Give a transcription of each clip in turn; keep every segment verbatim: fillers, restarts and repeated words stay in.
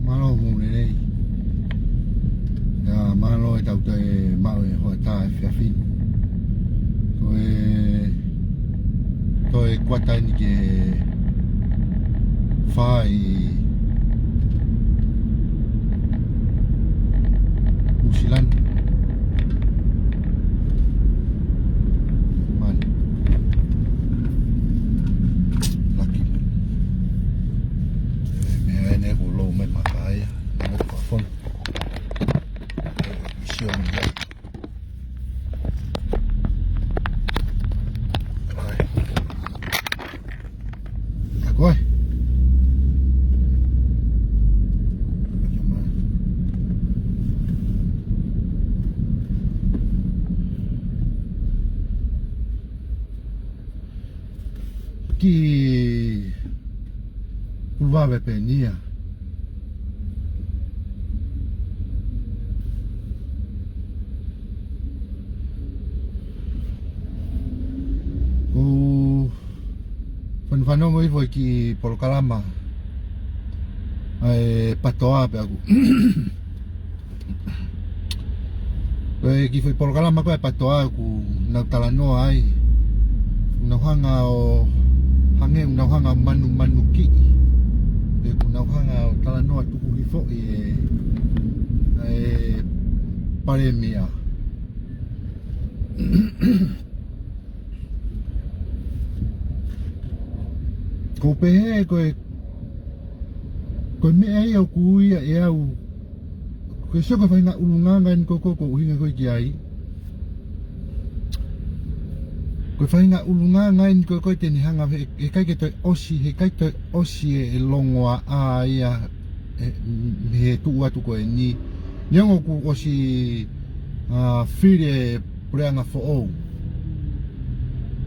Mālō mo e lelei. ʻIo, mālō e tau toe maʻu e hoʻatā efiafi ni. Ko e toe kuata eni ke fai Nuʻusila ni. Man. Laki. E, meʻa eni ʻoku lou mai maka ia. Mo ka fon. Misioni ia. Ai. Ka ko e. Ki Puluvave pē eni ia. Ko u fanu-, fanongo hifo ki he polokalama ʻa e PTOA pea ʻoku Ko e kiʻi foʻi polokalama ko ē ʻa e PTOA ʻoku nau talanoa ai. ʻOku nau hanga ʻo, hangē ʻoku nau hanga ʻo manumanukiʻi. Pe ʻoku nau hanga ʻo talanoa tuku hifo ʻi he, ʻa e palēmia. Ko u pehē ko e, ko e meʻa ia ʻoku ui ia ʻe au, ko e sio ko e faʻahinga ʻulungaanga eni ko ē ʻoku ou ʻuhinga ko ē ki ai. Ko e faʻahinga ʻulungaanga eni ko ē ʻoku te ne hanga he, heʻikai ke toe ʻosi, heʻikai toe ʻosi e, e longoaʻa ia, e, mei he tuʻu atu ko eni. Neongo kuo ʻosi, ʻa, fili e puleʻanga foʻou.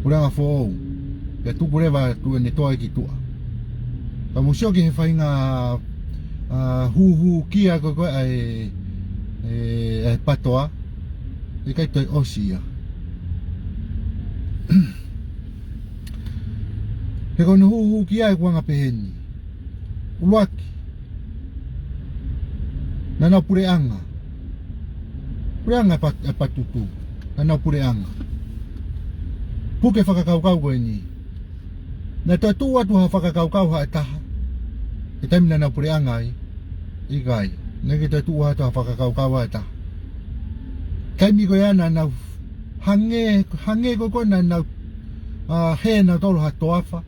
Puleʻanga foʻou. Pea tuku leva atu ʻene toe ki tuʻa. Ka mou sio ki he faʻahinga, ʻa, huhukia ko ē ko ē ʻa e, e, e PTOA. ʻIkai toe ʻosi ia. He ko hono huhukia ʻoku anga pehē ni. ʻUluaki. Naʻa nau puleʻanga. Puleʻanga ʻa e Pa-, ʻa e Patutu. Naʻa nau puleʻanga. Puke fakakaukau ko eni. Naʻe toe tuʻu atu ha fakakaukau ha taha. ʻI he taimi naʻa nau puleʻanga ai. ʻIkai. Naʻe ʻikai toe tuʻu atu ha fakakaukau ha taha. Taimi ko ia naʻa nau hangē, hangē ko ē ko ē naʻa nau, ʻa, hē nautolu ha toafa.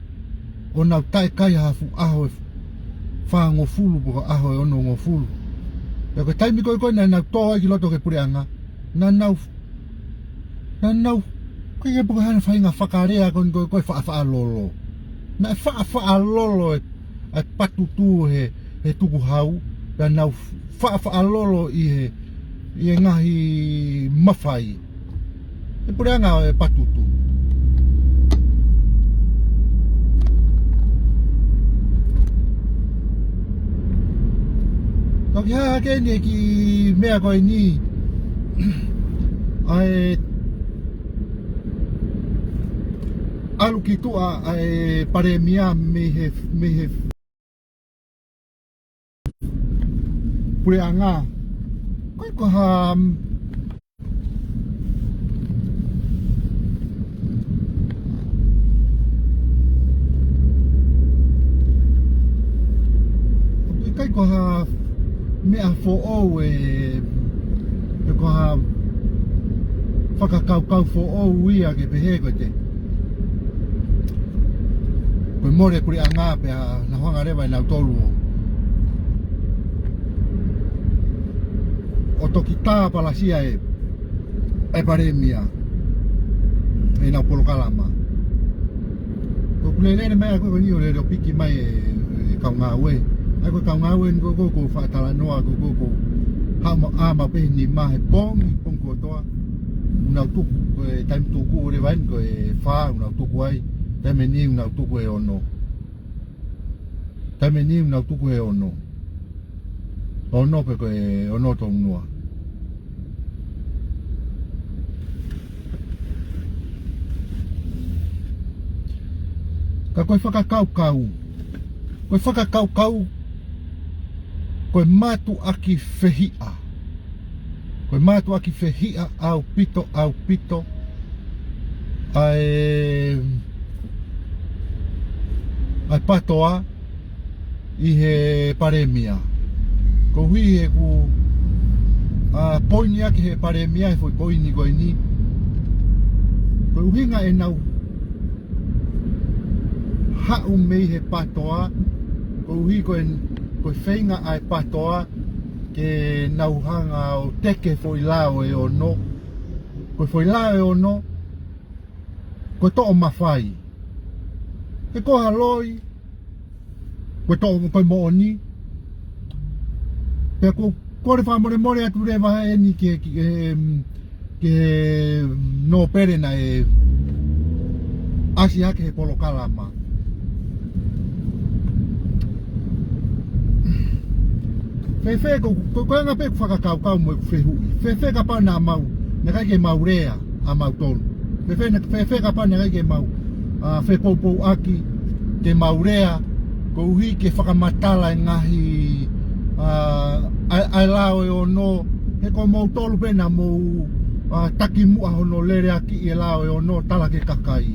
ʻO nau taʻekai ha fuʻu ʻaho ʻe fāngofulu pe ko e ʻaho ʻe onongofulu. Pea ko e taimi ko ē ko ē naʻa nau tō ai ki loto ki he puleʻanga. Naʻa nau, naʻa nau, ko e ke puke hana faʻahinga fakalea ko eni ko ē ko e faʻafaʻalolo. Naʻe faʻafaʻalolo e, ʻa e Patutu he, he tukuhau. Naʻa nau faʻafaʻalolo ʻi he, ʻi he ngaahi mafai. ʻE puleʻanga ʻo e Patutu. Toki hā hake eni e kiʻi meʻa ko eni. ʻA e ʻalu ki tuʻa ʻa e palēmia mei he, mei he puleʻanga. Ko e ko ha, ʻikai ko ha meʻa foʻou ē, pe ko ha fakakaukau foʻou ia ke pehē ko e te. Ko e mole puleʻanga pea nau hanga leva ʻe nautolu ʻo toki tāpalasia e, e palēmia ʻenau polokalama. Ko ʻeku lele mai ʻa ko eni ʻo lele ʻo piki mai e, e kau ngāue. ʻA ia ko e kau ngāue ni ko ē ko ē ʻoku faʻa talanoa ko ē ko ē ʻoku haʻu mo ʻā maʻu pē he nima he pongipongi kotoa. ʻOku nau tuku, ko e taimi tuku ʻo leva eni ko e fā ʻoku nau tuku ai. Taimi ni ʻoku nau tuku he ono. Taimi ni ʻoku nau tuku he ono. Ono pe ko e ono tolu noa. Ka ko e fakakaukau. Ko e fakakaukau Ko e mātuʻaki fehiʻa. Ko e mātuʻaki fehiʻa ʻaupito, ʻaupito. ʻA e, ʻa e PATOA ʻi he palēmia. Koeʻuhi he ʻoku, ʻa, poini ʻaki he palēmia he foʻi poini ko eni. Ko e ʻuhinga ʻenau haʻu mei he PATOA, koeʻuhi ko e, ko e feinga ʻa e PATOA ke nau hanga ʻo teke foʻi lao ʻe ono. Ko e foʻi lao ʻe ono, ko e toʻo mafai. He ko ha loi, ko e toʻo, ko e moʻoni. Pea ʻoku ou kole fakamolemole atu leva eni ki he, ki he, ki he nōpele naʻe ʻasi hake he polokalama. Fēfē ko, ko, ko e anga pē ʻeku fakakaukau mo ʻeku fehuʻi. Fēfē kapau naʻa mau, naʻe ʻikai ke mau lea ʻa mautolu. Fēfē, fēfē kapau naʻe ʻikai ke mau, ʻa, fepoupouaki, ke mau lea, koeʻuhi ke fakamatala e ngaahi, ʻa, ʻa, ʻa e lao ʻe ono, he ko moutolu pē naʻa mou, ʻa, takimuʻa hono lele ʻaki e lao ʻe ono tala ki he kakai.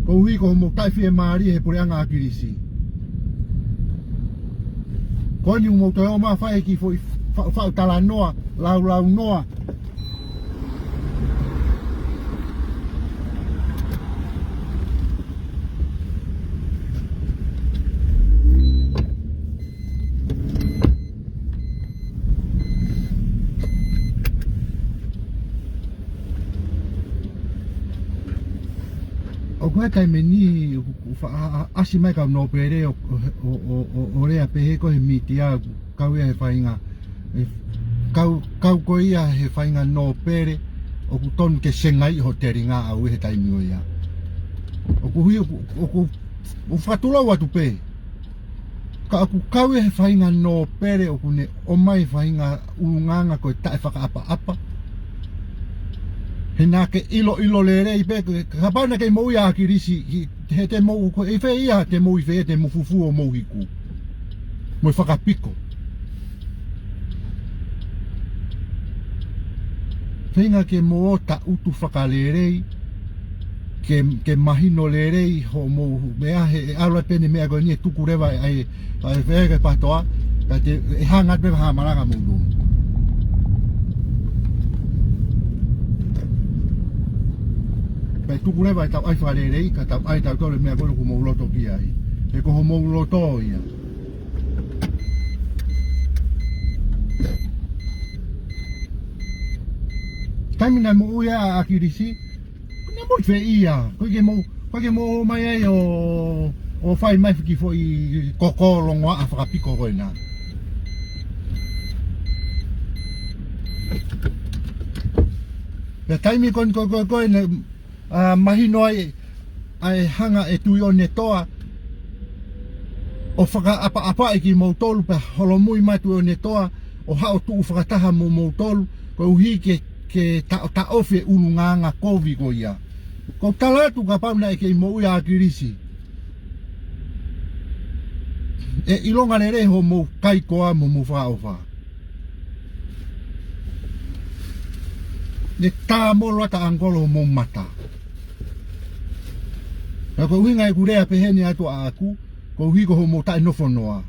Koeʻuhi ko hoʻomou taʻefiemālie he puleʻanga ʻAkilisi. Ko eni ʻoku mou toe ō mai ʻo fai e kiʻi foʻi fa-, faʻu talanoa, laulaunoa. ʻOku ʻi ai e taimi ʻe niʻihi ʻoku, ʻoku fa-, ʻa, ʻa, ʻasi mai kau nōpele ʻo, ʻo, ʻo, ʻo, ʻo lea pehē ko e he mītia ʻoku kau ia he faʻahinga, ʻe, kau, kau ko ia he faʻahinga nōpele ʻoku tonu ke sengai ho telinga ʻaʻau he taimi ko ia. ʻOku ui, ʻoku, ʻoku, ʻoku fakatulou atu pē. Ka ʻoku kau ia he faʻahinga nōpele ʻoku ne ʻomai faʻahinga ʻulungaanga ko e taʻefakaʻapaʻapa. He naʻa ke ʻiloʻilo lelei pē, ke, kapau naʻa ke moʻui ʻa ʻAkilisi, he, he te mou, ko e fē ia te mou ʻi fē, te mou fufū ʻo mou hiku. Mo e fakapiko. Feinga ke mou ō ʻo taʻutu fakalelei, ke, ke mahino lelei hoʻomou meʻa he, ʻe ʻalu pē eni meʻa ko eni ʻe tuku leva ʻe, ʻa e, ʻa e fē ke PATOA, ka te, ʻe hanga pē ha malanga mou nō. Pea tuku leva ʻe tau ʻai fakalelei, ka tau ʻai tautolu e meʻa ko ē ʻoku mou loto ki ai. He ko hoʻomou loto ia. Taimi naʻe moʻui ai ʻa ʻAkilisi, naʻa mou ʻi fē ia, ko e ke mou, ko e ke mou ō mai ai ʻo, ʻo fai mai fiki foʻi koko longoaʻa fakapiko ko ena. Pea taimi ko eni ko, ko, ko ena, ʻa, mahino ai, ʻa e hanga ʻe Tuʻiʻonetoa ʻo fakaʻapaʻapaʻi kimoutolu pea holomui mai Tuʻiʻonetoa ʻo haʻu ʻo tuʻu fakataha mo moutolu, koeʻuhi ke, ke taʻo, taʻofi e ʻulungaanga kovi ko ia. ʻOku ou tala atu kapau naʻe kei moʻui ʻa ʻAkilisi, ʻe ʻilonga lelei hoʻomou kaikoa mo hoʻomou fakaʻofa. Ne tā molo ata ʻangolo hoʻomou mata. Pea ko e ʻuhinga ʻeku lea pehē ni atu ʻaʻaku, koeʻuhi ko hoʻomou taʻenofonoa.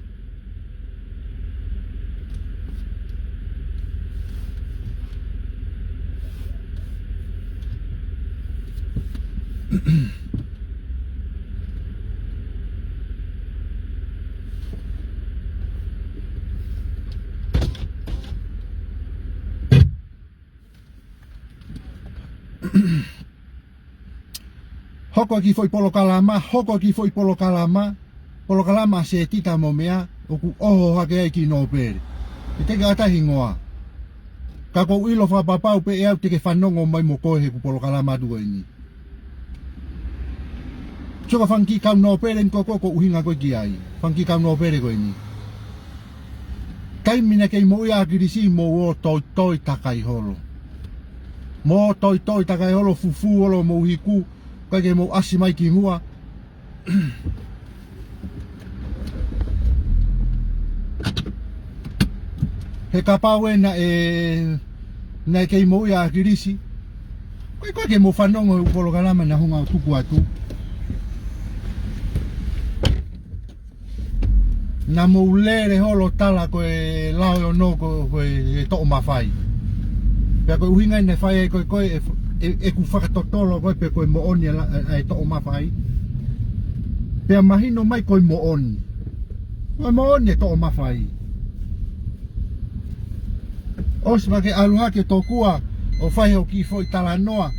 Hoko e kiʻi foʻi polokalama, hoko e kiʻi foʻi polokalama, polokalama ʻa Setita mo meʻa, ʻoku ʻoho hake ai ki nōpele. ʻE teʻeki ai ha hingoa. Ka ʻoku ou ʻilo fakapapau pē ʻe au te ke fanongo mai mo koe heʻeku polokalama atu ko eni. Sio ki he fanga kiʻi kau nōpele ni ko ē ʻoku ou ʻuhinga ko ē ki ai. Fanga kiʻi kau nōpele ko eni. Taimi naʻe kei moʻui ai ʻa ʻAkilisi mou ō toitoi takai holo. Mou ō toitoi takai holo, fufū holo mou hiku, ʻikai ke mou ʻasi mai ki muʻa. He kapau ē naʻe, naʻe kei moʻui ʻa ʻAkilisi, ko e, ko e ke mou fanongo he ʻū polokalama naʻe hanga ʻo tuku atu. Naʻa mou lele holo tala ko e lao ʻe ono ko, ko e, e toʻo mafai. Pea ko e ʻuhinga naʻe fai ai ko e, ko e, e, e, ʻeku fakatotolo ko e pē ko e moʻoni ʻa e la-, ʻa e toʻo mafai. Pea mahino mai ko e moʻoni. Ko e moʻoni e toʻo mafai. ʻOsi ma ke ʻalu hake tokua ʻo fai hoʻo kiʻi foʻi talanoa.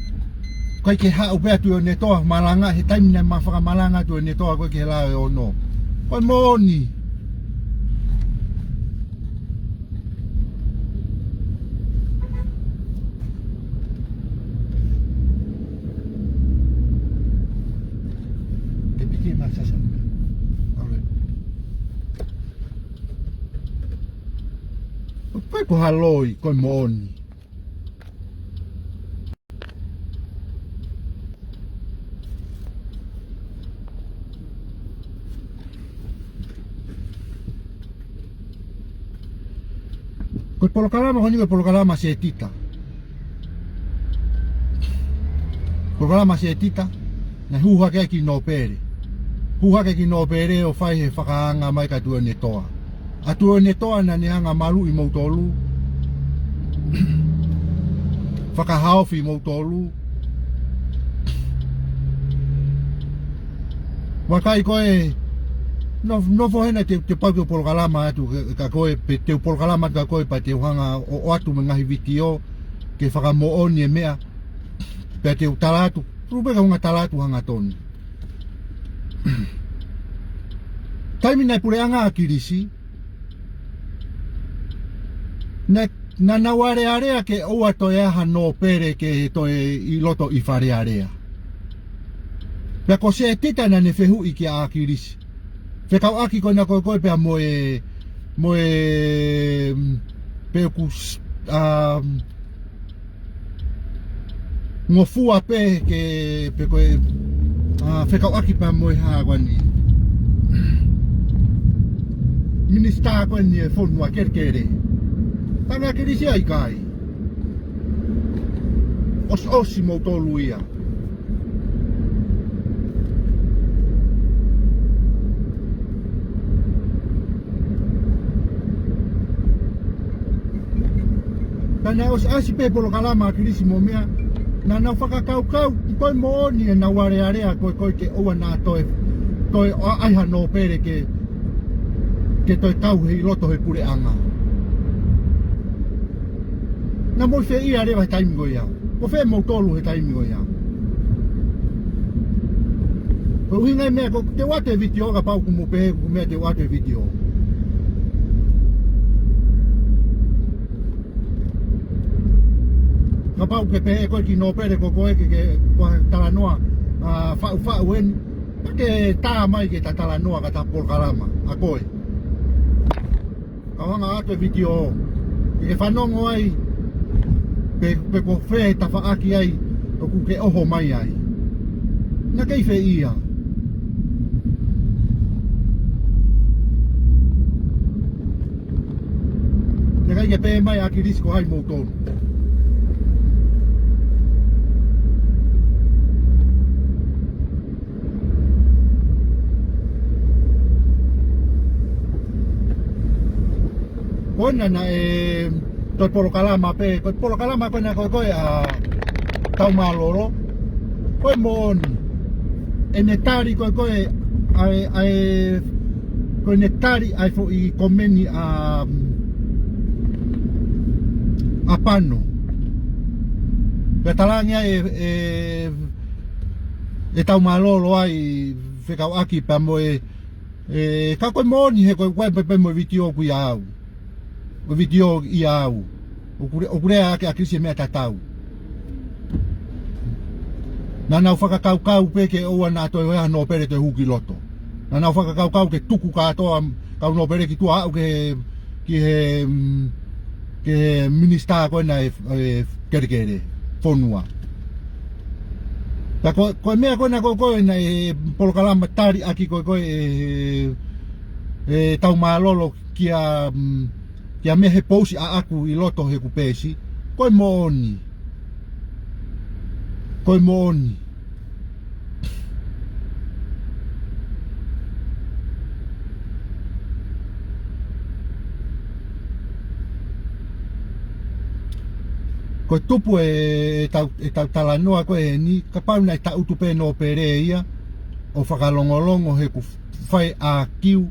ʻIkai ke haʻu pē ʻa Tuʻiʻonetoa, malanga, he taimi naʻe ma fakamalanga ʻa Tuʻiʻonetoa ko e ki he lao ʻe ono. Ko e moʻoni. Ke piki ma sasa. All right. Pea ko ha loi, ko e moʻoni. Ko e polokalama ko eni ko e polokalama Setita. Polokalama Setita, naʻe hū hake ai ki Nōpele. Hū hake ki Nōpele ʻo fai he fakaanga mai kia Tuʻiʻonetoa. ʻA Tuʻiʻonetoa naʻa ne hanga maluʻi moutolu. Fakahaofi moutolu. Vakai ko e, no, nofo hena te, te pau ke u polokalama atu, ka, ka ko e, pe te u polokalama atu ka ko e, pea te u hanga ʻo, ʻoatu mo e ngaahi vitiō, ke fakamoʻoni e meʻa, pea te u tala atu, tuku pē ke u hanga tala atu hangatonu. Taimi naʻe puleʻanga ʻa ʻAkilisi, naʻa, naʻa nau alealea ke ʻoua toe ʻai ha Nōpele ke toe ʻi loto ʻi Fale Alea. Pea ko Setita naʻa ne fehuʻi kia ʻAkilisi. Fekauʻaki ko ena ko e ko e pea mo e, mo e, mm, pe ʻoku s-, um, ngofua pē ke, pe ko e, a, fekauʻaki pea mo e hā ko eni. Minisitā ko eni e fonua kelekele. Tala ʻe ʻAkilisi ʻikai. ʻOsi, ʻosi moutolu ia. Ka naʻe ʻosi ʻasi pē polokalama ʻa ʻAkilisi mo meʻa, naʻa nau fakakaukau, ko e moʻoni ʻenau alealea ko e ko e ke ʻoua naʻa toe, toe ʻai ha Nōpele ke, ke toe kau he ʻi loto he puleʻanga. Naʻa mou fēʻia leva he taimi ko ia. Ko fē moutolu he taimi ko ia. Ko e ʻuhinga e meʻa ko, te u ʻoatu e vitiō kapau ʻoku mou pehē, ko e meʻa te u ʻoatu e vitiō. Kapau ʻoku ke pehē ko e ki Nōpele ko koe ke, ke, ko ha talanoa, a, faʻufaʻu eni. Ke tā mai ke ta talanoa ka ta polokalama, ʻa koe. Ka u hanga ʻoatu e vitiō. Ke ke fanongo ai. Pe, pe ko fē tafaʻaki ai. ʻOku ke ʻoho mai ai. Naʻa kei fēʻia. Naʻe ʻikai ke pehē mai ʻa ʻAkilisi ko hai moutolu. Ko ena naʻe toe polokalama pē, ko e polokalama ko ena ko e ko e ʻa Taumālolo. Ko e moʻoni. ʻEne tali ko e ko e, ʻa e, ʻa e, ko ʻene tali ʻa e foʻi komeni ʻa, ʻa Pano. Pea talaange ai ʻe, ʻe, ʻe Taumālolo ai fekauʻaki pea mo e, ʻe, ka ko e moʻoni he ko e, ko e pē pē mo e vitiō ʻoku ʻiate au. ʻO vitiō ʻiate au. ʻOku le-, ʻoku lea ʻaki ʻa ʻAkilisi e meʻa tatau. Naʻa nau fakakaukau pē ke ʻoua naʻa toe ʻai ha Nōpele toe hū ki loto. Naʻa nau fakakaukau ke tuku kātoa kau Nōpele ki tuʻa aʻu ki he, ki he, mm, ki he minisitā ko ena e, e kelekele fonua. Ka ko, ko e meʻa ko ena ko e ko ena e polokalama tali ʻaki ko e ko e, e, e Taumālolo kia, mm, Ki ha meʻa he pousi ʻaʻaku ʻi loto heʻeku peesi. Ko e moʻoni. Ko e moʻoni. Ko e tupu e, e tau, e tau talanoa ko eni, kapau naʻe taʻutu pē nōpele ia, ʻo fakalongolongo heʻeku fai ʻākiu,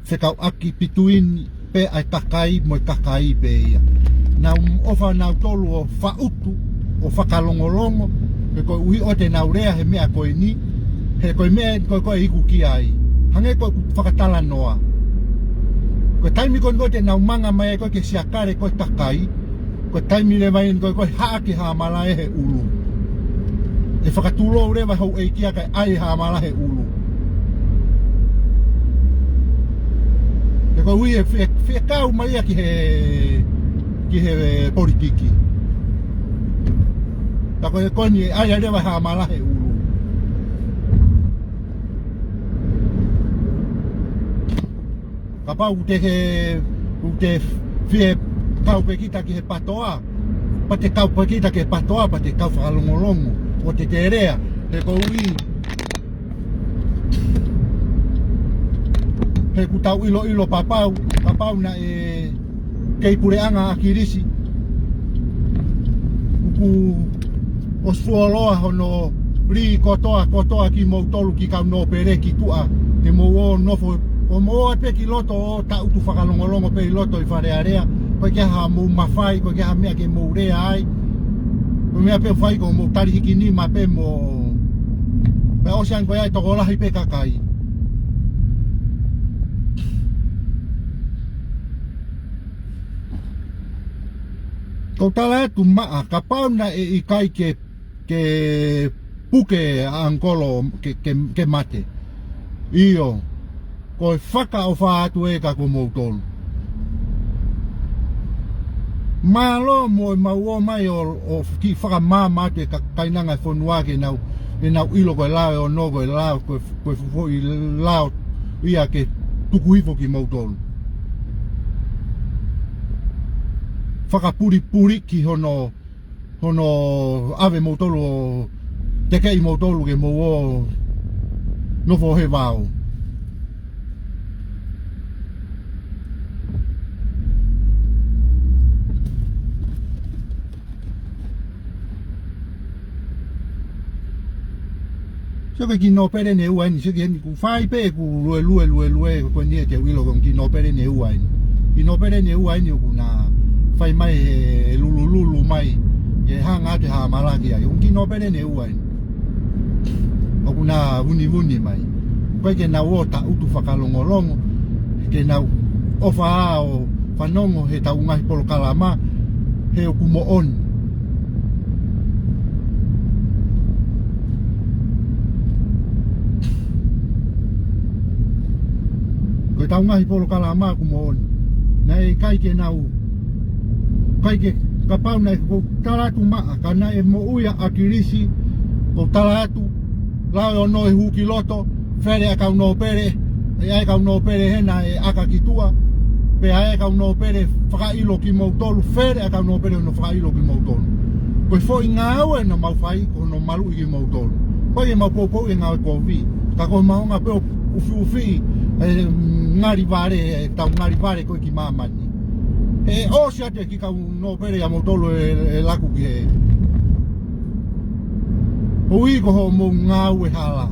fekauʻaki pituini pē ʻa e kakai mo e kakai pē ia. Nau ʻofa nautolu ʻo faʻutu, ʻo fakalongolongo, he koeʻuhi ʻoua te nau lea he meʻa ko eni, he ko e meʻa ko ē ko ē iku ki ai. Hangē ko ʻeku fakatalanoa. Ko e taimi ko ē ko ē te nau manga mai ai ko ē ke siakale ko ē kakai, ko e taimi leva eni ko ē ko ē haʻaki hāmala ʻe he ʻulu. ʻE fakatulou leva houʻeiki ia kae ʻai hāmala he ʻulu. He koeʻuhi ʻe fie, fie kau mai ia ki he, ki he politiki. Ka ko e ko eni ʻe ʻai leva hāmala he ʻulu. Kapau ʻoku te ke, ʻoku te fie kau pē kita ki he patoa, pea te kau pē kita ki he patoa, pea te kau fakalongolongo, ʻo te te lea, he koeʻuhi, he ʻoku tau ʻiloʻilo pē kapau, kapau naʻe kei puleʻanga ʻa ʻAkilisi, ʻoku ʻosi fuoloa hono lī kotoa, kotoa kimoutolu ki kau nōpele ki tuʻa, te mou ō nofo, ʻo mou ō pē ki loto ʻo taʻutu fakalongolongo pē ʻi loto ʻi Fale Alea, ko e ʻikai ha mou mafai, ko e ʻikai ha meʻa ke mou lea ai, ko e meʻa pē ʻoku fai ko hoʻomou tali hiki nima pē mo, pea ʻosi ange ko ia ʻe tokolahi pē kakai. Ko u tala atu maʻa, kapau naʻe ʻikai ke, ke puke ʻa ʻAngikolo ke, ke, ke mate. ʻIo, ko e fakaʻofa atu ē kia moutolu. Mālō mo e mau ō mai ʻo, ʻo kiʻi fakamaama atu e ka-, kainanga e fonua ke nau, ke nau ʻilo ko e lao ʻe ono, ko e lao, ko e, ko e foʻi lao ia ke tuku hifo kimoutolu. Fakapulipuli ki hono, hono ʻave moutolu ʻo tekeʻi moutolu ke mou ō nofo he vao. Sio ki he kiʻi nōpele ʻe ua eni, sio ki heni ʻoku fai pē ʻeku lue, lue, lue, lue, ko eni ʻe te u ʻilo ko e kiʻi nōpele ʻe ua eni. Kiʻi nōpele ʻe ua eni ʻoku na fai mai he lulululu mai, ke hanga atu e hāmala ki ai. Ko e kiʻi nōpele ʻe ua eni. ʻOku na vunivuni mai. ʻOku ʻikai ke nau ō taʻutu fakalongolongo, ke nau ʻofa ʻo fanongo he tau ngaahi polokalama, he ʻoku moʻoni. Ko e tau ngaahi polokalama ʻoku moʻoni. Naʻe ʻikai ke nau, ʻikai ke, kapau naʻe, ko u tala atu maʻa, ka naʻe moʻui ʻa ʻAkilisi, ko u tala atu, lao ʻe ono ʻe hū ki loto, fele ʻa e kau nōpele, ʻe ʻai e kau nōpele hena ʻe ʻaka ki tuʻa, pea ʻai e kau nōpele fakaʻilo kimoutolu, fele ʻa e kau nōpele hono fakaʻilo kimoutolu. Ko e foʻi ngāue naʻa mau fai, ko hono maluʻi kimoutolu. ʻOku ʻikai ke mau poupou e ngāue kovi, ka ko e maʻunga pē ʻo ufiufi, e, ngali vale, e tau ngali vale ko ē ki māmani. ʻE ʻosi atu e kiʻi kau nōpele ʻia moutolu ʻe, ʻe laku ki he. Koeʻuhi ko hoʻomou ngāue hala.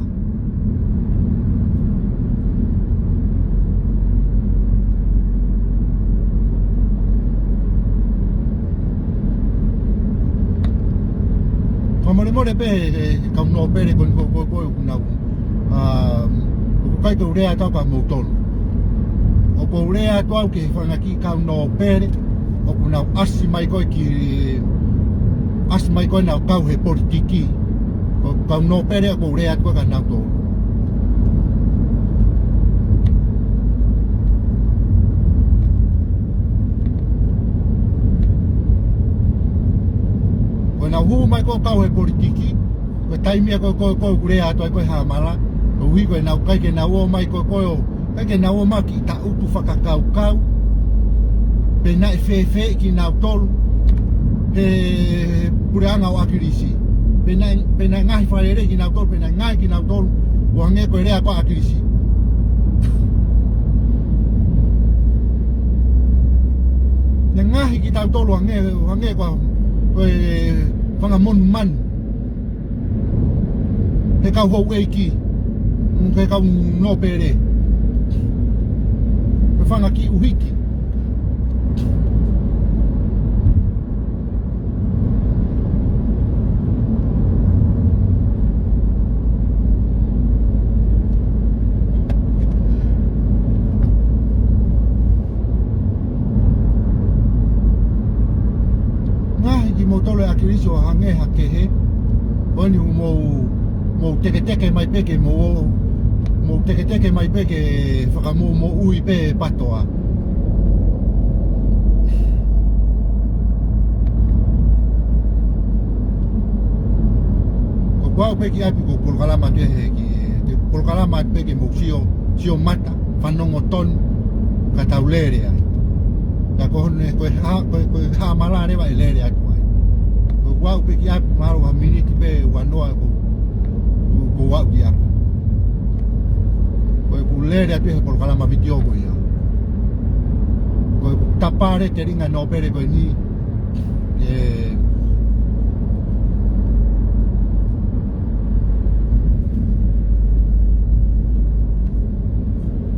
Fakamolemole pē, e, e kau nōpele ko eni ko, ko, ko ʻoku nau. ʻA, ʻoku ʻikai ke u lea atu au kia moutolu. ʻOku ou lea atu au ki he fanga kiʻi kau nōpele, ʻoku nau ʻasi mai ko ē ki, ʻasi mai ko ē nau kau he politiki. Ko e kau nōpele ʻoku ou lea atu au kia nautolu. Ko ʻenau hū mai ko ē ʻo kau he politiki, ko e taimi ia ko ē ko, ko ʻeku lea atu ai ko e hāmala, koeʻuhi ko ʻenau ʻikai ke nau ō mai ko ē ko ē ʻo, ʻikai ke nau ō mai ki he taʻutu fakakaukau. Pe naʻe fēfē kinautolu he puleʻanga ʻo ʻAkilisi. Pe naʻe, pe naʻe ngaahi fakalelei kinautolu, pe naʻe ngaahi kinautolu, ʻo hangē ko e lea ko ʻAkilisi. Naʻe ngaahi kitautolu hangē, hangē ko, ko e fanga monumanu. He kau houʻeiki, he kau nōpele. He fanga kiʻi ʻuhiki. Ngaahi kimoutolu ʻa ʻAkilisi ʻo hangē ha kehe. Ko eni ʻoku mou, mou teketeke mai pē ke mou, mou teketeke mai pē ke fakamou, mou ui pē patoa. Ko ʻeku aʻu pē ki ʻapi ʻoku ou polokalama atu he ki, te u polokalama atu pē ke mou sio, sio mata, fanongo tonu, ka tau lele ai. Ka ko hono, ko e hā, ko e, ko e hā malale ʻa e lele atu ai. Ko ʻeku aʻu pē ki ʻapi mahalo ha miniti pē ua noa ʻoku, ʻoku ou aʻu ki ʻapi. Ko ʻeku lele atu he polokalama vitiō ko ia. Ko ʻeku tapale telinga nōpele ko eni. ʻE,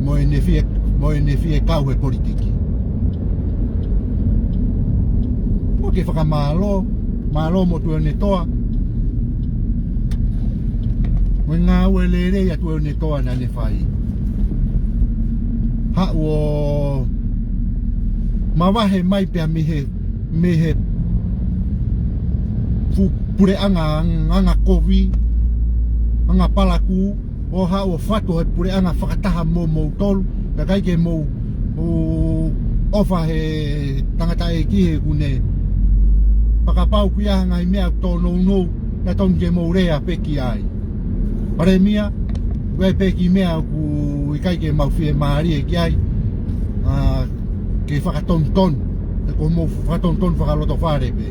mo ʻene fie, mo ʻene fie kau he politiki. Mo ke fakamālō, mālō mo Tuʻiʻonetoa. Mo e ngāue lelei ʻa Tuʻiʻonetoa naʻa ne fai. Haʻu ʻo mavahe mai pea mei he, mei he fu-, puleʻanga, anga kovi, anga palakū, ʻo haʻu ʻo fatu he puleʻanga fakataha mo moutolu, ka ʻikai ke mou, ʻo, ʻofa he tangataʻeiki he ʻoku ne fakapapauʻi ʻa e ngaahi meʻa ʻoku tōnounou, naʻa tonu ke mou lea pē ki ai. Palēmia, ʻoku ʻi ai pē kiʻi meʻa ʻoku ʻikai ke mau fiemālie ki ai, ʻa, ke fakatonutonu. He ko hoʻomou fakatonutonu fakalotofale pē.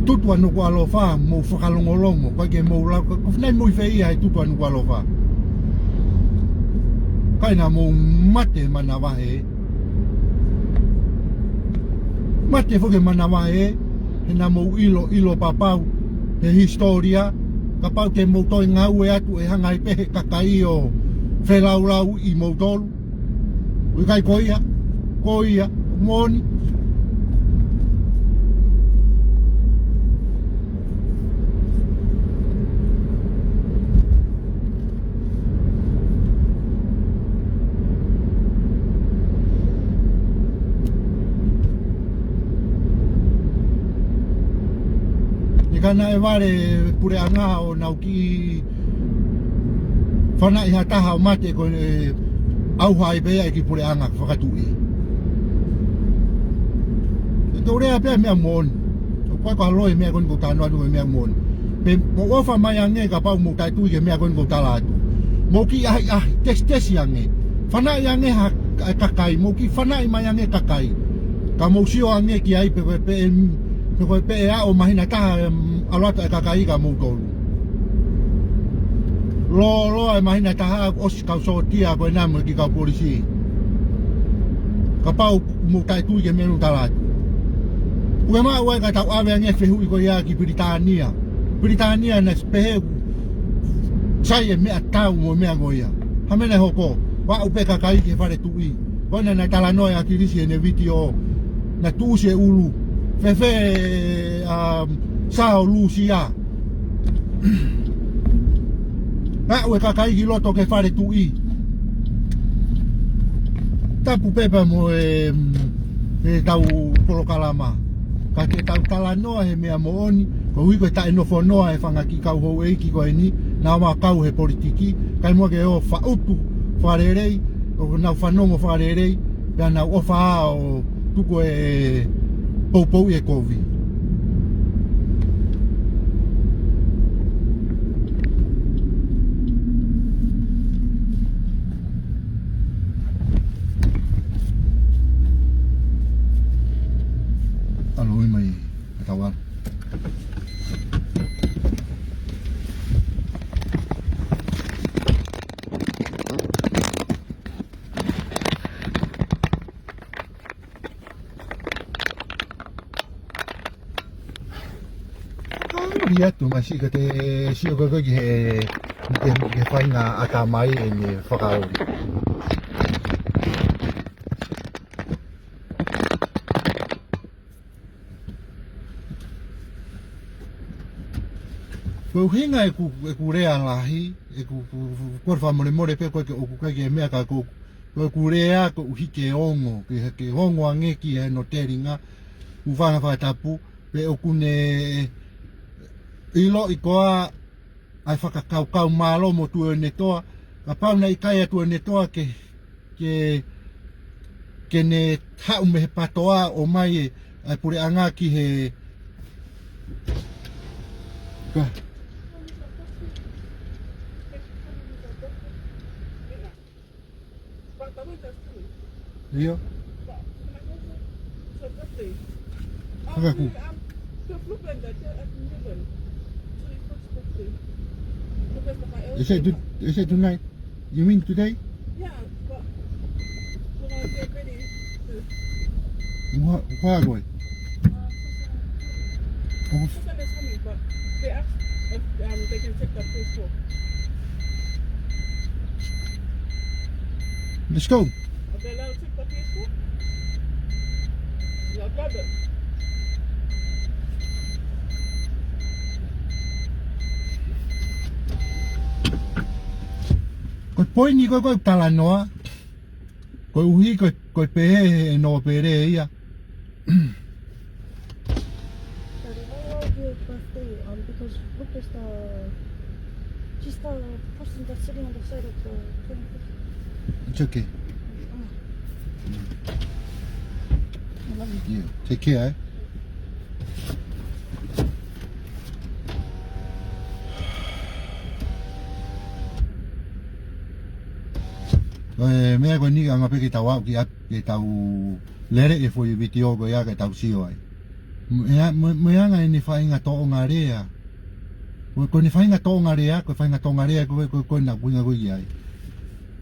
Tutu ʻa Nukuʻalofa, mou fakalongolongo, ʻikai ke mou lau, ko, ko e fēfē mou fai ia he tutu ʻa Nukuʻalofa. Kae naʻa mou mate manavahē. Mate foki manavahē, he naʻa mou ʻilo, ʻilo papau he hisitōlia, kapau te mou toe ngāue atu ʻe hanga ʻe he kakai ʻo felaulau ʻi moutolu. ʻOku ʻikai ko ia, ko ia, moʻoni. He ka naʻe vale puleʻanga ʻo nau kiʻi fanaʻi ha taha ʻo mate ko e ʻauha ai pē ia ʻe he kiʻi puleʻanga fakatuʻi. Te u lea pē meʻa moʻoni. ʻOku ʻikai ko ha loi meʻa ko eni ʻoku ou talanoa atu ko e meʻa moʻoni. Pea mou ʻofa mai ange kapau mou taʻetui ki he meʻa ko eni ʻoku ou tala atu. Mou kiʻi ʻahiʻahi, tesitesi ange. Fanaʻi ange ha, ha kakai, mou kiʻi fanaʻi mai ange kakai. Ka mou sio ange ki ai pe ko e pē, pe ko e pē ʻe aʻu māhina taha, em, ʻalu atu e kakai kia moutolu. Lōloa e māhina taha ʻosi kau sōtia ko ena mo e kiʻi kau polisi. Kapau mou taʻetui ki he meʻa ʻoku ou tala atu. Pea maʻu ai ka tau ʻave ange fehuʻi ko ia ki Pilitānia. Pilitānia naʻe pehē ʻoku sai e meʻatau mo e meʻa ko ia. Hā e meʻa naʻe hoko, ʻo aʻu pē kakai ki he fale tuʻi. Ko ena naʻe talanoa ʻa ʻAkilisi ʻene vitiō, naʻe tuʻusi e ʻulu. Fēfē, um, Sao Lūsia. Aʻu e kakai ki loto ki he fale tuʻi. Tapu pē pea mo e, ʻetau polokalama. Ka te tau talanoa he meʻa moʻoni, koeʻuhi ko e taʻenofonoa e fanga kiʻi kau houʻeiki ko eni, naʻa nau kau he politiki, kae ʻoua ke ō faʻutu fakalelei, ʻo nau fanongo fakalelei, pea nau ʻofa ʻo tuku e poupou ʻi he kovi. Ui mai, ka tau ʻalu. Ia tu masi ka te sio ko ko ki he, ki he, ki he faʻahinga ʻatamai ʻene fakaoli. Ko e ʻuhinga ʻeku, ʻeku lea lahi, ʻeku, ku, ku, ku, kole fakamolemole pē ko e ke ʻoku ʻikai ke meʻa ka ko, ko ʻeku lea koeʻuhi ke ongo, ke, ke ongo ange ki he no telinga, ʻoku fanga fakatapu, pe ʻoku ne ʻiloʻi koā ʻa e fakakaukau mālō mo Tuʻiʻonetoa, kapau naʻe ʻikai ʻa Tuʻiʻonetoa ke, ke, ke ne haʻu mei he PATOA ʻo ʻomai e, ʻa e puleʻanga ki he, ka. Ia. Haka ku. Is it, to- is it tonight? You mean today? Yeah, but when I get ready to Wha-, wha koe? Oh. Sometimes it's coming, but they ask if, um, they can take the passport. Let's go. Are they allowed to take the passport? No problem. Ko e poini ko ē ʻoku ou talanoa. Koeʻuhi ko e, ko e pehē he nōpele ia. Sorry, how old your birthday? Um, because look, there's the, just the person that's sitting on the side of the thing. It's okay. Oh. I love you. Yeah, take care, eh? Ko e meʻa ko eni ʻoku anga pē ke tau aʻu ki ʻapi ke tau lele e foʻi vitiō ko ia ke tau sio ai. Mo e, mo, mo e anga ʻene faʻahinga tōʻonga lea. Ko, ko ʻene faʻahinga tōʻonga lea, ko e faʻahinga tōʻonga lea, ko, ko, ko ʻena ʻuhinga ko ia ai.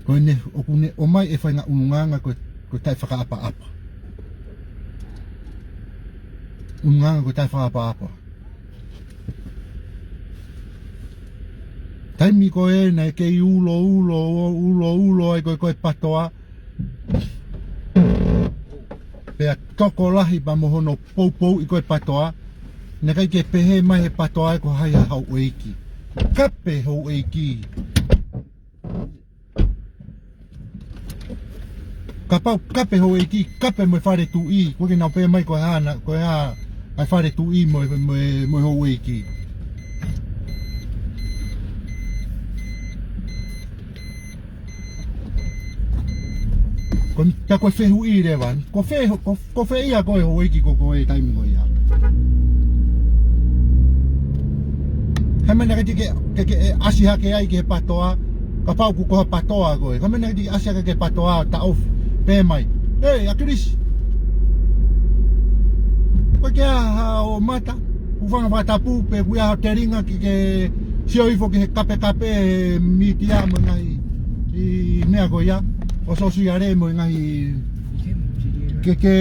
Ko ʻene, ʻoku ne ʻomai e faʻahinga ʻulungaanga ko, ko e taʻefakaʻapaʻapa. ʻUlungaanga ko e taʻefakaʻapaʻapa. Taimi ko ē naʻe kei ulo, ulo, ulo, ulo ai ko e, ko e PATOA. Pea tokolahi pea mo hono poupouʻi ko e PATOA. Naʻe ʻikai ke pehē mai he PATOA ʻe ko hai ha houʻeiki. Kape houʻeiki. Kapau kape houʻeiki, kape mo e fale tuʻi, ʻoku ʻikai ke nau pehē mai ko e hā na, ko e hā ʻa e fale tuʻi mo e, mo e, mo e houʻeiki. Ko, pea ko e fehuʻi leva, ko fē, ko, ko fē ia ko e houʻeiki ko, ko e taimi ko ia. He meʻa naʻe ʻikai ke, ke, ke ʻasi hake ai ki he PATOA, kapau ʻoku ko ha PATOA koe. He meʻa naʻe ʻikai ke ʻasi hake ki he PATOA, taʻofi, pehē mai. Ei, ʻAkilisi. Ko e ke aha ʻo mata, ʻoku fanga fakatapu, pe ʻoku ʻi ai ha telinga ke, ke sio hifo ki he kapekape, mītia mo e ngaahi, ʻi meʻa ko ia, ʻo sōsiale mo e ngaahi, ke, ke,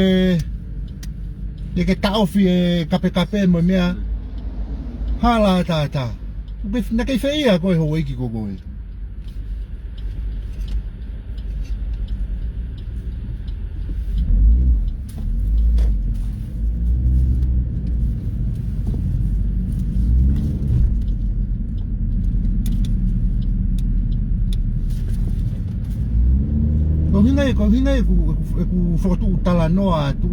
ke, ke taʻofi e kapekape mo e meʻa. Hala ʻatā ʻatā. Naʻe kei fē ia ko e houʻeiki ko koe. Ko e ʻuhinga ia, ko e ʻuhinga ia ʻeku, ʻeku, ʻeku fokotuʻu talanoa atu,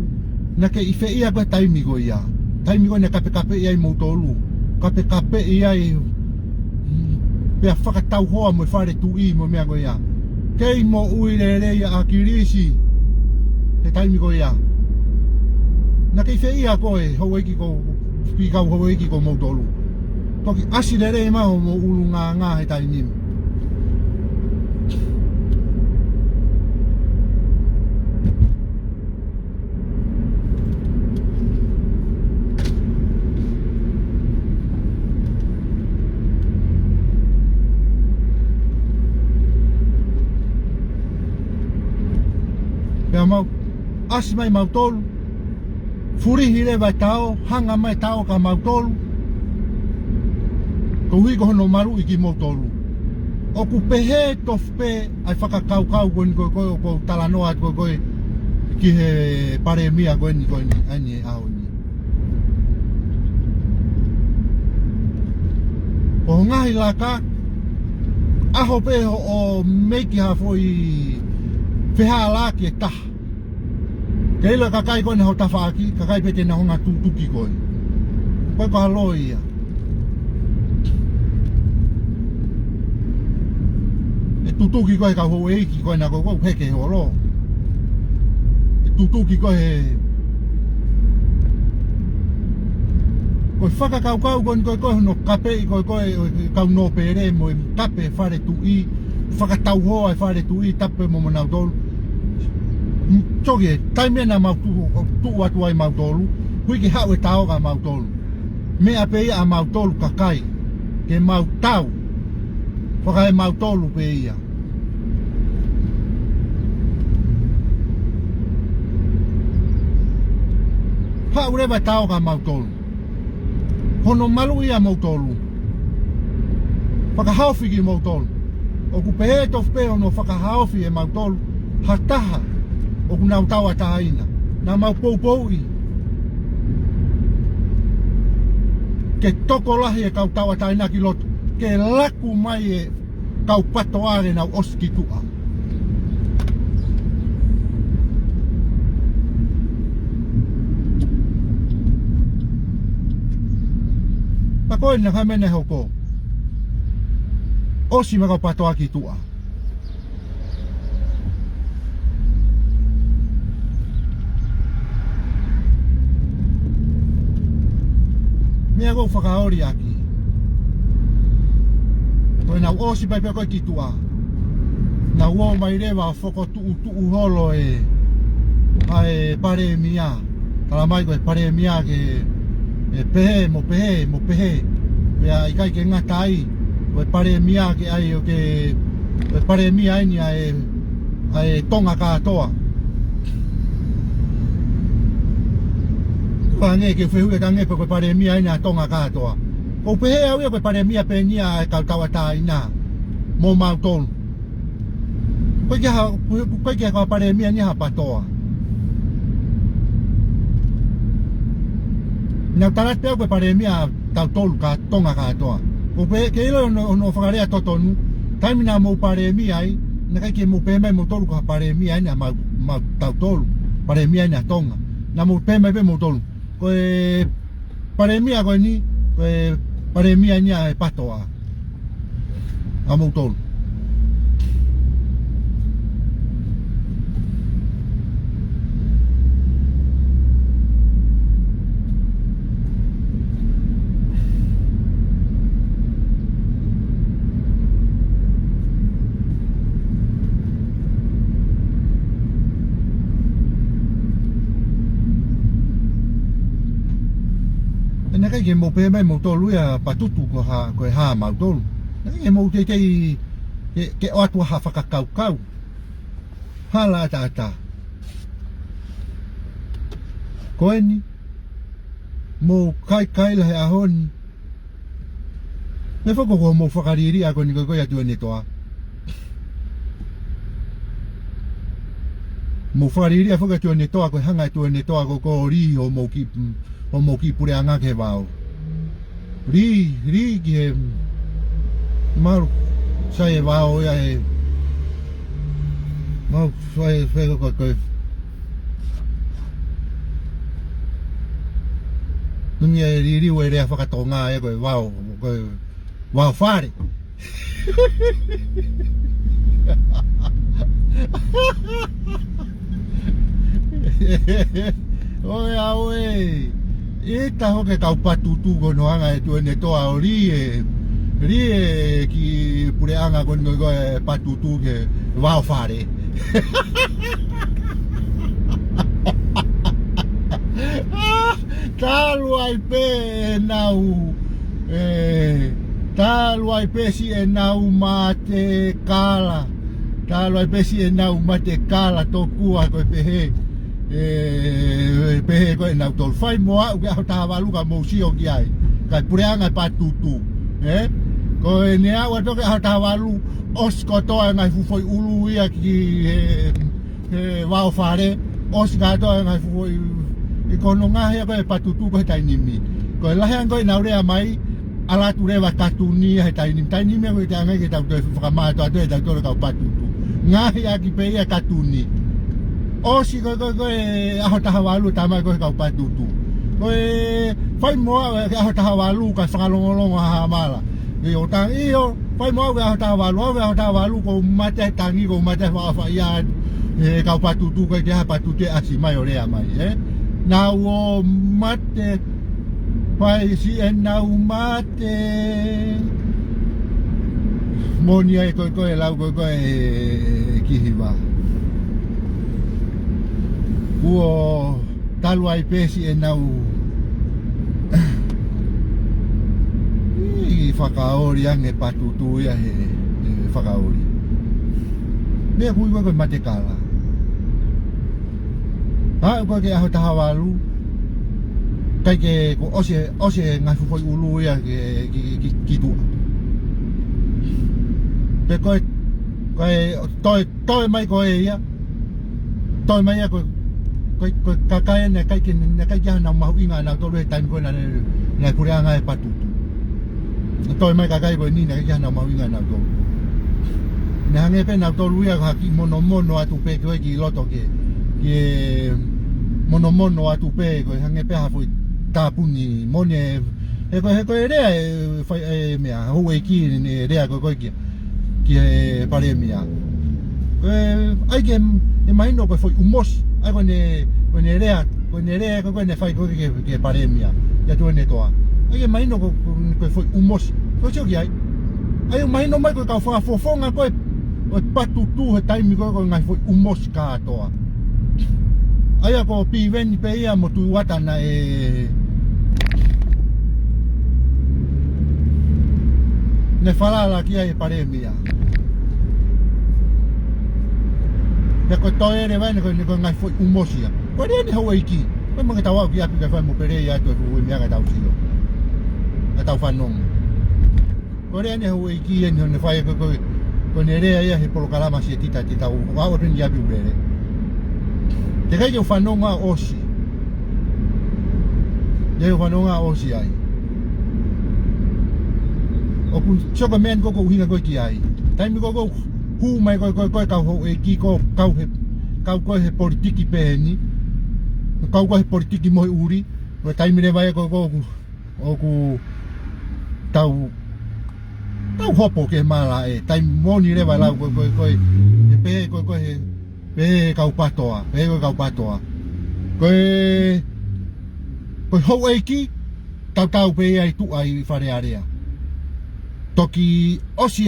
naʻe kei fē ia ko e taimi ko ia. Taimi ko ē naʻe kapekapeʻi ai moutolu. Kapekapeʻi ai, mm, pea fakatauhoa mo e fale tuʻi mo e meʻa ko ia. Kei moʻui lelei ʻa ʻAkilisi he taimi ko ia. Naʻe kei fē ia ko e houʻeiki ko, fika houʻeiki ko moutolu. Toki ʻasi lelei mai hoʻomou ʻulungaanga he taimi ni. ʻasi mai mautolu, fulihi leva e tao, hanga mai e tao kia mautolu, koeʻuhi ko hono maluʻi kimoutolu. ʻOku pehē tofu pē ʻa e fakakaukau ko eni ko ē ʻoku ou talanoa atu ko ē ki he palēmia ko eni ko eni ʻa eni ʻaho ni. ʻO ngaahi laka, ʻaho pē ʻo, ʻo meiki ha foʻi fehālaaki ʻe taha. Ke ʻilo e kakai ko ē naʻa nau tafaʻaki, kakai pē te nau hanga ʻo tutuki koe. Ko e ko ha loi ia. ʻE tutuki koe he kau houʻeiki ko ena ko ē ʻoku heke holo. ʻE tutuki koe he, ko e fakakaukau ko eni ko ē ko ē hono kapeʻi ko ē ko ē ʻo e kau nōpele mo e kape fale tuʻi, fakatauhoa e fale tuʻi, tapu mo monautolu. Toki e taimi ena mau tuʻu, tuʻu atu ai mautolu, hui ke haʻu e tao kia mautolu. Meʻa pē ia ʻa mautolu kakai, ke mau tau, faka e mautolu pē ia. Haʻu leva e tao kia mautolu. Hono maluʻi ʻa moutolu. Fakahaofi kimoutolu. ʻOku pehē tofu pē hono fakahaofi ʻe mautolu ha taha ʻoku nau tauʻatāina. Naʻa mau poupouʻi ke tokolahi e kau tauʻatāina ki loto, ke laku mai e kau patoa ke nau ʻosi ki tuʻa. Ka ko ena ka mene hoko. ʻOsi mai e kau patoa ki tuʻa. Meʻa ʻoku ou fakaoli ʻaki. Ko ʻenau ʻosi mai pē ko ē ki tuʻa. Nau ō mai leva ʻo fokotuʻutuʻu holo e, ʻa e palēmia. Tala mai ko e palēmia ke, ʻe pehē mo pehē mo pehē. Pea ʻikai ke ngata ai, ko e palēmia ke ʻai ʻo ke, ko e palēmia eni ʻa e, ʻa e Tonga kātoa. Hangē ke fehuʻi atu ange pe ko e palēmia eni ʻa Tonga kātoa. ʻOku ou pehē au ia ko e palēmia pē eni ʻa e kau tauʻatāina mo mautolu. ʻOku ʻikai ke ha, ʻoku ʻikai ke ha palēmia eni ha patoa. Naʻa ku tala atu pē au ko e palēmia ʻa tautolu ka Tonga kātoa. ʻOku pehē ke ʻilo hono, hono fakalea totonu, taimi naʻa mou palēmia ai, naʻe ʻikai ke mou pehē mai moutolu ko ha palēmia eni ʻa mau, mautautolu. Palēmia eni ʻa Tonga. Naʻa mou pehē mai pē moutolu. Ko e palēmia ko eni, ko e palēmia eni ʻa e patoa. ʻA moutolu. Naʻe ʻikai ke mou pehē mai moutolu ia Patutu ko ha, ko e hā mautolu. Naʻe ʻikai ke mou teitei ke, ke ʻoatu ha fakakaukau. Hala ʻataʻatā. Ko eni, mou kaikaila he ʻaho ni. Meʻa foki ko hoʻomou fakaliliʻa ko eni ko ē ʻa Tuʻanetoa. Mou fakaliliʻa foki ʻa Tuʻanetoa ko e hanga ʻe Tuʻanetoa ko ē ʻo lī hoʻomou kiʻi, hoʻomou kiʻi puleʻanga ki he vao. Lī, lī ki he malu sai e vao ia e mau sai e feko ko e. Numi e liliu e lea fakatonga e ko e vao, ko e vao fale. ʻOiauē. ʻIta hake kau Patutu ko hono hanga ʻe Tuʻanetoa ʻo lī e, lī e kiʻi puleʻanga ko eni ko e Patutu ki he vao fale. Talu ai pē ʻenau, ē, talu ai pē siʻenau mate kala. Talu ai pē siʻenau mate kala tokua ko e pehē. ʻE, pehē ko ē nautolu fai mo aʻu ki he ʻaho taha valu ka mou sio ki ai. Kae puleʻanga e Patutu. Ē? Ko ʻene aʻu atu ki he ʻaho taha valu, ʻosi kotoa e ngaahi fuʻu foʻi ʻulu ia ki he, he vao fale, ʻosi kotoa e ngaahi fuʻu foʻi, ʻi ko hono ngaohi ko ē Patutu ko ē he taimi ni. Ko e lahi ange ko ē ʻenau lea mai, ʻalu atu leva e katuni he taimi ni. Taimi ni meʻa ko ē te anga ke tau toe fakamātoato ʻe tautolu kau Patutu. Ngaohi ʻaki pē ia e katuni. ʻOsi ko ē ko ē ko ē ʻaho taha valu talamai ko ē kau Patutu. Ko e fai mo aʻu ki he ʻaho taha valu kae fakalongolongo ʻa Haʻamala. ʻIo, tangi ʻio, fai mo aʻu ki he ʻaho taha valu, aʻu ki he ʻaho taha valu ʻoku ou mate he tangi, ʻoku ou mate he faʻafaʻia atu. He kau Patutu, ʻikai ke ʻi ai ha Patutu ʻe ʻasi mai ʻo lea mai, ē? Naʻa nau ō mate, fai siʻenau mate. Moʻoni ia ko ē ko ē lau ko ē ko ē ʻe Kihiva. Kuo talu ai pē siʻenau ʻi fakaoli ange Patutu ia he, he fakaoli. Meʻa ko ē ko ē ko e mate kala. Aʻu ko ē ki he ʻaho taha valu, ʻikai ke, kuo ʻosi, ʻosi e ngaahi fuʻu foʻi ʻulu ia ki, ki, ki, ki tuʻa. Pea ko e, ko e toe, toe mai ko ē ia, toe mai ia ko e, ko e, ko e kakai naʻe ʻikai ke, naʻe ʻikai ke ʻi ai hanau mahuʻinga ʻanautolu he taimi ko ē naʻe, naʻe puleʻanga e Patutu. Toe mai kakai ko eni naʻe ʻikai ke ʻi ai hanau mahuʻinga ʻanautolu. Naʻe hangē pē nautolu ia ko ha kiʻi monomono atu pē ko ē ki loto ke, ke monomono atu pē ko e hangē pē ha foʻi tāpuni moʻoni ē. He ko e, he ko e lea e fai, e meʻa, houʻeiki ʻene lea ko ē ko ē ki, ki he palēmia. Ko e, ʻai ke, ʻe mahino ko e foʻi ʻumosi, ʻai ko ʻene, ko ʻene lea, ko ʻene lea ko ē ko ē ʻene fai ko ē ki, ki he palēmia. Ia tu ʻene toa. ʻAi ke mahino ko, ko, ko e foʻi ʻumosi. Ko e sio ki ai. ʻAi ʻo mahino mai ko e kau fakafofonga ko ē ʻo e Patutu he taimi ko ē ko e ngaahi foʻi ʻumosi kātoa. ʻA ia ko Piveni pē ia mo Tuʻiuata naʻe, naʻe falala ki ai e palēmia. Pea ko e toe leva eni ko e, ko e ngaahi foʻi ʻumosi ia. Ko e lea eni houʻeiki. Ko e manga tau aʻu ki ʻapi kae fai mo pele ia atu e fuʻu meʻa kae tau sio. Kae tau fanongo. Ko e lea eni houʻeiki eni ʻo ne fai ko e, ko e, ko ʻene lea ia he polokalama Setita te tau aʻu pē eni ki ʻapi ʻo lele. Teʻeki ai ke u fanongo ʻosi. Teʻeki ai ke u fanongo ʻosi ai. ʻOku sio ko e meʻa eni ko ē ʻoku ou ʻuhinga ko ē ki ai. Taimi ko ē ʻoku hū mai ko ē, ko ē, ko ē kau houʻeiki ko ē, kau he, kau ko ē he politiki pē eni. Kau ko ē he politiki moʻui ʻuli. Ko e taimi leva ia ko ē ʻoku ʻoku tau, tau hopo ke mala e taimi moʻoni leva lau ko ē, ko ē, ko ē, he pehē ko ē, ko ē, he pehē kau PATOA, pehē ko ē kau PATOA. Ko e, ko e houʻeiki, tautau pē ia ʻi tuʻa ʻi Fale Alea. Toki ʻosi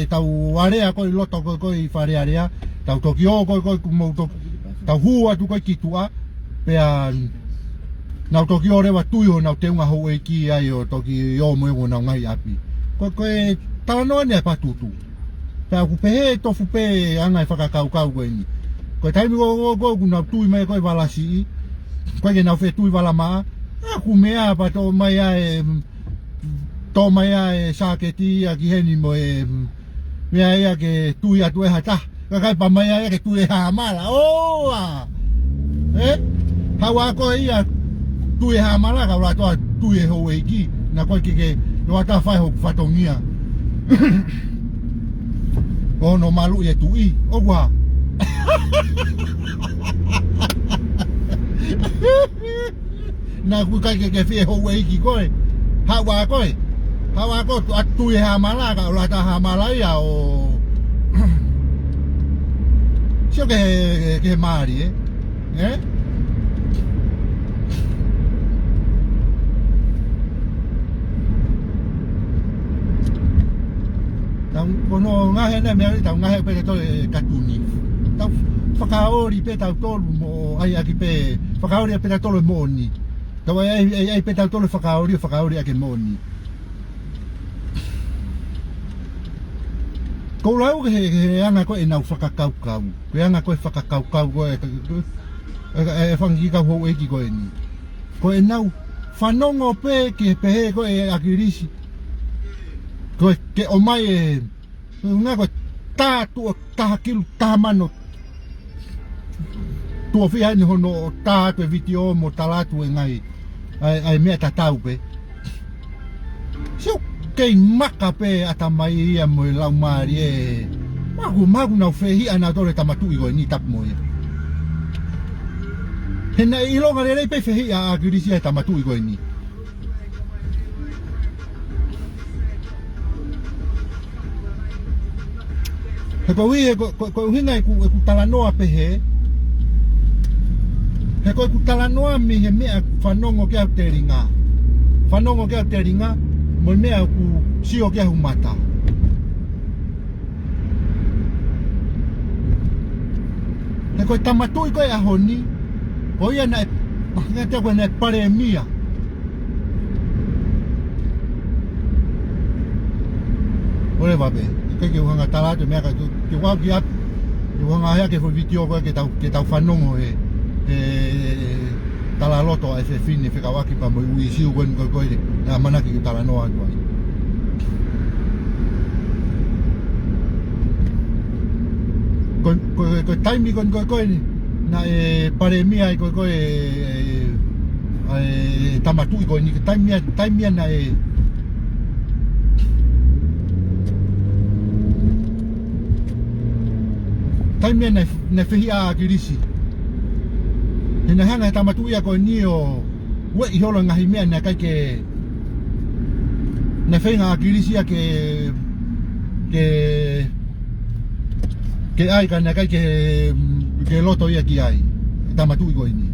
ʻetau alea ko ē ʻi loto ko ē, ko ē ʻi Fale Alea, tau toki ō ko ē, ko ē kuo mou toki, tau hū atu ko ē ki tuʻa, pea nau toki ō leva tui honau teunga houʻeiki ai ʻo toki ō mo e honau ngaahi ʻapi. Ko, ko e talanoa eni ʻa e Patutu. Pea ʻoku pehē tofu pē anga e fakakaukau ko eni. Ko e taimi ko ē, ko ē, ko ē ʻoku nau tui mai ko ē vala siʻi, ko ē ke nau fetui vala maʻa, ʻa, ʻoku meʻa pea tō mai ʻa e, tō mai ʻa e sāketi ia ki heni mo e, meʻa ia ke tui atu ʻe ha taha. Kakai pea mai ia ke tui ʻe Haʻamala. ʻOua! Ē? Haʻu ā koe ia tui ʻe Haʻamala, ka ʻoua ʻe tui ʻe houʻeiki. Naʻa ko ē ke ke, ʻoua ʻe fai hoku fatongia. Ko hono maluʻi e tuʻi. ʻOku ā. Naʻa ʻoku ʻikai ke ke fie houʻeiki koe. Haʻu ā koe. Haʻu ā koe ʻo tui ʻe Haʻamala, ka ʻoua ʻe Haʻamala ia ʻo sio ki he, ki he mali, ē? Ē? Tau, ko hono ngaohi ʻena meʻa, tau ngaohi pē tautolu e katuni. Tau fakaoli pē tautolu mo ʻai ʻaki pē, fakaoli pē tautolu e moʻoni. Tau ʻai, ʻai, ʻai, ʻai pē tautolu e fakaoli, fakaoli ʻaki e moʻoni. Ko e lau ki he, ki he anga ko ē ʻenau fakakaukau. Ko e anga ko ē fakakaukau ko ē, ka, ka, ʻE, ʻe, ʻe fanga kiʻi kau houʻeiki ko eni. Ko ʻenau fanongo pē ki he pehē ko ē ʻa ʻAkilisi. Ko e ke ʻomai e, ngā ko e tā tuʻo taha kilu taha mano. Tuʻo fiha eni hono tā atu e vitiō mo tala atu e ngaahi ʻa e, ʻa e meʻa tatau pē. Sio, kei maka pē ʻatamai ia mo e laumālie. Maku, maku nau fehiʻa nautolu e tama tuʻi ko eni tapu mo ia. He naʻe ʻilonga lelei pē fehiʻa ʻa ʻAkilisi e tama tuʻi ko eni. He ko e ʻuhi, he ko, ko, ko e ʻuhinga ʻeku, ʻeku talanoa pehē. He ko ʻeku talanoa mei he meʻa fanongo ki ai ʻa e telinga. Fanongo ki ai ʻa e telinga, mo e meʻa ʻoku sio ki ai ʻa e mata. He ko e tama tuʻi ko ē ʻaho ni, ko ia naʻe, ngata ko ē naʻe palēmia. ʻOleva pē, ʻikai ke u hanga tala atu e meʻa ka tu, ke u ʻalu ki ʻapi, ke u hanga ʻai ake foʻi vitiō ko ē ke tau, ke tau fanongo he, he talaloto ʻa e fefine fekauʻaki pea mo e ʻū ʻīsiu ko eni ko ē ko ē, naʻe ʻamanaki ke talanoa atu ai. Ko, ko, ko e taimi ko eni ko ē ko ē ni, naʻe palēmia ai ko ē ko ē, ʻa e tama tuʻi ko eni, ko e taimi ia, taimi ia naʻe, taimi ia naʻe, naʻe fehiʻa ʻa ʻAkilisi. He naʻe hanga he tama tuʻi ia ko eni ʻo ueʻi holo e ngaahi meʻa naʻe ʻikai ke, naʻe feinga ʻa ʻAkilisi ia ke, ke, ke ʻai ka naʻe ʻikai ke, ke loto ia ki ai, e tama tuʻi ko eni.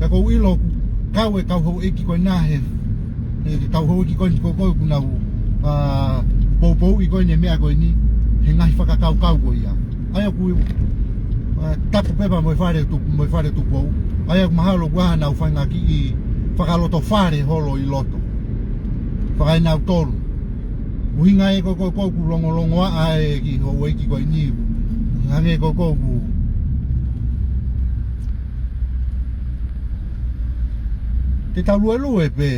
Ka ʻoku ou ʻilo ʻoku kau e kau houʻeiki ko ena he, he kau houʻeiki ko eni ko ē ko ē ʻoku nau, ʻa, poupouʻi ko eni e meʻa ko eni, he ngaahi fakakaukau ko ia. ʻA ia ʻoku, ʻa, tapu pē pea mo e Fale ʻo Tu-, mo e Fale ʻo Tupou. ʻA ia ʻoku mahalo ʻoku ʻi ai haʻanau fanga kiʻi fakalotofale holo ʻi loto. Fakaenautolu. ʻUhinga ē ko ē ko ē ko ē ʻoku longolongoaʻa e kiʻi houʻeiki ko eni. Hangē ko ē ko ē ʻoku te tau luelue pē.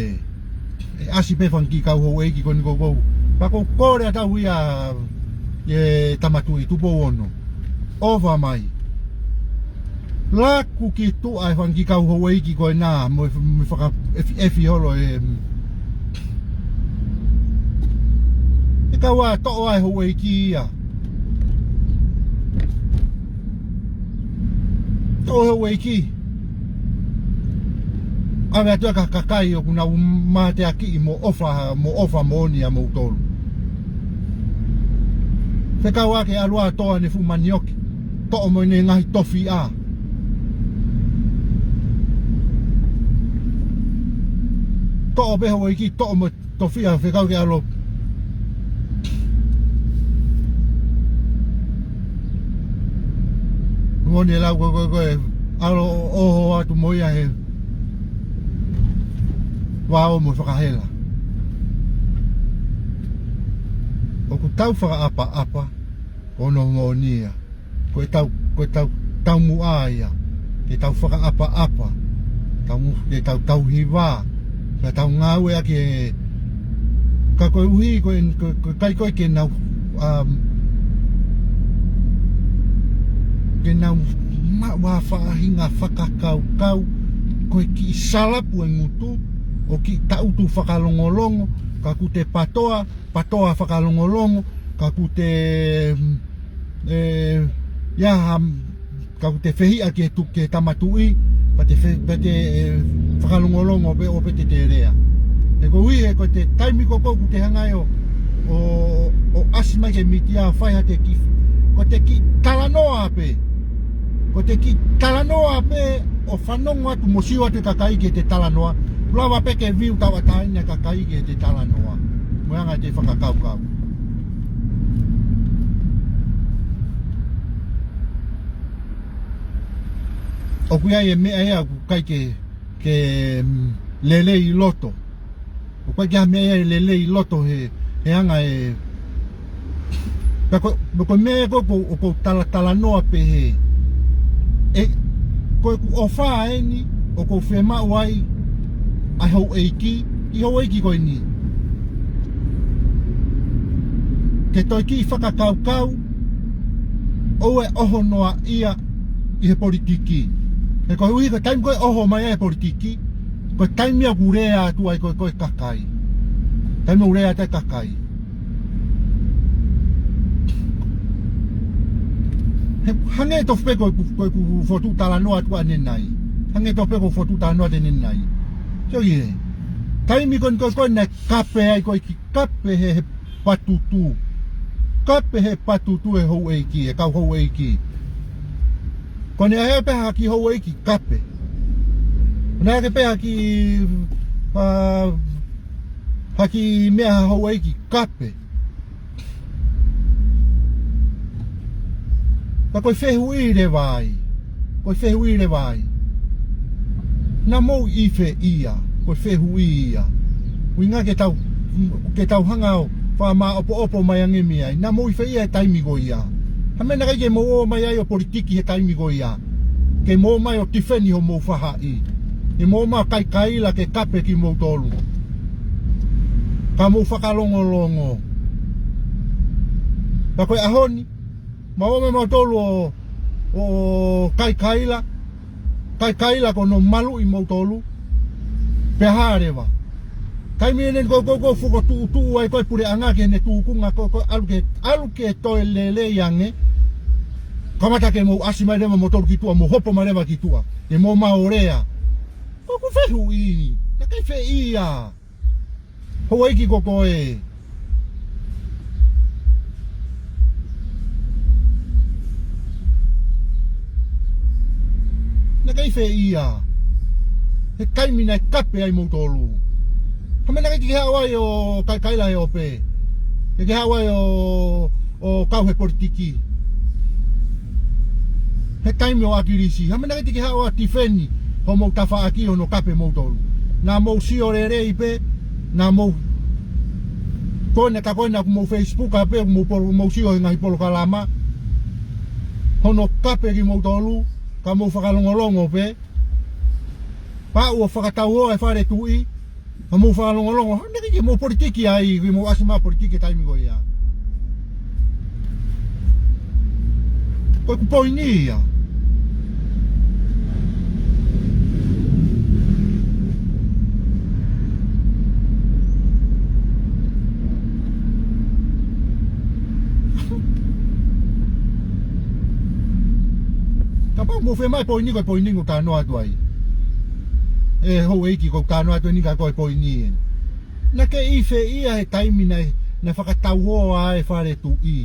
ʻE ʻasi pē fanga kiʻi kau houʻeiki ko eni ko ē ko ē. Pea ʻoku ou kole atu ia, ʻe tama tuʻi Tupou Ono. ʻOfa mai. Laku ki tuʻa e fanga kiʻi kau houʻeiki ko ena, mo e, mo e fakaʻefiʻefi holo e, e kau ʻa toʻo ʻa e houʻeiki ia. Toʻo e houʻeiki. ʻAve atu ia ki he kakai ʻoku nau mateakiʻi mo ʻofa, mo ʻofa moʻoni ʻia moutolu. Fekauʻaki ʻalu ʻo toʻo ʻene fuʻu manioke. Toʻo mo ʻene ngaahi tofiʻa. Toʻo pē houʻeiki, toʻo mo tofiʻa fekauʻaki ʻalu. Moʻoni e lau ko ē ko ē ko ē, ʻalu ʻo ʻoho atu mo ia he vao mo e fakahela. ʻOku tau fakaʻapaʻapa, ʻo no moʻoni ia. Ko e tau, ko e tau, taumuʻa ia. Ke tau fakaʻapaʻapa. Tau mu-, ke tau tauhi vā. Ka tau ngāueʻaki e, ka koeʻuhi, ko e, ko e, ko e ʻikai ko ē ke nau, um, ke nau maʻu ha faʻahinga fakakaukau, ko e kiʻi salapu e ngutu, ʻo kiʻi taʻutu fakalongolongo, ka ʻoku te patoa, patoa fakalongolongo, ka ʻoku te, mm, ʻe, ia ha, ka ʻoku te fehiʻa ki he tu-, ki he tama tuʻi, pea te fe-, pea te, ʻe, fakalongolongo pē ʻo pē te te lea. He koeʻuhi he ko e taimi ko ē ko ē ʻoku te hanga ai ʻo, ʻo, ʻo ʻasi mai ki he mītia ʻo fai haʻate kiʻi, ko ʻete kiʻi talanoa pē. Ko ʻete kiʻi talanoa pē ʻo fanongo atu mo sio atu e kakai ki heʻete talanoa. Lava pē ke view tauʻatāina e kakai ki heʻete talanoa. Mo e anga ʻete fakakaukau. ʻOku ʻi ai e meʻa ia ʻoku ʻikai ke, ke, mm, lelei ʻi loto. ʻOku ʻikai ke ʻi ai ha meʻa ia ʻe lelei ʻi loto he, he anga e, Ka ko, ko e meʻa ko ē ʻoku ou talatalanoa pehē. ʻE, ko ʻeku ʻofa eni ʻoku ou fiemaʻu ai ʻa e houʻeiki, ʻi houʻeiki ko eni. Ke toe kiʻi fakakaukau, ʻoua ʻe ʻoho noaʻia ʻi he politiki. He koeʻuhi ko e taimi ko ē ʻoho mai ai he politiki, ko e taimi ʻoku lea atu ai ko ē, ko ē kakai. Taimi ʻoku lea atu ai kakai. He, hangē tofu pē ko ʻeku, ko ʻeku fokotuʻu talanoa atu ʻanenai. Hangē tofu pē ko ʻeku fokotuʻu talanoa atu ʻanenai. Sio ki he. Taimi ko ē, ko ē, ko ē naʻe kape ai ko ē ki kape he, he patutu. Kape he patutu e houʻeiki, e kau houʻeiki. Ko ʻene ʻai pē ha kiʻi houʻeiki kape. Ko ʻene ʻai pē ha kiʻi, ʻa, ha kiʻi meʻa ha houʻeiki kape. Ka ko e fehuʻi leva ai. Ko e fehuʻi leva ai. Naʻa mou ʻi fē ia, ko e fehuʻi ia. ʻUhinga ke tau, ke tau hanga ʻo fakamāʻopoʻopo mai ange mei ai. Naʻa mou ʻi fē ia he taimi ko ia. Ha meʻa naʻe ʻikai ke mou ō mai ai ʻo politiki he taimi ko ia. Ke mou ō mai ʻo tifeni homou faʻahi. Ke mou ō mai ʻo kaikaila ke kape kimoutolu. Ka mou fakalongolongo. Ka ko e ʻaho ni, mou ō mai moutolu ʻo, ʻo kaikaila, kaikaila ko hono maluʻi moutolu, pea hā leva. Taimi ʻeni ko ē ʻoku ou fokotuʻutuʻu ai ko ē puleʻanga ki heʻene tūkunga ko ē, ko ē ʻalu ke, ʻalu ke toe lelei ange. Kamata ke mou ʻasi mai leva moutolu ki tuʻa, mou hopo mai leva ki tuʻa. Ke mou ō mai ʻo lea. Ko ʻeku fehuʻi, naʻe ʻikai fē ia. Houʻeiki ko koe. Naʻe ʻikai fē ia. He taimi naʻe kape ai moutolu. Ha meʻa naʻe ʻikai te ke haʻu ai ʻo kaikaila he ope. Te ke haʻu ai ʻo ʻo kau he politiki. He taimi ʻo ʻAkilisi. Ha meʻa naʻe ʻikai te ke haʻu ʻo tifeni homou tafaʻaki hono kape moutolu. Naʻa mou sio lelei pē, naʻa mou, ko ena ka ko ena ʻoku mou Facebook pē, ʻoku mou polo-, mou sio he ngaahi polokalama. Hono kape kimoutolu, ka mou fakalongolongo pē. Pea ʻoua fakatauhoa e fale tuʻi, ka mou fakalongolongo, naʻe ʻikai ke mou politiki ai, ke mou ʻasi mai ʻo politiki he taimi ko ia. Ko ʻeku poini ia. Kapau ʻoku mou fiemaʻu e poini, ko e poini ʻoku ou talanoa atu ai. ʻE houʻeiki, ʻoku ou talanoa atu eni ka ko e poini ē. Naʻe ʻikai fē ia he taimi naʻe, naʻe fakatauhoa ai e fale tuʻi.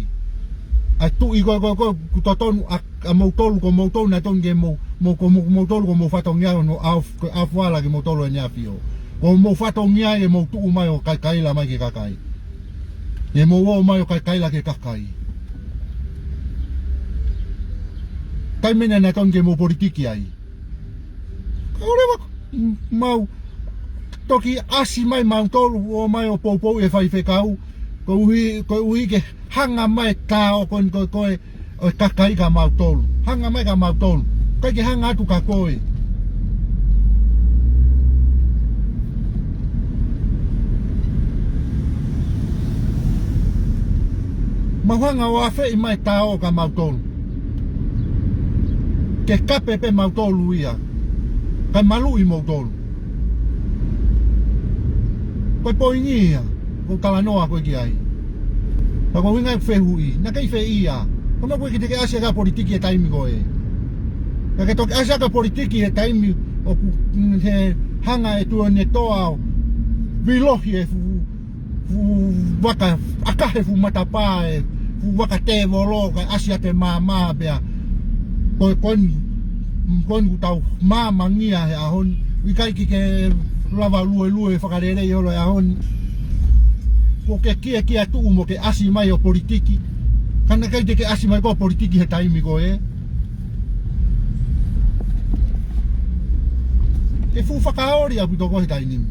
ʻA e tuʻi ko ē, ko ē, ko ē, ʻoku totonu ʻa, ʻa moutolu, ko moutolu naʻe totonu ke mou, mou, ko mou, moutolu ko mou fatongia hono ʻaf-, ko e ʻafuala kimoutolu ʻEne ʻAfio. Ko mou fatongia ke mou tuʻu mai ʻo kaikaila mai ki he kakai. Ke mou ō mai ʻo kaikaila ki he kakai. Taimi naʻe totonu ke mou politiki ai. Ka ʻoua leva, m-, mau toki ʻasi mai mautolu, ō mai ʻo poupou e faifekau, koeʻuhi, koeʻuhi ke hanga mai e tā ʻo ko ē, ko ē, ko ē, ʻo e kakai kia mautolu. Hanga mai kia mautolu. ʻIkai ke hanga atu kia koe. Mau hanga ʻo afeʻi mai e tā ʻo kia mautolu. Ke kape pē mautolu ia. Kae maluʻi moutolu. Ko e poini ia, ʻoku ou talanoa ko ē ki ai. Ka ko e ʻuhinga e fehuʻi, naʻe ʻikai fē ia. Ko e meʻa ko ē ʻikai te ke ʻasi ai ki he politiki he taimi ko ē. Ka ke toki ʻasi ai ki he politiki he taimi ʻoku, mm, he hanga ʻe Tuʻi Netoa ʻo vilohi e fuʻu, fuʻu vaka, ʻakahe fuʻu matapā e fuʻu vaka tēvolo kae ʻasi atu e maama pea. Ko e, ko eni, ko eni ʻoku tau māmangia he ʻaho ni. ʻIkai ke ke lava luelue fakalelei holo he ʻaho ni. Ko e kiʻi, kiʻi tuʻu mo ke ʻasi mai ʻo politiki. Ka naʻe ʻikai te ke ʻasi mai koe ʻo politiki he taimi ko ē. Ke fuʻu fakaoli ʻaupito koe he taimi ni.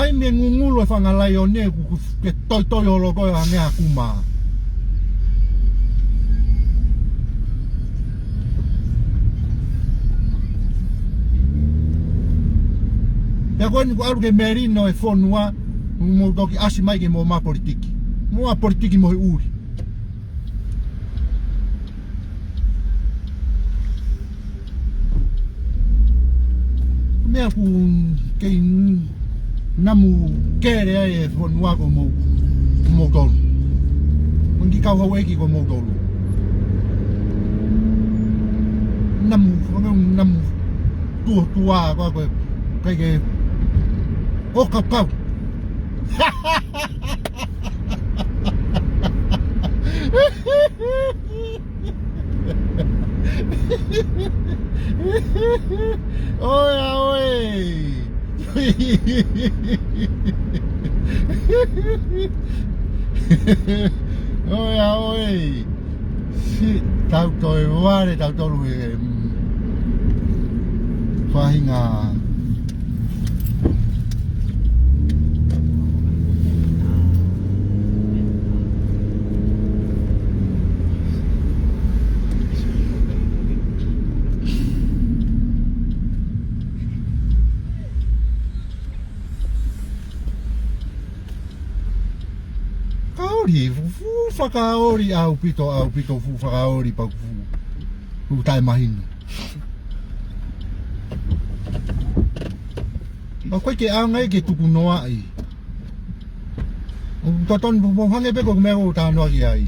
Ai me ngungulu e fanga laione ku, ku ke toitoi holo ko e hangē ha kuma. Pea ko eni kuo ʻalu ke melino e fonua, mou toki ʻasi mai ke mou ō ʻo politiki. Mou ō ʻo politiki mo e ʻuli. Meʻa ʻoku kei namu kele ai e fonua ko mou, ko moutolu. Ko e kiʻi kau houʻeiki ko moutolu. Namu, ko e namu tuʻutuʻuni ko ē, ko e, ʻikai ke ʻo kaukau. ʻOi, ʻa ʻoe. ʻOi, ʻa ʻoe. Siʻi tau toe vale, tau tolu he, mm, faʻahinga. Kaoli, fuʻu, fuʻu fakaoli ʻaupito, ʻaupito fuʻu fakaoli pea fuʻu, fuʻu taʻemahino. ʻOku ʻikai ke ʻaonga ia ke tukunoaʻi. ʻOku totonu pē ʻo hangē pē ko e meʻa ʻoku ou talanoa ki ai.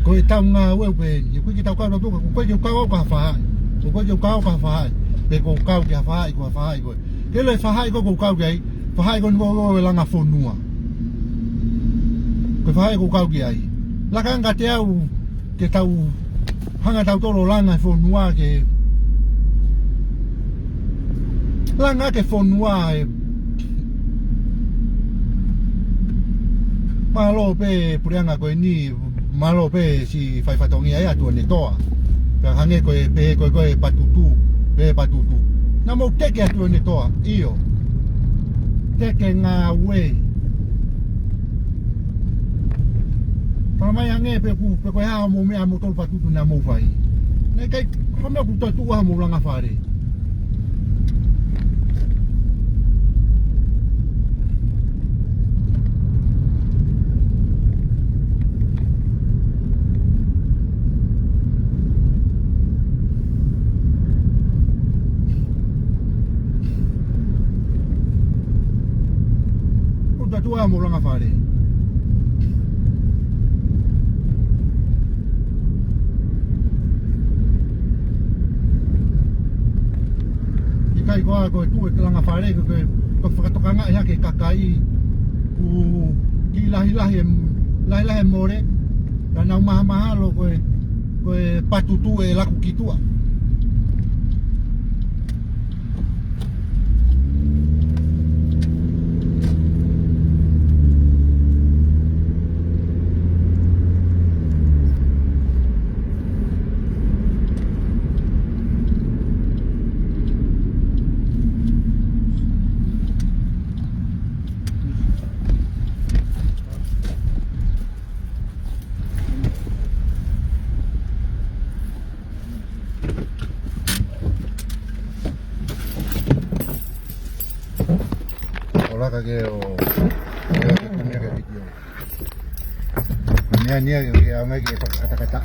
Ko e tau ngāue pē eni, ʻoku ʻikai ke tau kau atu, ʻoku ʻikai ke u kau au ki ha faʻahi. ʻOku ʻikai ke u kau au ki ha faʻahi. Pe ko u kau ki ha faʻahi, ko ha faʻahi ko ē. Ke ʻilo e faʻahi ko ē ʻoku ou kau ki ai, faʻahi ko eni ko e langa fonua. Ko e faʻahi ʻoku ou kau ki ai. Laka ange kiate au ke tau hanga tautolu ʻo langa e fonua ke langa ʻaki e fonua ē. Mālō pē puleʻanga ko eni, mālō pē siʻi fai fatongia ʻa e ʻOtua ne toa. Ka hangē ko e pehē ko ē ko e patutu, pē patutu. Naʻa mou teke ʻa e ʻOtua ne toa, ʻio. Teke ngāue. Fakamai ange pē ʻoku, pe ko e hā hoʻomou meʻa ʻa moutolu patutu naʻa mou fai. Naʻe ʻikai, ko e meʻa ʻoku toe tuʻu ai hoʻomou langa fale. ʻOku toe tuʻu ai hoʻomou langa fale. ʻIkai ko ā ko e tuʻu e langa fale ko e, ko e fakatokangaʻi hake e kakai ʻoku kiʻi lahilahi e, lahilahi e mole. Ka nau mahamahalo ko e, ko e patutu ʻe laku ki tuʻa. ʻOlaka ke ʻo, ʻo ke kumi ke video. Nia, nia, ke ʻaonga ke fakakatakata.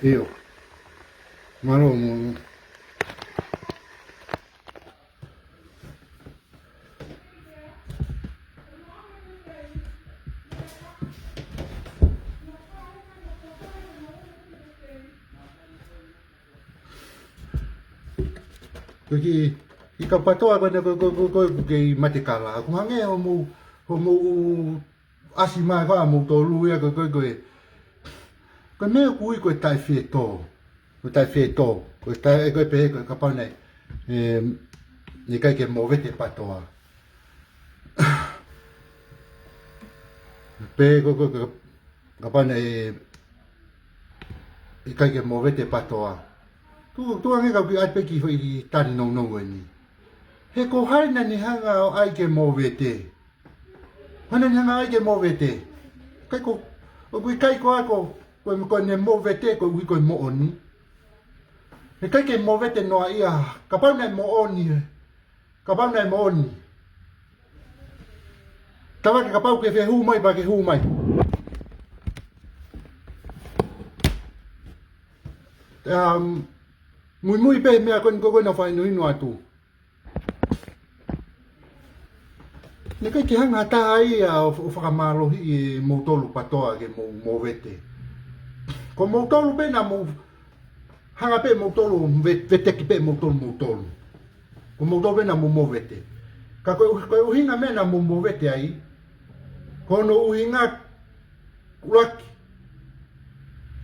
ʻIo. Mālō mo. Ko e kiʻi, kiʻi kau PATOA ko ena ko, ko, ko, ko, ko e kiʻi mate kala. ʻOku hangē hoʻomou, hoʻomou ʻasi mai ko ē ʻa moutolu ia ko, ko, ko e, ko e meʻa ʻoku ui ko e taʻefetō. Ko e taʻefetō. Ko e taʻe, ko e pehē ko e kapau naʻe, ē, ʻikai ke movete PATOA. Pehē ko, ko, ko, kapau naʻe ʻikai ke movete PATOA. Tuku, tuku ange kau kiʻi ʻai pē kiʻi foʻi tali nounou eni. He ko hai naʻa ne hanga ʻo ʻai ke movete? Ko hai naʻa ne hanga ʻai ke movete? ʻIkai ko, ʻoku ʻikai ko ā ko, ko, ko ʻene movete koeʻuhi ko e moʻoni. He ʻikai ke movete noa ia, kapau naʻe moʻoni, ē. Kapau naʻe moʻoni. Tava ke kapau ke fehū mai, pea ke hū mai. Um, muimui pē meʻa ko eni ko, ko ena fakahinohino atu. Naʻe ʻikai ke hanga ha taha ia ʻo, ʻo fakamālohiʻi ʻe moutolu PATOA ke mou, movete. Ko moutolu pē naʻa mou hanga pē moutolu, ve-, veteki pē moutolu, moutolu. Ko moutolu pē naʻa mou movete. Ka ko e ʻu-, ko e ʻuhinga meʻa naʻa mou movete ai, ko hono ʻuhinga ʻuluaki,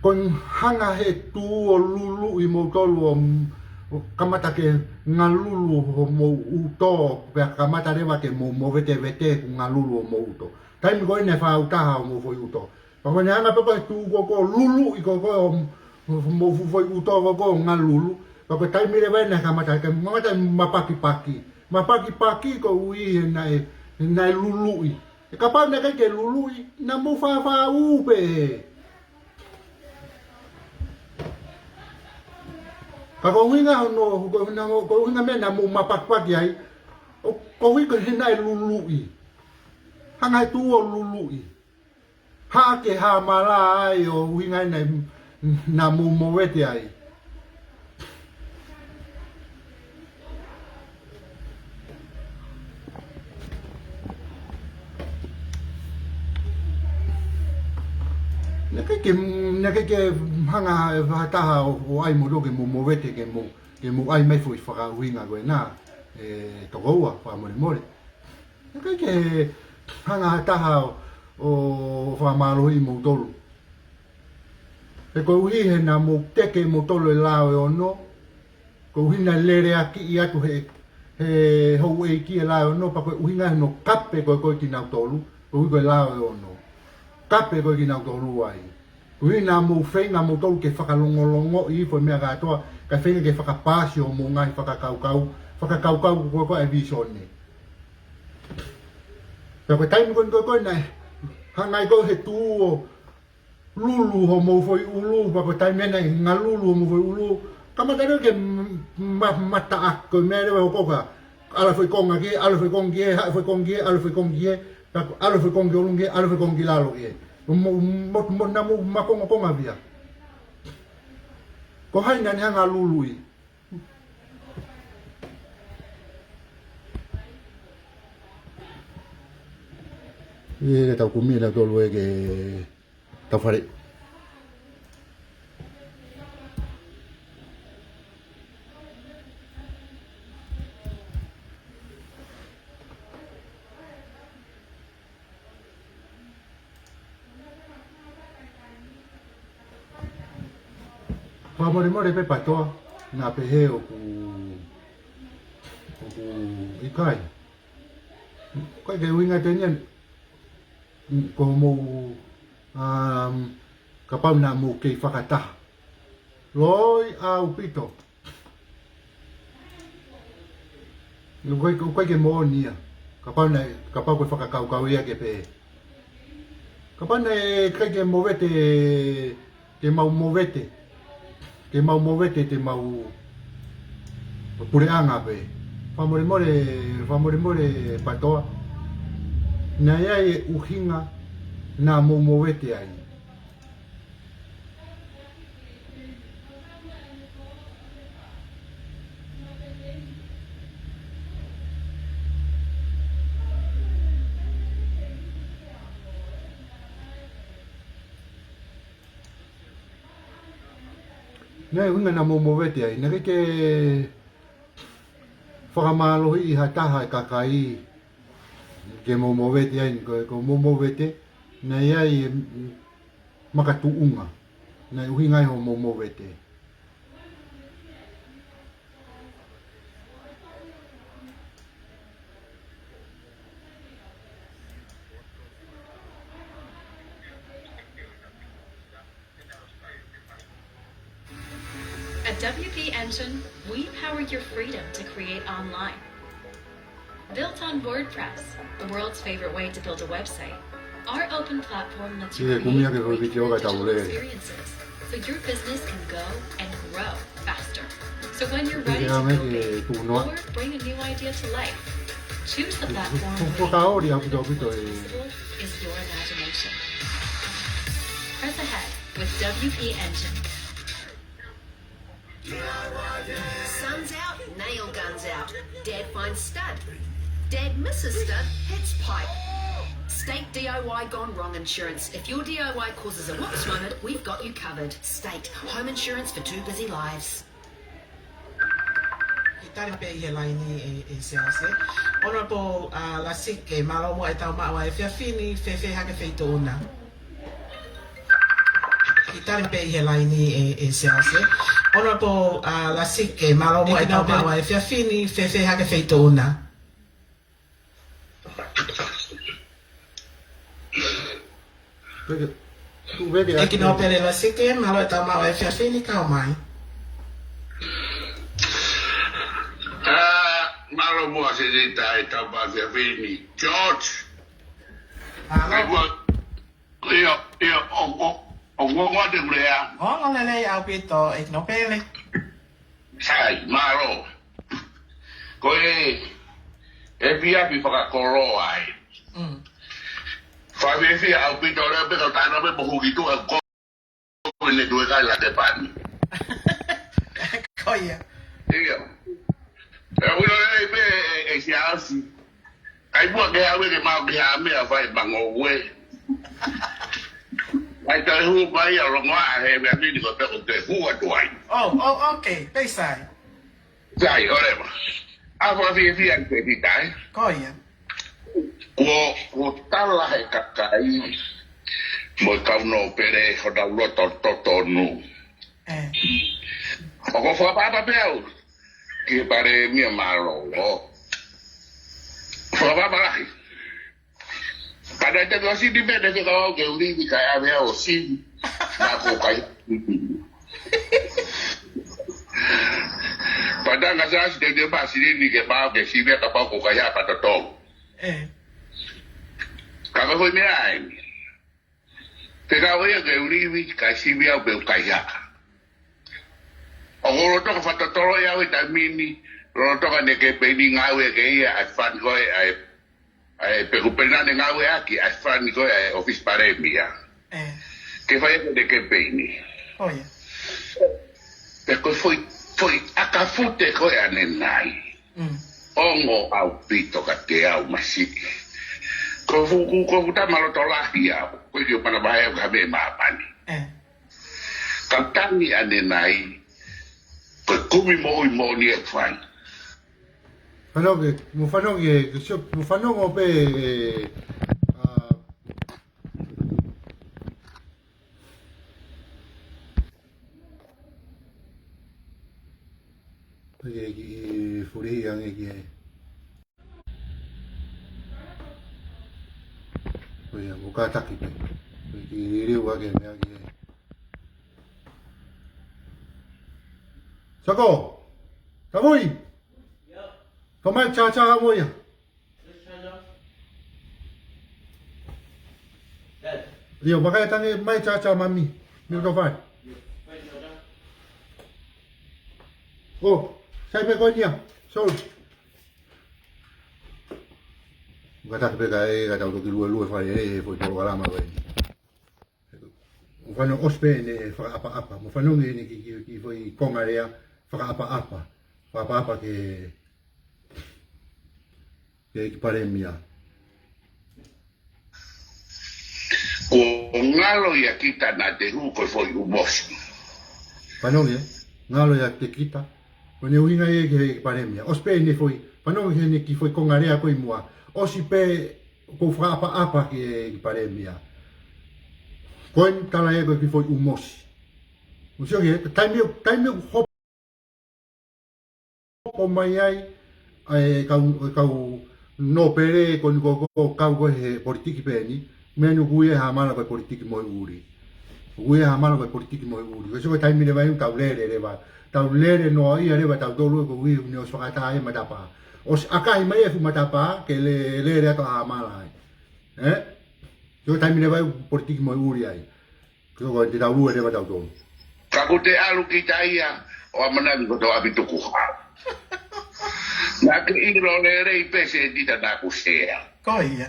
ko e hanga he tū ʻo luluʻi moutolu ʻo, ʻo kamata ke ngalulu homou ʻuto, pea kamata leva ke mou movetevete ʻoku ngalulu homou ʻuto. Taimi ko ē naʻe fāutaha homou foʻi ʻuto. Pea ko ʻene hanga pē ko e tū ko ē ʻo luluʻi ko ē ʻo, ʻo, homou fuʻu foʻi ʻuto ko ē ʻo ngalulu. Pea ko e taimi leva ē naʻe kamata, ke kamata mapakipaki. Mapakipaki koeʻuhi he naʻe, he naʻe luluʻi. He kapau naʻe ʻikai ke luluʻi, naʻa mou fāfāʻū pē. Ka ko e ʻuhinga hono, ko e ʻuhinga, ko e ʻuhinga meʻa naʻa mou mapakipaki ai, ʻo, koeʻuhi ko e he naʻe luluʻi. Hanga he tū ʻo luluʻi. Haʻu ke hāmala ai ʻo ʻuhinga naʻe, naʻa mou movete ai. Naʻe ʻikai ke, naʻe ʻikai ke hanga ʻe ha taha ʻo, ʻo ʻai moutolu ke mou movete, ke mou, ke mou ʻai mai foʻi fakaʻuhinga ko ena, ē, tokoua, fakamolemole. Naʻe ʻikai ke hanga ha taha ʻo, ʻo fakamālohiʻi moutolu. He koeʻuhi he naʻa mou teke moutolu ʻe Lao ʻe Ono, koeʻuhi naʻe leleakiʻi atu he, he houʻeiki ʻe Lao ʻe Ono, pea ko e ʻuhinga hono kape ko ē ko ē kinautolu, koeʻuhi ko e Lao ʻe Ono. Kape ko ē kinautolu ai. Koeʻuhi naʻa mou feinga moutolu ke fakalongolongoʻi foʻi meʻa kātoa, kae feinga ke fakapaasi homou ngaahi fakakaukau, fakakaukau ko ē ko ē ʻa e vīsone. Pea ko e taimi ko ē ko ē ko ē naʻe hanga ai ko ē he tū ʻo lulu homou foʻi ʻulu, pea ko e taimi naʻe ngalulu homou foʻi ʻulu, kamata leva ke m-, ma-, mataʻaki, ko e meʻa leva ʻoku hoko ko e ʻalu e foʻi konga ki hē, ʻalu e foʻi konga ki hē, haʻu e foʻi konga ki hē, ʻalu e foʻi konga ki hē, pea ko e ʻalu e foʻi konga ki ʻolunga ki hē, ʻalu e foʻi konga ki lalo ki hē. Mo, mo, mo, mo, naʻa mou makongokonga pē ia. Ko hai naʻa ne hanga luluʻi? ʻE, ke tau kumi ʻe nautolu ē ke tau fale. Fakamolemole pē PATOA, naʻa pehē ʻoku, ʻoku ʻikai. Ko e ke ʻuhinga ʻeni, ko hoʻomou, um, kapau naʻa mou kei fakataha. Loi ʻaupito. ʻOku ʻikai, ʻoku ʻikai ke moʻoni ia. Kapau naʻe, kapau ko e fakakaukau ia ke pehē. Kapau naʻe ʻikai ke movete, ke mau movete. Ke mau movete, te mau puleʻanga pē. Fakamolemole, fakamolemole PATOA. Naʻe ʻi ai e ʻuhinga naʻa mou movete ai. Naʻe ʻuhinga naʻa mou movete ai, naʻe ʻikai ke, Fakamālohiʻi ha taha e kakai ke mou movete ai, ko, ko mou movete, naʻe ʻi ai e makatuʻunga, naʻe ʻuhinga ai hoʻomou movete. At W P Engine, we power your freedom to create online. Built on WordPress, the world's favorite way to build a website, our open platform lets you create great digital experiences, so your business can go and grow faster. So when you're ready to go big or bring a new idea to life, choose the platform where your is your imagination. Press ahead with W P Engine. Sun's out, nail guns out. Dad finds stud. Dad misses stud, hits pipe. State D I Y gone wrong insurance. If your D I Y causes a whoops moment, we've got you covered. State, home insurance for two busy lives. Kiʻi tali pē ʻi he laini ē, ē Siaosi. Honorable, uh, Lasike, mālō muʻa e tau maʻu ʻa e efiafi ni, fēfē hake feituʻu na? Kiʻi tali pē ʻi he laini ē, ē Siaosi. Honorable, uh, Lasike, mālō muʻa e tau maʻu ʻa e efiafi ni, fēfē hake feituʻu na? Peke, tuʻu peke ʻEiki Nōpele Lasike, mālō e tau maʻu ʻa e efiafi ni, kau mai. Ah, mālō muʻa Sēnita e tau maʻu ʻa e efiafi ni. George. Mālō. Kai kua, ʻio, ʻio, ʻo, ʻo, ʻo, ʻo, ʻo, te kulea. ʻO, ʻo lelei ʻaupito, ʻEiki Nōpele. Sai, mālō. Ko e, e efiafi fakakoloa ē. Mm. Fakafiefia ʻaupito leva pē kau tānaki pē mo huki tuʻa ko e ne tuʻu e kai la te pani. Ko ia. ʻIo. E ui lo e pē e, e Siaosi. Kai muʻa ke au e ke mau ke ha meʻa fai mango ue. Kai toe hū mai ʻo longoaʻa he meʻa mini ko te ko te hū atu ai. Oh, oh, okay. Pei sai. Sai, ʻoleva. ʻA fakafiefia ke fitai. Ko ia. Kuo, kuo tala he kakai mo e kau nōpele honau loto totonu. ʻE. ʻOku ou fakaʻapaʻapa pē au ki he Palēmia, mālō. Fakaʻapaʻapa lahi. Ka naʻe te ko sini mene ke kau ke uli ni kai ave au ʻo sini. Naʻa ko kai. Pata ngā sasi te te pa sini ni ke pau ke sini ka pau ko kai ha ka totonu. ʻE. Ka ko e foʻi meʻa eni. Te kau ia ke uli ni kai sini au pe u kai ha. ʻOku ou loto ka fakatotolo ia au he taimi ni, loto ka ne ke peni ngāue ke ia ʻa e fani ko e ʻa e ʻa e pe ko pena ne ngāueʻaki ʻa e fani ko e ʻa e ʻOfisi Palēmia. ʻE. Ke fai ʻaki e kemipeini. Ko ia. Pe ko e foʻi, foʻi ʻakafute ko e ʻanenai. Mm. Ongo ʻaupito kiate au masiʻi. Ko fuku, ko fuku tama loto lahi au. Ko e kiʻi ʻo pana vahe au ka me māmani. ʻE. Ka tangi ʻanenai. Ko e kumi moʻui moʻoni e fai. Fanongo, mo fanongo e, ke sio, mo fanongo pē, ē, ʻa, pē ke, ke fuli ange ki he. Ko ia, mo kātaki pē. Pē ke liliu ake meʻa ki he. Sako! Kavui! Ko mai cha cha mo ia. Io, vakai tangi mai cha cha mami. Mil ko fai. Oh, sai pē ko ia. So. Ka taki pē ka e, ka tau toki lue lue fai e, e, foʻi polokalama ko e. Mo fanongo ʻosi pē ʻene fakaʻapaʻapa. Mo fanongo ʻene ki, ki, ki foʻi konga lea fakaʻapaʻapa. Fakaʻapaʻapa ke, ke ki Palēmia. Ko ngalo ia kita naʻa te hū ko e foʻi ʻumosi. Fanongo ē, ngalo ia te kita. Ko ʻene ʻuhinga ia ki he, ki he palēmia. ʻOsi pē ʻene foʻi, fanongo ki heʻene kiʻi foʻi konga lea ko ē ʻi muʻa. ʻOsi pē ʻoku ou fakaʻapaʻapa ki he, ki he palēmia. Ko ʻene tala ia ko e kiʻi foʻi ʻū mosi. Mou sio ki he, taimi ʻoku, taimi ʻoku hopo mai ai ʻa e kau, ʻa e kau nōpele ko eni ʻoku, ʻoku kau ko ē he politiki pē eni, meʻa ni ʻoku ui ʻe Hamala ko e politiki moʻui ʻuli. ʻOku ui ʻe Hamala ko e politiki moʻui ʻuli. Ko e sio ko e taimi leva eni ʻoku tau lele leva. Tau lele noaʻia leva tautolu ʻoku ui ʻoku ne ʻosi fakaʻatā e matapā. ʻOsi ʻakahi mai e fuʻu matapā ke le-, lele atu ʻa Hamala ai. Ē? Sio ko e taimi leva eni ʻoku politiki moʻui ʻuli ai. Ko e, ko e te tau lue leva tautolu. Ka ʻoku te ʻalu kita ia ʻo ʻamanaki ko hoto ʻapi tukuhau. Naʻa ke ʻilo lelei pē Senita naʻa ku sea. Ko ia.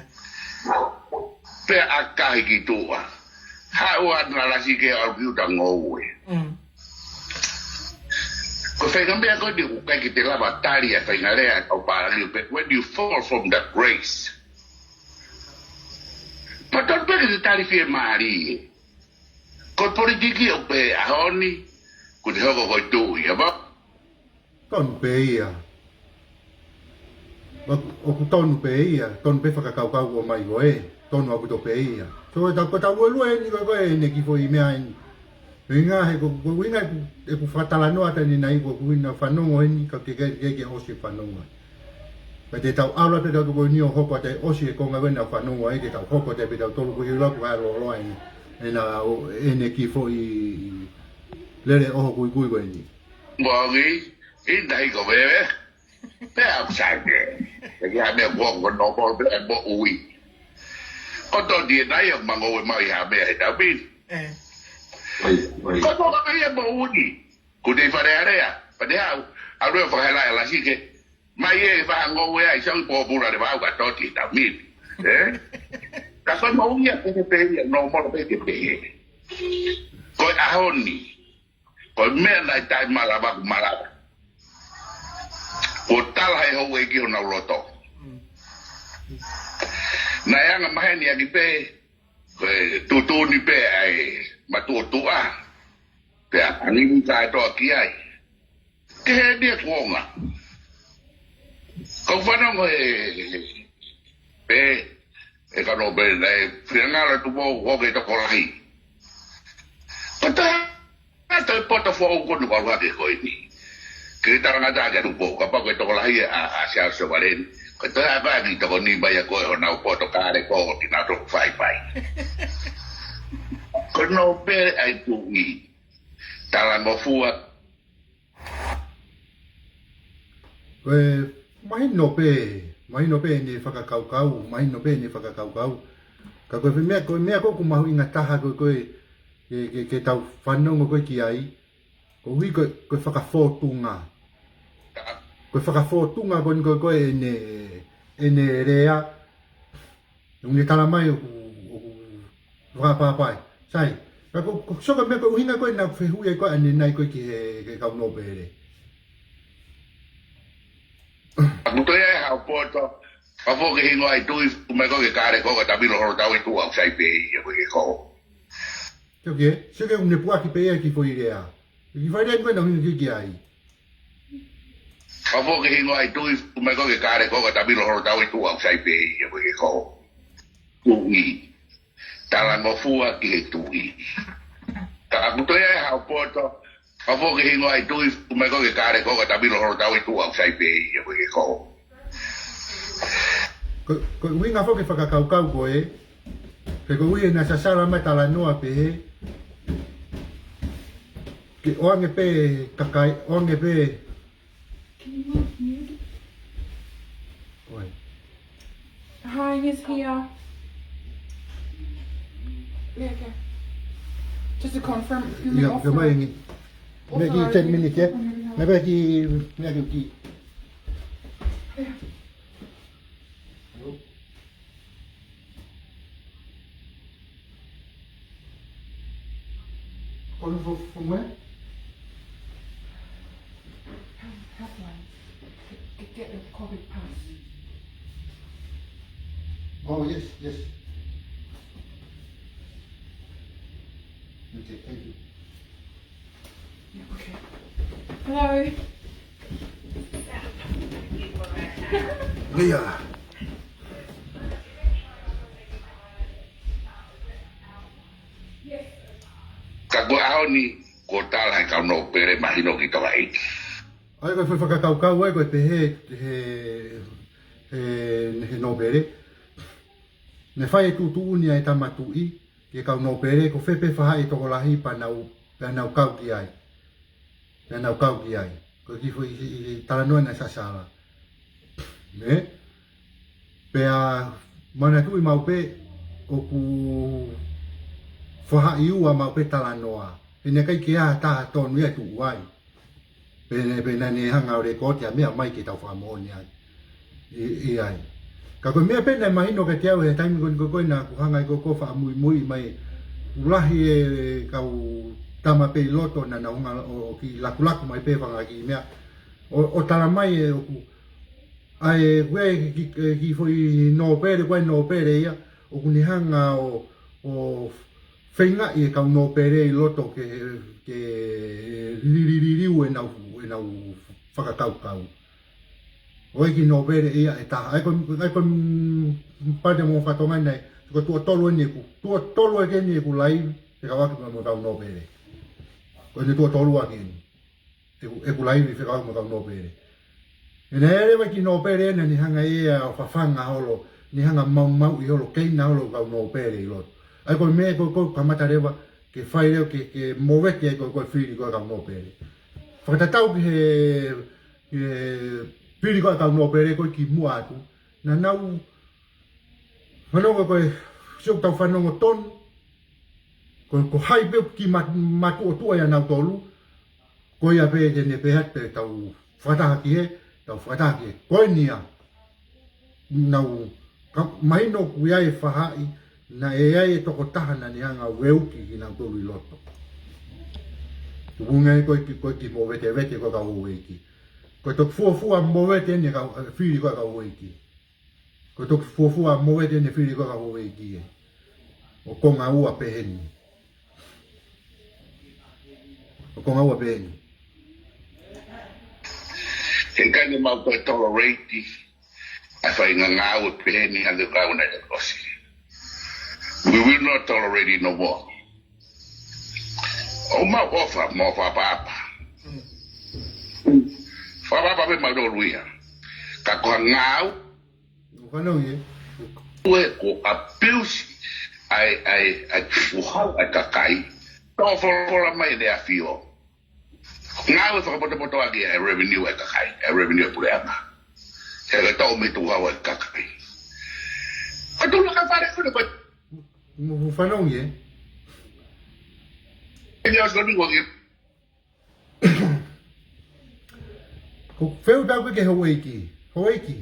Pea ʻakahi ki tuʻa. Haʻu ʻa Lasike ʻo ʻalu ki ʻuta ngoue. Mm. Ko e faʻahinga meʻa ko eni ʻoku ʻikai ke te lava tali ʻa e faʻahinga lea ʻa e kau pālangi pē, when you fall from the grace. Pea tonu pē ke te tali fiemālie. Ko e politiki ʻoku pehē he ʻaho ni, ʻoku te hoko ko e tuʻi, ʻa pau? Tonu pē ia. ʻOku, ʻoku tonu pē ia, tonu pē fakakaukau ʻoku ʻomai ko ē, tonu ʻaupito pē ia. So, ko e tau, ko e tau luelue eni ko ē, ko ē ʻene kiʻi foʻi meʻa eni. Ko e ʻuhinga he ko, ko e ʻuhinga ʻeku, ʻeku fakatalanoa atu eni ʻanenai ko e ʻuhinga fanongo eni, ka ke, ke, ke, ke ʻosi fanongo. Pea te tau ʻalu atu tautolu ko eni ʻo hoko atu ʻosi e konga ko ē naʻa fanongo ai, te tau hoko atu pē tautolu ko e ʻilo ʻoku hā loloa eni. ʻEna ʻo, ʻene kiʻi foʻi lele ʻoho kuikui ko eni. Mogi, inda hiko veve. Pea ʻoku sai pē. Pea ki ha meʻa kuo ko no bol pē mo ui. Ko tō die nai ʻoku mango e mau ʻi ha meʻa he taupin. Eh. Ko tō ka ia mo ui. Ku te i fale alea. Pea te hau. ʻAlu ʻo fakahela ʻa Lasike. Mai e faʻa ngoue ai, sai pōpula leva au ka toti ta mili. Eh? Ka ko e moʻui ia pehē pē ia, no molo pē ke pehē. Ko e ʻaho ni, ko e meʻa naʻe taʻemalava ʻoku malava. Kuo tala he houʻeiki honau loto. Naʻe anga maheni ʻaki pē, ko e tuʻutuʻuni pē ʻa e matuʻotuʻa. Pea angini kātoa ki ai. Ke he nia kuonga. Kau fanongo he, he, he, he kano pē naʻe finangalo Tupou ʻo ke tokolahi. Ko e taha atu e poto foʻou ko eni ʻoku ʻalu hake ko eni. Ke talangata kia Tupou, kapau ko e tokolahi ʻa, ʻa Siaosi ʻo Valeni. Ko e taha pē ki tokoni mai ʻa ko e honau poto kale ko ʻo kinautolu fai mai. Ko e nōpele ʻa e tuʻi. Talangofua. Ko e mahino pē, mahino pē ʻene fakakaukau, mahino pē ʻene fakakaukau. Ka ko e meʻa, ko e meʻa ko ē ʻoku mahuʻinga taha ko e, ko e, ke, ke, ke tau fanongo ko ē ki ai, koeʻuhi ko e, ko e fakafōtunga. Ko e fakafōtunga ko eni ko e, ko e ʻene, ʻene lea, ʻoku ne tala mai ʻoku, ʻoku fakapāpai. Sai, ka ko, ko, so ko e meʻa ko e ʻuhinga ko ē naʻa ku fehuʻi ai ko ē ʻanenai ko ē ki he, ki he kau nōpele. ʻOku toe ʻi ai haʻo poto, ka foki hingoa ʻi tuʻi, ʻoku mai ko ē ke kale ko ē ka tamilo holo tau ʻi tuʻa ʻoku sai pē ia ko ē ke ko. Ke ke, sio ke ʻoku ne puaki pē ia ki he foʻi lea. Ki he foʻi lea ko ē naʻa ku hinga ki ai. Ka foki hingoa ʻi tuʻi, ʻoku mai ko ē ke kale ko ē ka tamilo holo tau ʻi tuʻa ʻoku sai pē ia ko ē ke ko. Tuʻi. Talangofua ki he tuʻi. Ka ʻoku toe ʻi ai haʻo poto, ka foki hingoa ʻi tuʻi, ʻoku mai ko ē ke kale ko ē ka tamilo holo tau ʻi tuʻa ʻoku sai pē ia ko ē ke ko. Ko, ko e ʻuhinga foki e fakakaukau ko ē, pe ko e ʻuhinga naʻa Sasala mai talanoa pehē, ke ʻoange pē kakai, ʻoange pē. Can you move music? ʻOi. Hi, yes, here. Yeah, okay. Just to confirm, you may. Ia, off ke mai mic. Angi. Off mic mic ten minutes, yeah? On your behalf. Mai pē ki, mai ki, ki. Yeah. Calling for, from where? Health, Healthline. Get, get a COVID pass. Oh, yes, yes. Okay, thank you. Yeah, okay. Hello. Ia. Ka ko e ʻaho ni, ko e tala he kau nōpele mahino ki Tonga ʻi. ʻA ia ko e fakakaukau ʻa ia ko e pehē he, he, he nōpele. Ne fai e tuʻutuʻuni ʻa e tama tuʻi, ki he kau nōpele, ko fē pē faʻahi tokolahi pea nau, pea nau kau ki ai. Pea nau kau ki ai. Ko e kiʻi foʻi, i, i, i talanoa naʻe sasala. Ne? Pea manatuʻi maʻu pē ʻoku faʻahi ua maʻu pē talanoa. He naʻe ʻikai ke ʻi ai ha taha tonu ia ʻe tuʻu ai. Pea ne, pea naʻa ne hanga ʻo lēkooti ʻa e meʻa mai ke tau fakamoʻoni ai. ʻI, ʻi ai. Ka ko e meʻa pē naʻe mahino kiate au he taimi ko eni ko ē naʻa ku hanga ʻe koe ʻo fakamuimuiʻi mai. Kuo lahi e kau tama pē ʻi loto naʻa nau hanga ʻo, ʻo kiʻi lakulaku mai pē fanga kiʻi meʻa. ʻO, ʻo tala mai ē ʻoku ʻa e, ko e kiʻi, kiʻi, kiʻi foʻi nōpele, ko e nōpele ia, ʻoku ne hanga ʻo, ʻo feingaʻi e kau nōpele ʻi loto ke, ke lilililiu ʻenau, ʻenau fakakaukau. ʻO e kiʻi nōpele ia ʻe taha. ʻA ia ko, ʻa ia ko, mm, pate mo fatonga nei, ko e tuʻo tolu eni ʻeku, tuʻo tolu eni ʻeku live, fekauʻaki mo e kau nōpele. Ko eni tuʻo tolu eni ʻeku, ʻeku live fekauʻaki mo e kau nōpele. He naʻe ʻi ai leva e kiʻi nōpele naʻa ne hanga ʻe ia ʻo fafanga holo, ne hanga maumauʻi holo, keina holo kau nōpele ʻi loto. ʻA ia ko e meʻa ko ē, ko e kamata leva ke fai leva ke, ke movete ai ko e, ko e fili ko ē kau nōpele. Fakatatau ki he, ki he fili ko ē kau nōpele ko ē kimuʻa atu. Naʻa nau, fanongo ko e, sio tau fanongo tonu, ko, ko hai pē kiʻi mat-, matuʻotuʻa ia ʻanautolu, ko ia pē te ne pehē atu pē tau fakataha ki he, tau fakataha ki he. Ko eni ia. Nau, ka, mahino ʻoku ʻi ai e faʻahi, naʻe ʻi ai e tokotaha naʻa ne hanga ʻo veuki kinautolu ʻi loto. Tuku ngai ko e kiʻi, ko e kiʻi movetevete ko ē kau houʻeiki. Ko e toki fuofua movete eni kau, eh, fili ko ē kau houʻeiki. Ko e toki fuofua movete eni fili ko ē kau houʻeiki ē. ʻO konga ua pehē ni. ʻO konga ua pehē ni. He ʻikai ke mau toe tolerate ʻa e faʻahinga ngāue pehē ni ʻa e kau naʻe ʻosi. We will not tolerate it no more. ʻOku mau ʻofa, mau ʻofa papa. Fakapapa pē mautolu ia. Ka ko e ngāue ʻoku fanongo ē. Ko e ko e abuse ʻa e, ʻa e, ʻa e fuhau ʻa e kakai. Tō folofola mai ʻEne ʻAfio. Ngāue fakapotopoto ʻaki ʻa e revenue ʻa e kakai, ʻa e revenue ʻa e puleʻanga. He ka tō mei tuʻu hau ʻa e kakai. Ka tō laka fare kune pa. ʻOku fanongo ē. ʻEni ʻosi ko ni ko ki Ko e fehuʻi atu ki he houʻeiki. Houʻeiki.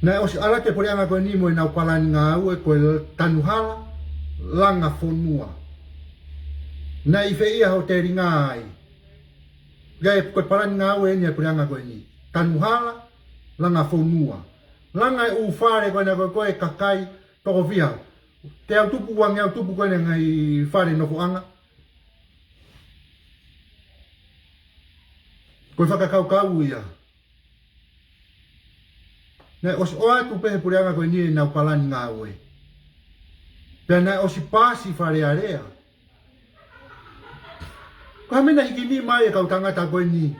Naʻe ʻosi ʻalu atu e puleʻanga ko eni mo ʻenau palani ngāue ko e tanu hala, langa fonua. Naʻe ʻi fē ia hoʻo telinga ai? Ka ko e palani ngāue eni ʻa e puleʻanga ko eni. Tanu hala, langa fonua. Langa e ʻū fale ko ena ko ē ʻa e kakai, toko fiha. Teau tupu, uangeau tupu ko ena e ngaahi fale nofoʻanga. Ko e fakakaukau ia. Naʻe ʻosi ʻoatu pē he puleʻanga ko eni ʻenau palani ngāue. Pea naʻe ʻosi paasi Fale Alea. Ko e hā e meʻa naʻe hiki nima ai e kau tangata ko eni?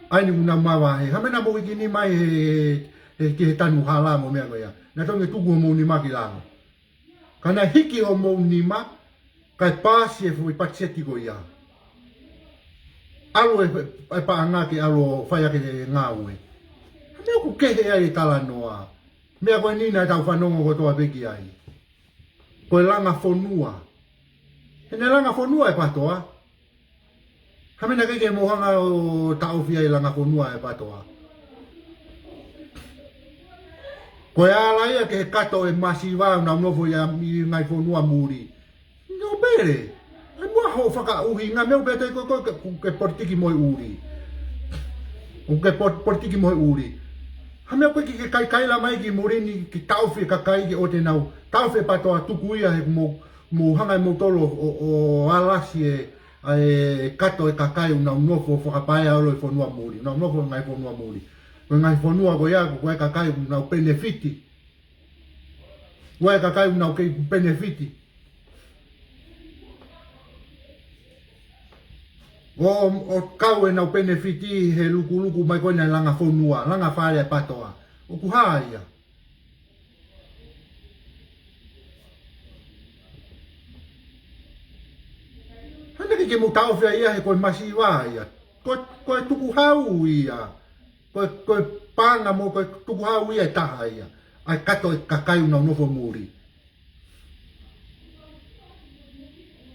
ʻA eni ʻoku nau mavahe. Hā e meʻa naʻa mou hiki nima ai he, he, he, ki he tanu hala mo e meʻa ko ia? Naʻe tonu ke tuku homou nima ki lalo. Ka naʻe hiki homou nima, kae paasi e foʻi patiseti ko ia. ʻAlu e, e paʻanga ke ʻalu ʻo fai ʻaki e ngāue. Meʻa ʻoku kehe ai e talanoa. Meʻa ko eni naʻa tau fanongo kotoa pē ki ai. Ko e langa fonua. He naʻe langa fonua e PATOA. Hā e meʻa naʻe ʻikai ke mou hanga ʻo taʻofi ai e langa fonua e PATOA? Ko e ala ia ki he kato e masiva ʻoku nau nofo ia ʻi he ngaahi fonua muli. Nōpele. ʻAi muʻa hoʻo fakaʻuhinga, meʻa ʻoku pehē ko e, ko e, ke, ke politiki mo e ʻuli. ʻOku ke po-, politiki mo e ʻuli. Hā e meʻa ʻoku ke, ke kaikaila mai ki muli ni ke taʻofi e kakai ke ʻoua te nau, taʻofi e PATOA, tuku ia he mou, mou hanga ʻe moutolu ʻo, ʻo, ʻo alasi e, ʻa e kato e kakai ʻoku nau nofo fakapaea ʻo e fonua muli, nau nofo ngaahi fonua muli. Ko e ngaahi fonua ko ia, ko e kakai ʻoku nau penefiti. Ko e kakai ʻoku nau kei penefiti. ʻO, ʻo kau ʻenau penefiti he lukuluku mai ko ena e langa fonua, langa fale e patoa. ʻOku hā ia? Hana ke ke mou taʻofi ia he ko e masiva ia. Ko, ko e tukuhau ia. Ko, ko e paʻanga mo ko e tukuhau ia ʻe taha ia. ʻA e kato e kakai ʻoku nau nofo muli.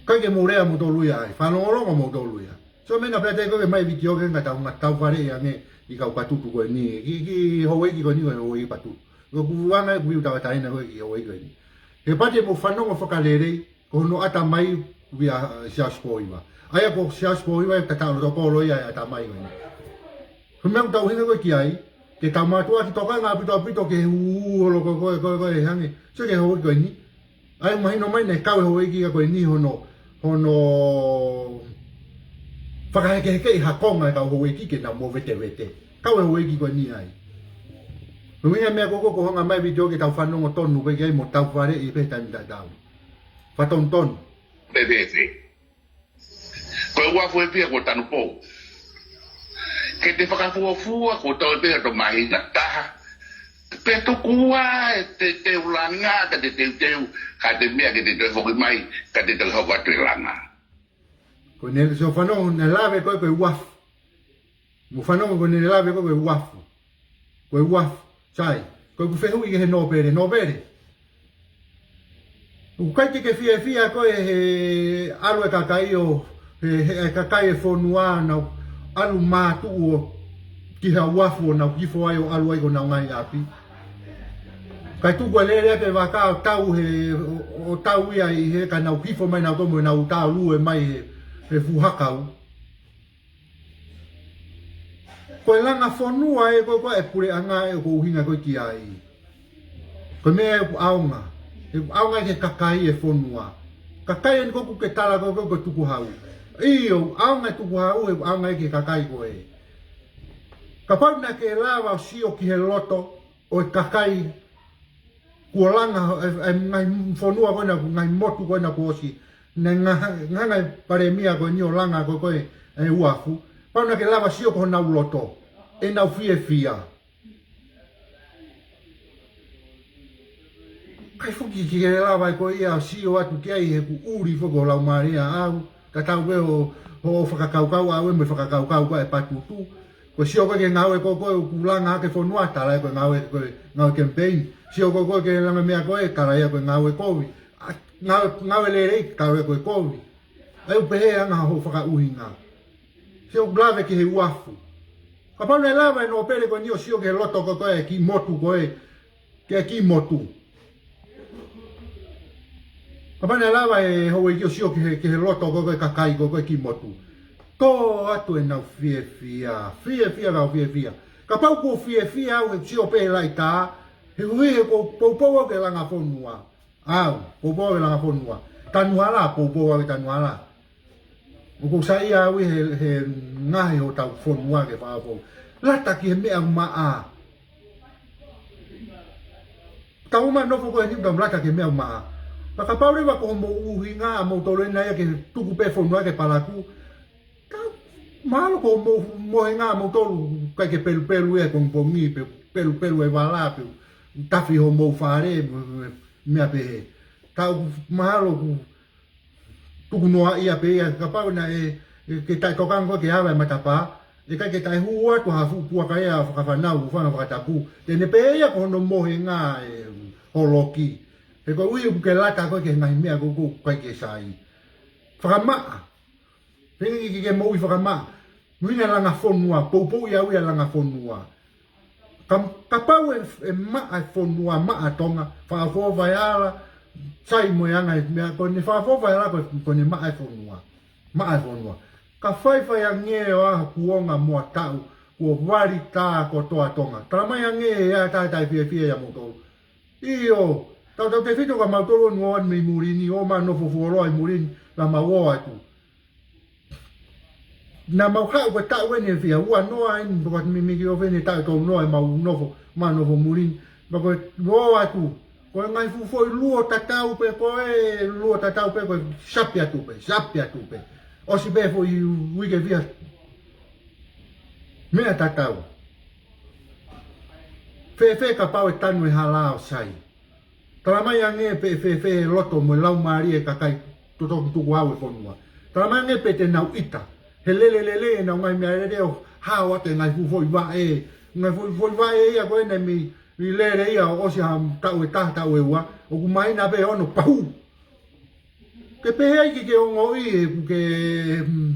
ʻIkai ke mou lea moutolu ia ai. Fanongonongo moutolu ia. So mena pea te ko ke mai vitiō ke ngata unga tau fale ia nge i kau patutu ko eni. Ki, ki houʻeiki ko eni ko e houʻeiki patutu. Ko kuanga e kuiu tau taina ko e ki houʻeiki ko eni. He pati mo fanongo fakalelei, ko hono ʻatamai ʻoku ʻia, uh, Siaosi Pōhiva. ʻA ia ko Siaosi Pōhiva e tataʻo loto kolo ia e ʻatamai ko eni. Ko e meʻa ʻoku tau hinga ko e ki ai, ke tau mātuʻaki tokanga ʻaupito ʻaupito ke hū holo ko e, ko e, ko e, ko e hangē. So ke houʻeiki ko eni. ʻA ia mahino mai naʻe kau e houʻeiki ko eni hono, hono fakahekehekeʻi ha konga e kau houʻeiki ke nau movetevete. Kau e houʻeiki ko eni ai. Ko e ʻuhinga e meʻa ko ko ko hanga mai vitiō ke tau fanongo tonu pē ki ai mo tau fale ʻi he pē taimi tatau. Fatonutonu. Pepete. Ko e uafu e pia ko Tanupou. Ke te fakafuafua ko tau e pea to mahina taha. Pe tuku ā e te, te ulanga, ka te teuteu, ka te meʻa ke te toe foki mai, ka te toe hoko atu e langa. Ko ʻene so fanongo naʻe lave ko e ko e uafu. Mo fanongo ko ʻene lave ko e ko e uafu. Ko e uafu. Sai. Ko ʻeku fehuʻi ki he nōpele. Nōpele. ʻOku ʻikai te ke fiefia koe he ʻalu e kakai ʻo, he, he, e kakai e fonua nau ʻalu mātuʻu ʻo ki ha uafu ʻo nau hifo ai ʻo ʻalu ai ki honau ngaahi ʻapi. Kae tuku e lele atu e vaka ʻo tau he, ʻo, ʻo tau ia ʻi he ka nau hifo mai nau tomo nau tau lue mai he, he fuʻu hakau. Ko e langa fonua ē ko e, ko e puleʻanga ē ʻoku ou ʻuhinga ko e ki ai. Ko e meʻa ē ʻoku ʻaonga. ʻOku ʻaonga ki he kakai e fonua. Kakai eni ko ē ʻoku ke tala ko e, ko e, ko e tukuhau. ʻIo, ʻaonga e tukuhau, ʻoku ʻaonga ki he kakai ko ē. Kapau naʻa ke lava ʻo sio ki he loto ʻo e kakai kuo langa, e, e, ngaahi fonua ko ena, ngaahi motu ko ena kuo ʻosi. Naʻe nga-, ngaahi palēmia ko eni ʻo langa ko e, ko e, e uafu. Pau naʻa ke lava sio ki honau loto. ʻEnau fiefia. ʻIkai foki ke ke lava ʻe koe ia sio atu ki ai he ʻoku ʻuli foki ho laumālie ʻaʻau. Tatau pē ho, ho fakakaukau ʻaʻau ē mo e fakakaukau ko e patutu. Ko e sio ko e ki he ngāue ko e, ko e ʻoku langa hake fonua, tala ia ko e ngāue, ko e ngāue campaign. Sio ko e, ko e ki he langa meʻa ko e, tala ia ko e ngāue kovi. ʻA, ngāue, ngāue lelei, tala ia ko e kovi. ʻA ia ʻoku pehē ʻa e anga hoʻo fakaʻuhinga. Sio ʻoku lave ki he uafu. Kapau naʻe lava e nōpele ko eni ʻo sio ki he loto ko e, ko e kiʻi motu ko e, ki he kiʻi motu. Kapau naʻe lava e houʻeiki ʻo sio ki he, ki he loto ko e, ko e kakai ko e, ko e kiʻi motu. Tō atu ʻenau fiefia, fiefia kau fiefia. Kapau ʻoku ou fiefia au he sio pē he laʻitā, he ʻuhi he ʻoku ou poupou au ki he langa fonua. ʻAu, poupou au ki he langa fonua. Tanuhala, poupou au ki he tanuhala. ʻOku ou saiʻia au ʻi he, he ngaahi hotau fonua ke fakapoupou. Lata ki he meʻa ʻoku maʻa. Tau ma nofo ko eni tau lata ki he meʻa ʻoku maʻa. Ka kapau leva ko hoʻomou ʻuhinga ʻamoutolu ena ia ke tuku pē fonua ke palaku. Tau mahalo ko hoʻomou mohenga ʻamoutolu ʻikai ke pelupelu e pongipongi pe pelupelu e vala pe tafi hoʻomou fale, meʻa pehē. Tau mahalo ʻoku tuku noaʻia pē ia kapau naʻe, ʻe, ke taʻetokanga koe ke ava e matapā, ʻe ʻikai ke taʻehū atu ha fuʻu puaka ia ʻo fakafanau, ʻo fanga fakatapu. Te ne pehē ia ko hono mohenga e holoki. He ko e ʻuhi ʻoku ke lata koe ki he ngaahi meʻa ko ē ʻoku ʻikai ke sai. Fakamaʻa. Hiki ke, ke moʻui fakamaʻa. Mui na langa fonua, poupou ia ʻa e langa fonua. Ka, kapau ʻe, ʻe maʻa e fonua, maʻa Tonga, fakaʻofoʻofa e ala, sai mo e anga e meʻa, ko ʻene fakaʻofoʻofa e ala, ko, ko ʻene maʻa e fonua. Maʻa e fonua. Ka faifai ange ʻo ʻaho kuonga mo e taʻu, kuo vali tā kotoa Tonga. Tala mai ange ʻe ʻi ai ha taha ʻe fiefia ʻia moutolu. ʻIo, tautautefito kia mautolu ʻoku ō atu mei muli ni, ō mai ʻo nofo fuoloa ʻi muli ni, naʻa mau ō atu. Naʻa mau haʻu ko e taʻu eni ʻe fiha, ua noa eni, pea ko e mimiki ʻo fēfē, taʻu tolu noa ʻemau nofo, mau nofo muli ni. Pea ko e ō atu, ko e ngaahi fuʻu foʻi luo tatau pē, ko e luo tatau pē, ko e sapi atu pē, sapi atu pē. ʻOsi pē foʻi uike fiha, meʻa tatau. Fēfē kapau ʻe tanu e hala ʻo sai? Talamai ange pe fēfē e loto mo e laumālie e kakai totongi tukuhau e fonua. Talamai ange pe te nau ʻita. He lele lele ʻenau ngaahi meʻalele ʻo hao atu e ngaahi fuʻu foʻi vaʻe. Ngaahi fuʻu foʻi vaʻe ia ko ena mei, mei lele ia ʻo ʻosi ha taʻu ʻe taha, taʻu ʻe ua. ʻOku mahino pē ʻoku pahu. Ke pehē ai ke ke ongoʻi ʻe ke, mm,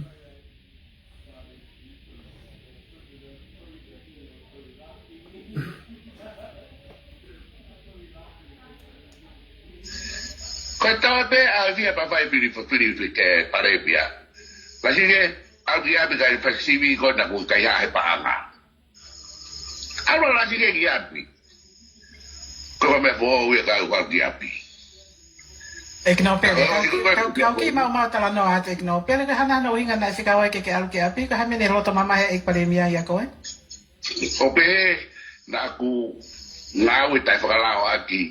Ko e taha pē ʻa e fiha pea fai fili, fili, fili ke palēmia. Lasi ke, ʻalu ki ʻapi kae fai sivi ko ena kuo kai ha he paʻanga. ʻAlu lasi ke ki ʻapi. Ko e meʻa foʻou ia ka ʻalu ki ʻapi. ʻEiki Nōpele, kau, kau, kau kiʻi maumau talanoa atu ʻEiki Nōpele, ko e hā hono ʻuhinga naʻe fekau ai ke ke ʻalu ki ʻapi, ko e hā e meʻa ne loto mamahi ai ʻEiki Palēmia ia ko ē? ʻO pehē naʻa ku ngāue taʻefakalao ʻaki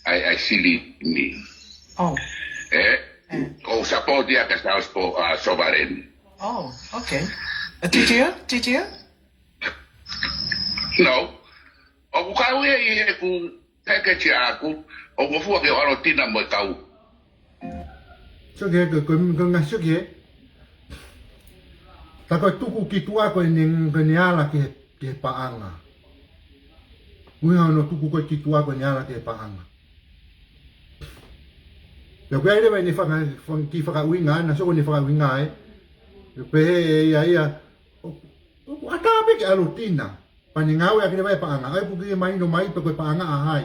ʻa e, ʻa e sili ni. Oh. ʻE? Eh. ʻO sapoti ʻa e South Po-, ʻa, Sovereign. Oh, okay. Uh, did you? Did you? No. ʻOku kau ia ʻi heʻeku package ʻaʻaku, ʻoku fuʻu ke ʻalu ʻo tina mo e kau. Sio ki he, ko, ko, ko e ngaahi sio ki he. Tā ko e tuku ki tuʻa ko eni, ko eni ala ki he, ki he paʻanga. ʻUhinga hono tuku ko ē ki tuʻa ko eni ala ki he paʻanga. Pea ko e ʻai leva ʻene faka-, faka-, kiʻi fakaʻuhinga, naʻe sio ko eni fakaʻuhinga ē. Pehē ʻe ia ia, ʻo, ʻoku ʻatā pē ke ʻalu ʻo tina. Pea ne ngāueʻaki leva e paʻanga, ʻai ʻoku ke mahino mai pe ko e paʻanga ʻa hai.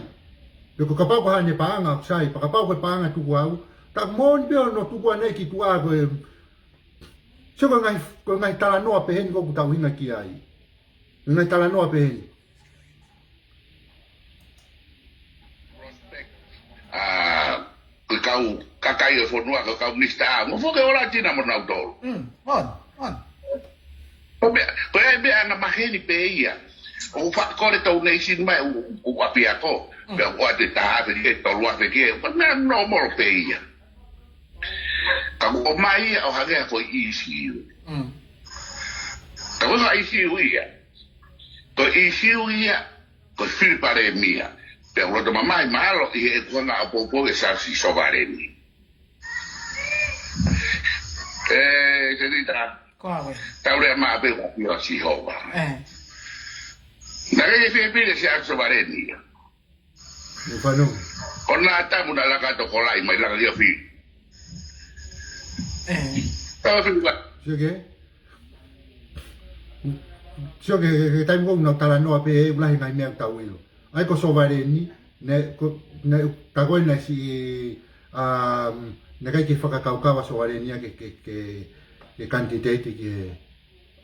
Pe ko kapau ko haʻane paʻanga ʻoku sai, pea kapau ko e paʻanga tukuhau. Tā ko e moʻoni pē hono tuku ʻaneafi ki tuʻa ko e. Sio ko e ngaahi, ko e ngaahi talanoa pehē ni ʻoku tau ʻuhinga ki ai. Ngaahi talanoa pehē ni. Prospect. ʻA, ko e kau kakai ʻo e fonua, ko e kau minisitā, mo foke ola tina mo nautolu. Mm, on, on. Ko e meʻa, ko e meʻa anga maheni pē ia. ʻOku faʻa kole donation mai ʻo, ʻo ʻapiako. Mm. Pea ʻoku ʻoatu e taha afe ki he, tolu afe ki he, ko e meʻa normal pē ia. Ka ʻoku ʻomai ia ʻo hangē ha foʻi ʻīsiu. Mm. Ka ko e ʻīsiu ia. Ko e ʻīsiu ia, ko e fili palēmia. Pea ʻoku loto mamahi mahalo ʻi heʻeku hanga ʻo poupou e Siaosi Sovereign. ʻE, Senita. Ko au ē. Tau lea maʻu pē ʻa e ʻAfio ʻa Sihova. ʻE. Naʻe ʻikai ke fili e Siaosi Sovereign ia. Mo fanongo. ʻO naʻa tamu naʻa laka tokolahi mai laka ki ʻo fili. ʻE. Tau fili mai. Sio ki he. Sio ki he, he, he taimi ko ē naʻa ku talanoa pē ʻe ʻi ai e ngaahi meʻa ʻoku tau ʻilo. ʻA ia ko Sovereign, ne, ko, ne, tā ko ē naʻe siʻi, um, naʻe ʻikai ke fakakaukau ʻa Sovereign ia ke, ke, ke, ke candidate ki he.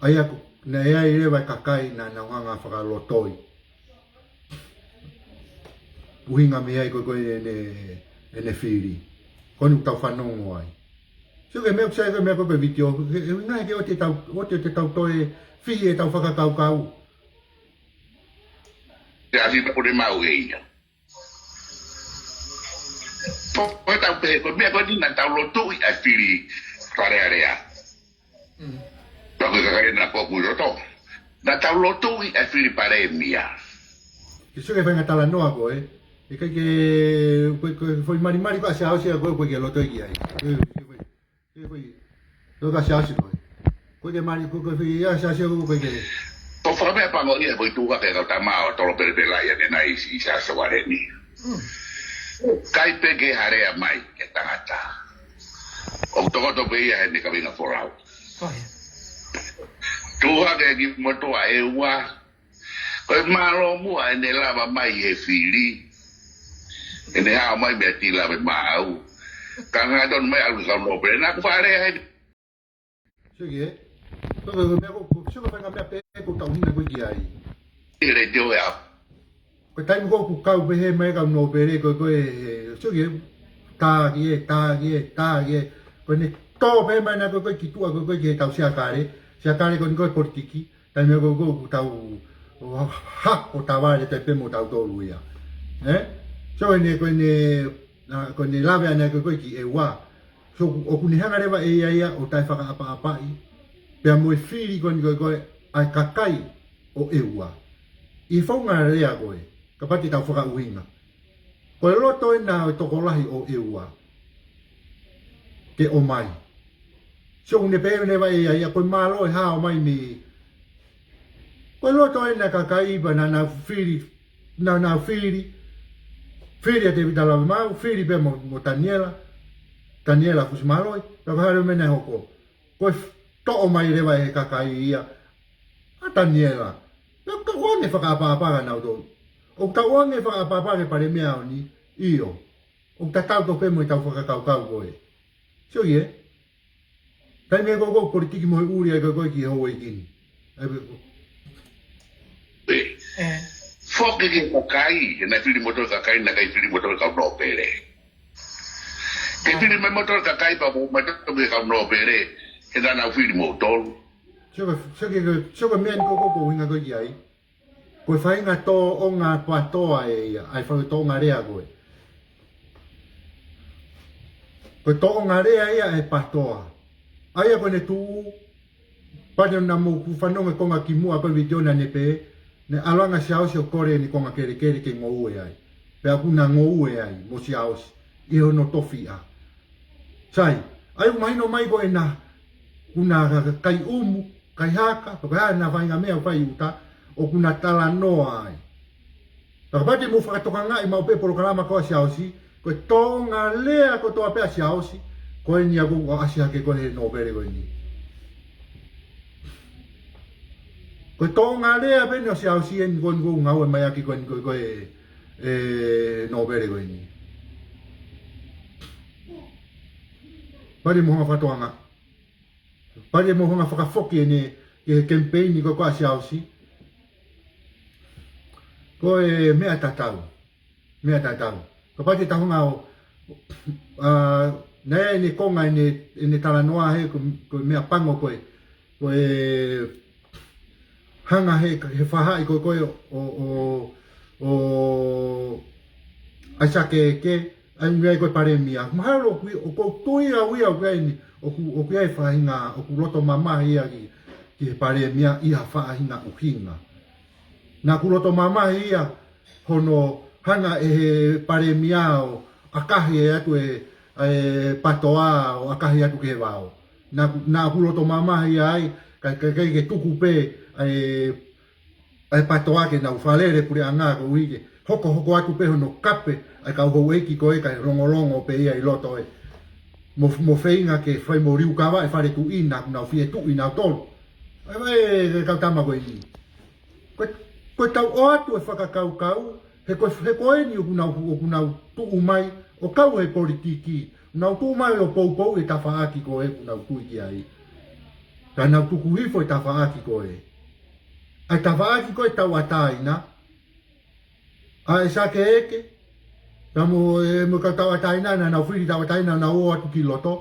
ʻA ia ko, naʻe ʻi ai leva e kakai naʻa, naʻa nau hanga ʻo fakalotoi. ʻUhinga mei ai ko ē ko ē ʻene, ʻene fili. Ko eni ʻoku tau fanongo ai. Sio ki he meʻa ʻoku sai ko e meʻa ko ē ko e vitiō, he, he ʻuhinga he ke ʻoua te tau, ʻoua te tau toe fihi ʻetau fakakaukau. Te asi tapu ne mau e ia. Ko, ko e tau pehē, ko e meʻa ko eni naʻa tau lotuʻi ʻa e fili Fale Alea. Mm. Pea ko e kakai naʻa ko ē ʻoku ʻi loto. Naʻa tau lotuʻi ʻa e fili palēmia. Ke sio ki he faʻahinga talanoa ko ē. ʻIkai ke, ko e, ko e foʻi malimali ko ē ʻa Siaosi ko ē, ʻoku ʻikai ke loto ki ai. Ko e, ko e foʻi, ko e foʻi, ko e ka Siaosi ko ē. ʻOku ʻikai ke mali, ko e, ko e foʻi, ʻa Siaosi ko ē, ʻoku ʻikai ke. Ko e fakameʻapango ia ko e tuʻu hake kau tama ʻo Tolopelapela ia ne nai ʻi, ʻi Siaosi Sovereign. Mm. ʻIkai pē ke hā lea mai ki he tangata. ʻOku tokoto pē ia heʻene kaveinga folau. Ko ia. Tuʻu hake ki motuʻa ʻEua. Ko e mālō muʻa ʻene lava mai he fili. ʻEne hao mai mei he tila mei maʻau. Ka ngata tonu mai ʻalu ki he kau nōpele. Naʻa ku faʻa lea he Sio ki he. Ko e, ko e meʻa ko, ko, sio ki he faʻahinga meʻa pē ʻoku tau ʻuhinga ko ē ki ai. ʻI he letiō ē ʻa. Ko e taimi ko ē ʻoku kau pehē mai e kau nōpele ko ē, ko e, sio ki he. Tā ki he, tā ki he, tā ki he. Ko ʻene tō pehē mai naʻa ko ē ko ē ki tuʻa ko ē ko ē ki he tausiakale. Siʻa kale ko eni ko e politiki, taimi ko ē ʻoku tau, ʻo ha, ʻo tavale taʻe pē mo tautolu ia. Ē? So ʻene, ko ʻene, ʻa, ko ʻene lave ʻana ko ē ki ʻEua. So ʻoku, ʻoku ne hanga leva ʻe ia ia ʻo taʻefakaʻapaʻapaʻi. Pea mo e fili ko eni ko ē ko ē ʻa e kakai ʻo ʻEua. ʻI he founga lea ko ē, kapau te tau fakaʻuhinga. Ko e loto ena ʻo e tokolahi ʻo ʻEua ke ʻomai. So ʻoku ne pehē leva ʻe ia ia ko e mālō e hao mai mei. Ko e loto ena kakai pea naʻa nau fili, naʻa nau fili, fili ʻa Tēvita Lavemaau, fili pea mo, mo Taniela, Taniela Fusimāloi, pea ko e hā leva e meʻa naʻe hoko. Ko e f-, toʻo mai leva ʻe he kakai ia ʻa Taniela. Pea ʻoku tau ʻoange fakaʻapaʻapa kia nautolu. ʻOku tau ʻoange fakaʻapaʻapa ki he Palēmia ʻaho ni, ʻio. ʻOku tatau tofu pē mo ʻetau fakakaukau ko ē. Sio ki he. Taimi ko ē ʻoku politiki mo e ʻuli ai ko ē ki he houʻeiki ni. ʻAi pē ko. Ē. Ē. Foki ki he kakai, he naʻe fili moutolu ʻe he kakai, naʻe ʻikai fili moutolu ʻe he kau nōpele. Ke fili mai moutolu ʻe he kakai pea mo mai moutolu ki he kau nōpele, he naʻa nau fili moutolu. Sio ki he, sio ki he, sio ki he meʻa ni ko ē ʻoku ou ʻuhinga ko ē ki ai. Ko e faʻahinga tōʻonga PATOA ē ia, ʻa e faʻahinga tōʻonga lea ko ē. Ko e tōʻonga lea ia ʻa e PATOA. ʻA ia ko ʻene tuʻu, pea naʻa mou fanongo ki he konga kimuʻa ko ē vitiō naʻa ne pehē, naʻe ʻalu ange ʻa Siaosi ʻo kole ʻene konga kelekele ke ngoue ai. Pea ʻoku na ngoue ai, mo Siaosi, ʻi hono tofiʻa. Sai, ʻa ia ʻoku mahino mai ko ena, ʻoku na ka-, ka-, kai ʻumu, kai haka, pe ko e hā ʻena faʻahinga meʻa ʻoku fai ʻi ʻuta, ʻoku na talanoa ai. Pea kapau te mou fakatokangaʻi maʻu pē polokalama ko ē ʻa Siaosi, ko e tōʻonga lea kotoa pē ʻa Siaosi, ko eni ia ʻoku ʻosi hake ko ē he nōpele ko eni. Ko e tōʻonga lea pē eni ʻo Siaosi eni ko eni ʻoku ngāue mai ʻaki ko eni ko ē, ko ē, ē, nōpele ko eni. Pea te mou hanga ʻo fakatokangaʻi. Pea te mou hanga ʻo fakafoki ʻene, ki he kemipeini ko ē ʻa Siaosi. Ko e meʻa tatau. Meʻa tatau. Kapau te tau hanga ʻo, ʻa, naʻe ʻi ai ʻene konga ʻene, ʻene talanoa he ko, ko e meʻa pango ko ē. Ko e hanga he, he faʻahi ko ē ko ē ʻo, ʻo, ʻo, ʻa Siaosi ke, ke, ʻa ia ʻoku ʻi ai ko e Palēmia. Mahalo ʻoku, ʻoku ou tui au ia ʻoku ʻi ai ʻene, ʻoku, ʻoku ʻi ai e faʻahinga, ʻoku loto mamahi ia ki, ki he Palēmia ʻi ha faʻahinga ʻuhinga. Naʻa ku loto mamahi ia hono hanga ʻe he Palēmia ʻo ʻakahi atu e, e PATOA ʻo ʻakahi atu ki he vao. Naʻa ku, naʻa ku loto mamahi ia ai, ka, ka, ka ke tuku pē, e, ʻa e PATOA ke nau fakalele puleʻanga koeʻuhi ke hokohoko atu pē hono kape ʻa e kau houʻeiki ko ē kae longolongo pē ia ʻi loto ē. Mo, mo feinga ke fai mo liukava e fale tuʻi naʻa nau fie tuʻi nautolu. ʻAi, ʻai, e kau tama ko eni. Ko, ko e tau ʻoatu e fakakaukau, he ko, he ko eni ʻoku nau, ʻoku nau tuʻu mai, ʻo kau he politiki, nau tuʻu mai ʻo poupou e tafaʻaki ko ē ʻoku nau tui ki ai. Ka nau tuku hifo e tafaʻaki ko ē. ʻA e tafaʻaki ko ē tauʻatāina, ʻa e Siaosi ke, ka mo e, mo e kau tauʻatāina, naʻa nau fili tauʻatāina, nau ō atu ki loto.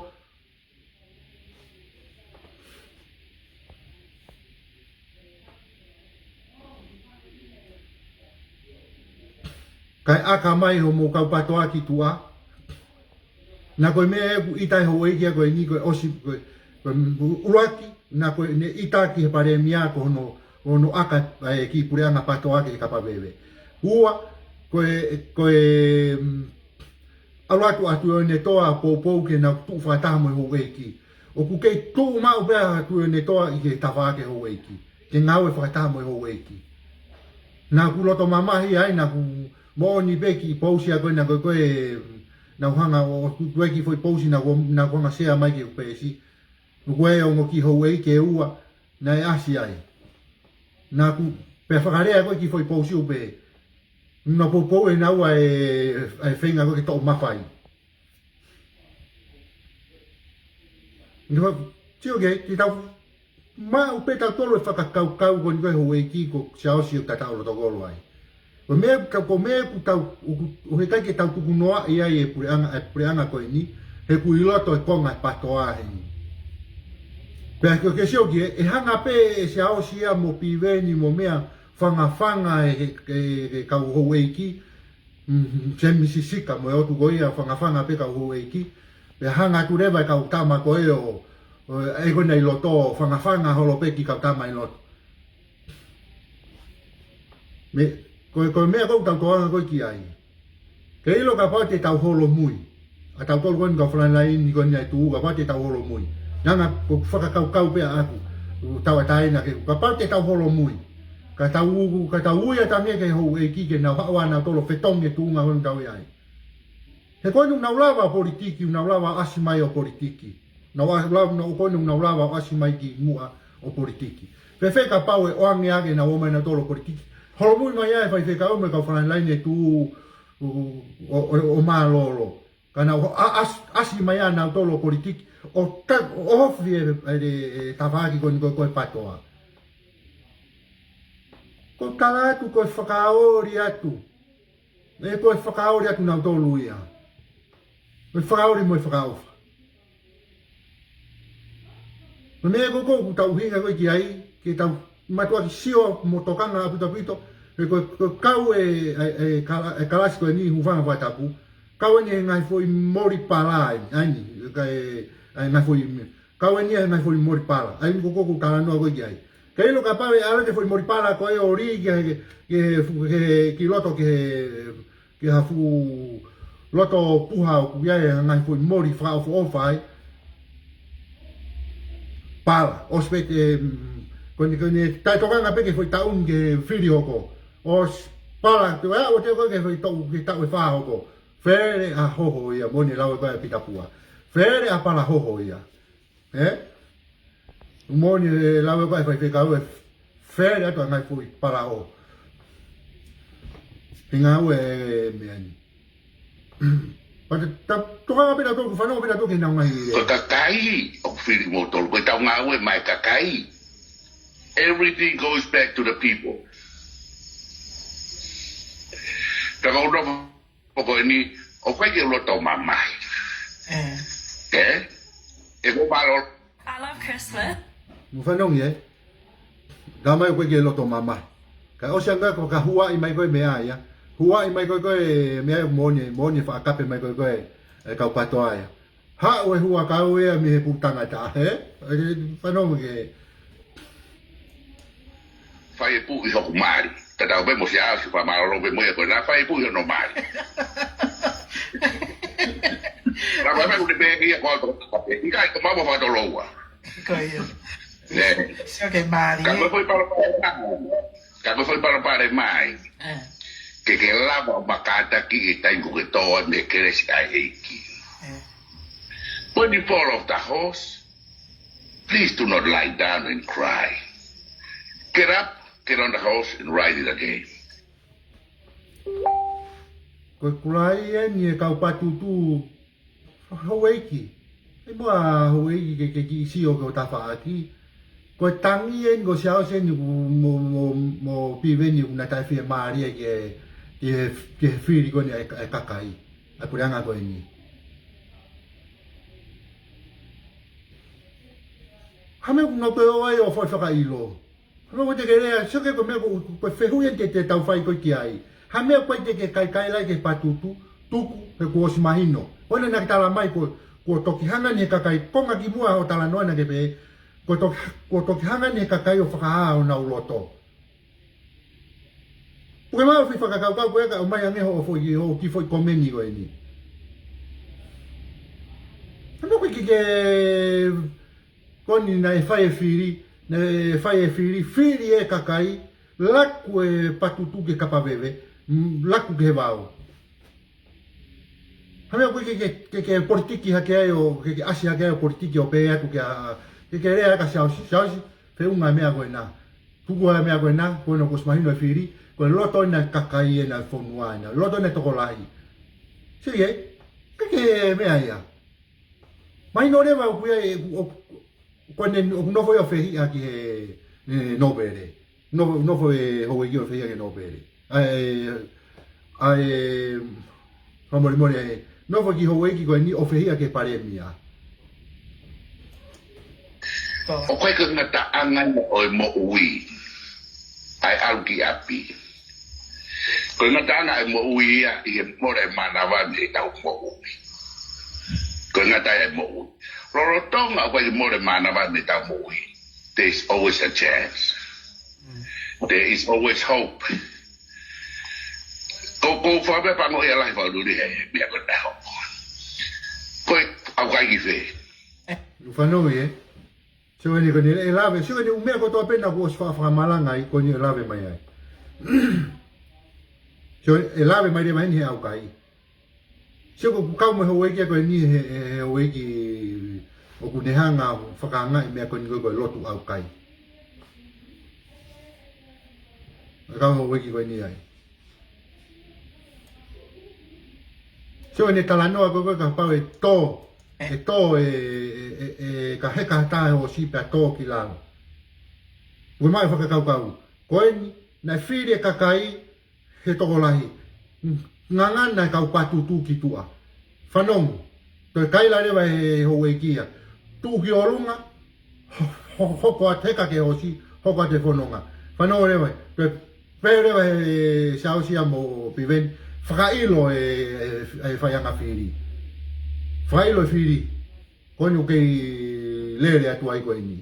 Kae ʻaka mai hoʻomou kau PATOA ki tuʻa. Naʻa ko e meʻa ʻoku ʻita ai e houʻeiki ko eni ko e ʻosi, ko e, ko e ʻuluaki, naʻa ko ʻene ʻita ki he Palēmia ko hono, hono ʻaka e kiʻi puleʻanga PATOA ki he kapa veve. Ua, ko e, ko e, mm, ʻalu atu ʻa Tuʻiʻonetoa ʻo poupou ke nau tuʻu fakataha mo e houʻeiki. ʻOku kei tuʻu maʻu pē ʻa Tuʻiʻonetoa ʻi he tafaʻaki houʻeiki. Ke ngāue fakataha mo e houʻeiki. Naʻa ku loto mamahi ai, naʻa ku moʻoni pē kiʻi pousi ʻa ko ē naʻa ko ē, ko ē, naʻa ku hanga ʻo, ʻoku ʻi ai e kiʻi foʻi pousi naʻa ku, naʻa ku hanga ʻo sea mai ki he peesi. ʻOku ʻi ai e ongo kiʻi houʻeiki ʻe ua, naʻe ʻasi ai. Naʻa ku, pea fakalea ko ē kiʻi foʻi pousi ʻo pehē. Naʻa poupou ʻe naua e, e feinga ko ē ke toʻo mafai. Nge fa, sio ke, ke tau, maʻu pē tautolu e fakakaukau ko eni ko e houʻeiki ko Siaosi ʻoku tataʻo lotokolo ai. Ko e meʻa ka, ko e meʻa ʻoku tau, ʻoku, ʻoku ʻikai ke tau tukunoaʻi ai e puleʻanga, e puleʻanga ko eni, he ʻoku ʻi loto e konga e PATOA heni. Pea ko e ke sio ki he, ʻe hanga pē ʻe Siaosi ia mo Piveni mo meʻa fangafanga e, e, e kau houʻeiki, mm, Semisi Sika mo e ʻotu ko ia fangafanga pē kau houʻeiki. Pea hanga atu leva e kau tama ko ē ʻo, ʻo, ʻai ko ena ʻi loto, fangafanga holo pē ki he kau tama ʻi loto. Mei, ko e, ko e meʻa ʻoku tau tokanga ko ē ki ai. Ke ʻilo kapau te tau holomui. ʻA tautolu ko eni kau frontline ko eni ʻa e tuʻu, kapau te tau holomui. Naʻa ko e fakakaukau pē ʻaʻaku. Tau ʻatā ena ke, kapau te tau holomui. Ka tau, ka tau ui atu ange ki he houʻeiki ke nau haʻu ʻa nautolu ʻo fetongi e tuʻunga ko eni ʻoku tau ʻi ai. He ko eni ʻoku nau lava ʻo politiki, ʻoku nau lava ʻo ʻasi mai ʻo politiki. Nau a-, lava, nau ko eni ʻoku nau lava ʻo ʻasi mai ki muʻa ʻo politiki. Fēfē kapau ʻe ʻoange ange ʻenau ō mai nautolu ʻo politiki. Holomui mai ai e faifekau mo e kau frontline ʻe tuʻu ʻo, ʻo, ʻo, ʻo mālōlō. Ka nau ʻa-, ʻas-, ʻasi mai ʻa nautolu ʻo politiki. ʻO ta-, ʻo ofi e, e, e tafaʻaki ko eni ko e, ko e PATOA. Ko e tala atu, ko e fakaoli atu. ʻE ko e fakaoli atu nautolu ia. Ko e fakaoli mo e fakaʻofa. Ko e meʻa ko ē ʻoku tau ʻuhinga ko ē ki ai, ke tau mātuʻaki sio mo tokanga ʻaupito. He ko e, ko e kau e, e, e kala-, e kalasi ko eni hūfanga he fakatapu. Kau eni he ngaahi foʻi moli pala eni, ʻa eni, ka e, e ngaahi foʻi me-, kau eni he ngaahi foʻi moli pala. ʻA eni ko ē ʻoku ou talanoa ko ē ki ai. Ke ʻilo kapau ʻe ʻalu atu e foʻi moli pala ko ē ʻo lī ki he, ki he fu-, ki he, ki loto ki he, ki ha fuʻu loto puha ʻoku ʻi ai e ngaahi foʻi moli fakaʻofoʻofa ai. Pala, ʻosi pē ke, mm, ko eni, ko eni, taʻetokanga pē ki he foʻi taʻu ni ke fili hoko. ʻOsi pala, te ʻoe ʻo te ko ē ki he foʻi taʻu, ki he taʻu ʻe fā hoko. Fele ʻa hoho ia, moʻoni e lau ē ko ē ʻa Pita Pua. Fele ʻa pala hoho ia. Ē? Moʻoni e lau ē ko ē ʻa e faifekau ē, fele atu ʻa e ngaahi foʻi pala ʻo. He ngāue e meʻa ni. Pea te, ta, tokanga pē nautolu, fanongo pē nautolu ki heʻenau ngaahi lea. Ko e kakai ʻoku fili moutolu, ko ʻetau ngāue maʻa e kakai. Everything goes back to the people. Pea ko e ʻuhinga ko eni, ʻoku ʻikai ke u loto mamahi. Ē. Ē? ʻE ko malo. I love Christmas. Mo fanongo ē. Ka mai ʻoku ʻikai ke loto mamahi. Ka ʻosi ange ko e ka huaʻi mai ko ē meʻa ia. Huaʻi mai ko ē ko e meʻa ia moʻoni, moʻoni e fakakape mai ko ē ko e, e kau PATOA ia. Haʻu e huʻakau ia mei he puʻu tangata, ē? ʻE fanongo ki he. Fai e puʻi hoku mali. Tatau pē mo Siaosi, fakamālō pē mo ia ko ena, fai e puʻi hono mali. Lava pē ʻoku te pē ia ko ʻato kape. ʻIkai ko mau mo fakatoloua. Ko ia. Nē. Sio ki he mali, ka ko e ē? Foʻi palopalema. Ka ko e foʻi palopalema ia. Ē. Ke ke lava ʻo makātaki e taimi ʻoku ke tō ai mei he kelesi ʻa e ʻEiki. Ē. When you fall off the horse, please do not lie down and cry. Get up, get on the horse and ride it again. Ko e kulai eni e kau patutu houʻeiki. ʻE moa houʻeiki ke, ke kiʻi sio ki ho tafaʻaki. Ko e tangi eni, ko Siaosi eni mo, mo, mo Piveni ʻoku nau taʻefiemālie ki he, ki he, ki he fili ko eni ʻa e, ʻa e kakai. ʻA e puleʻanga ko eni. Ha meʻa ʻoku nau toe ō ai ʻo foʻi fakaʻilo. Hano ko te ke lea, sio ki he ko e meʻa ko, ko e fehuʻi eni te, te tau fai ko ē ki ai. Ha meʻa ko ē te ke kaikaila ai ki he patutu, tuku, he kuo ʻosi mahino. ʻOua naʻa ke tala mai ko, kuo toki hanga eni he kakai, konga kimuʻa hoʻo talanoa naʻa ke pehē, kuo toki, kuo toki hanga eni he kakai ʻo fakahā honau loto. Puke mai hoʻo foʻi fakakaukau ko ē kae ʻomai ange hoʻo foʻi, hoʻo kiʻi foʻi komeni ko eni. Hano ko e ke, ke Ko eni naʻe fai e fili, naʻe fai e fili, fili e kakai, laku e patutu ki he kapa veve, mm, laku ki he vao. Ha meʻa ko ē ke, ke, ke, ke politiki hake ai ʻo, ke, ke ʻasi hake ai ʻo politiki ʻo pehē atu ke, ke, ke lea ʻa Siaosi, Siaosi, feʻunga e meʻa ko ena. Tuku ʻa e meʻa ko ena, ko ena kuo ʻosi mahino e fili, ko e loto ena e kakai ena e fonua ena, loto ena e tokolahi. Sio ki ai, ke, ke meʻa ia. Mahino leva ʻoku ʻi ai, ʻo, ʻo, ko eni ʻoku nofo ia ʻo fehiʻa ki he, e, nōpele. Nofo, nofo e houʻeiki ʻo fehiʻa ki he nōpele. ʻA e, ʻa e, fakamolemole, ʻa e, nofo e kiʻi houʻeiki ko eni ʻo fehiʻa ki he palēmia. ʻOku ʻikai ko e ngataʻanga ia ʻo e moʻui ʻa e ʻalu ki ʻapi. Ko e ngataʻanga ʻa e moʻui ia ʻi he mole mānava mei heʻetau moʻui. Ko e ngataʻanga ʻa e moʻui. Lolotonga ʻoku ʻikai ke mole mānava mei heʻetau moʻui, there is always a chance. There is always hope. Ko, ko fakape pango ia lahi fakaluli he meʻa ko e taho. Ko e ʻaukai ki fē? Fanongo ē. Sio eni ko eni ʻe lave, sio eni ʻū meʻa kotoa pē naʻa ku ʻosi fa-, fakamalanga ai, ko eni ʻe lave mai ai. Sio ʻe lave mai leva eni he ʻaukai. Sio ko e kau mo e houʻeiki ko eni he, he, he houʻeiki ʻoku ne hanga fakaangaʻi meʻa ko eni ko e, ko e lotu ʻaukai. Kau mo e houʻeiki ko eni ai. Sio eni talanoa ko e, ko e kapau ʻe tō, ʻe tō ʻe, ʻe, ʻe, ʻe ka heka ha taha ʻo sipi ʻo tō ki lalo. Ue mai fakakaukau. Ko eni, naʻe fili e kakai, he tokolahi. Ngangana e kau patu tuʻu ki tuʻa. Fanongo. Toe kaila leva he houʻeiki ia. Tuʻu ki ʻolunga, ho-, ho-, hoko atu heka ki he ʻosi, hoko atu he fononga. Fanongo leva, toe pehē leva he Siaosi ia mo Piveni. Fakaʻilo e, e, e faiʻanga fili. Fakaʻilo e fili. Ko eni ʻoku kei lele atu ai ko eni.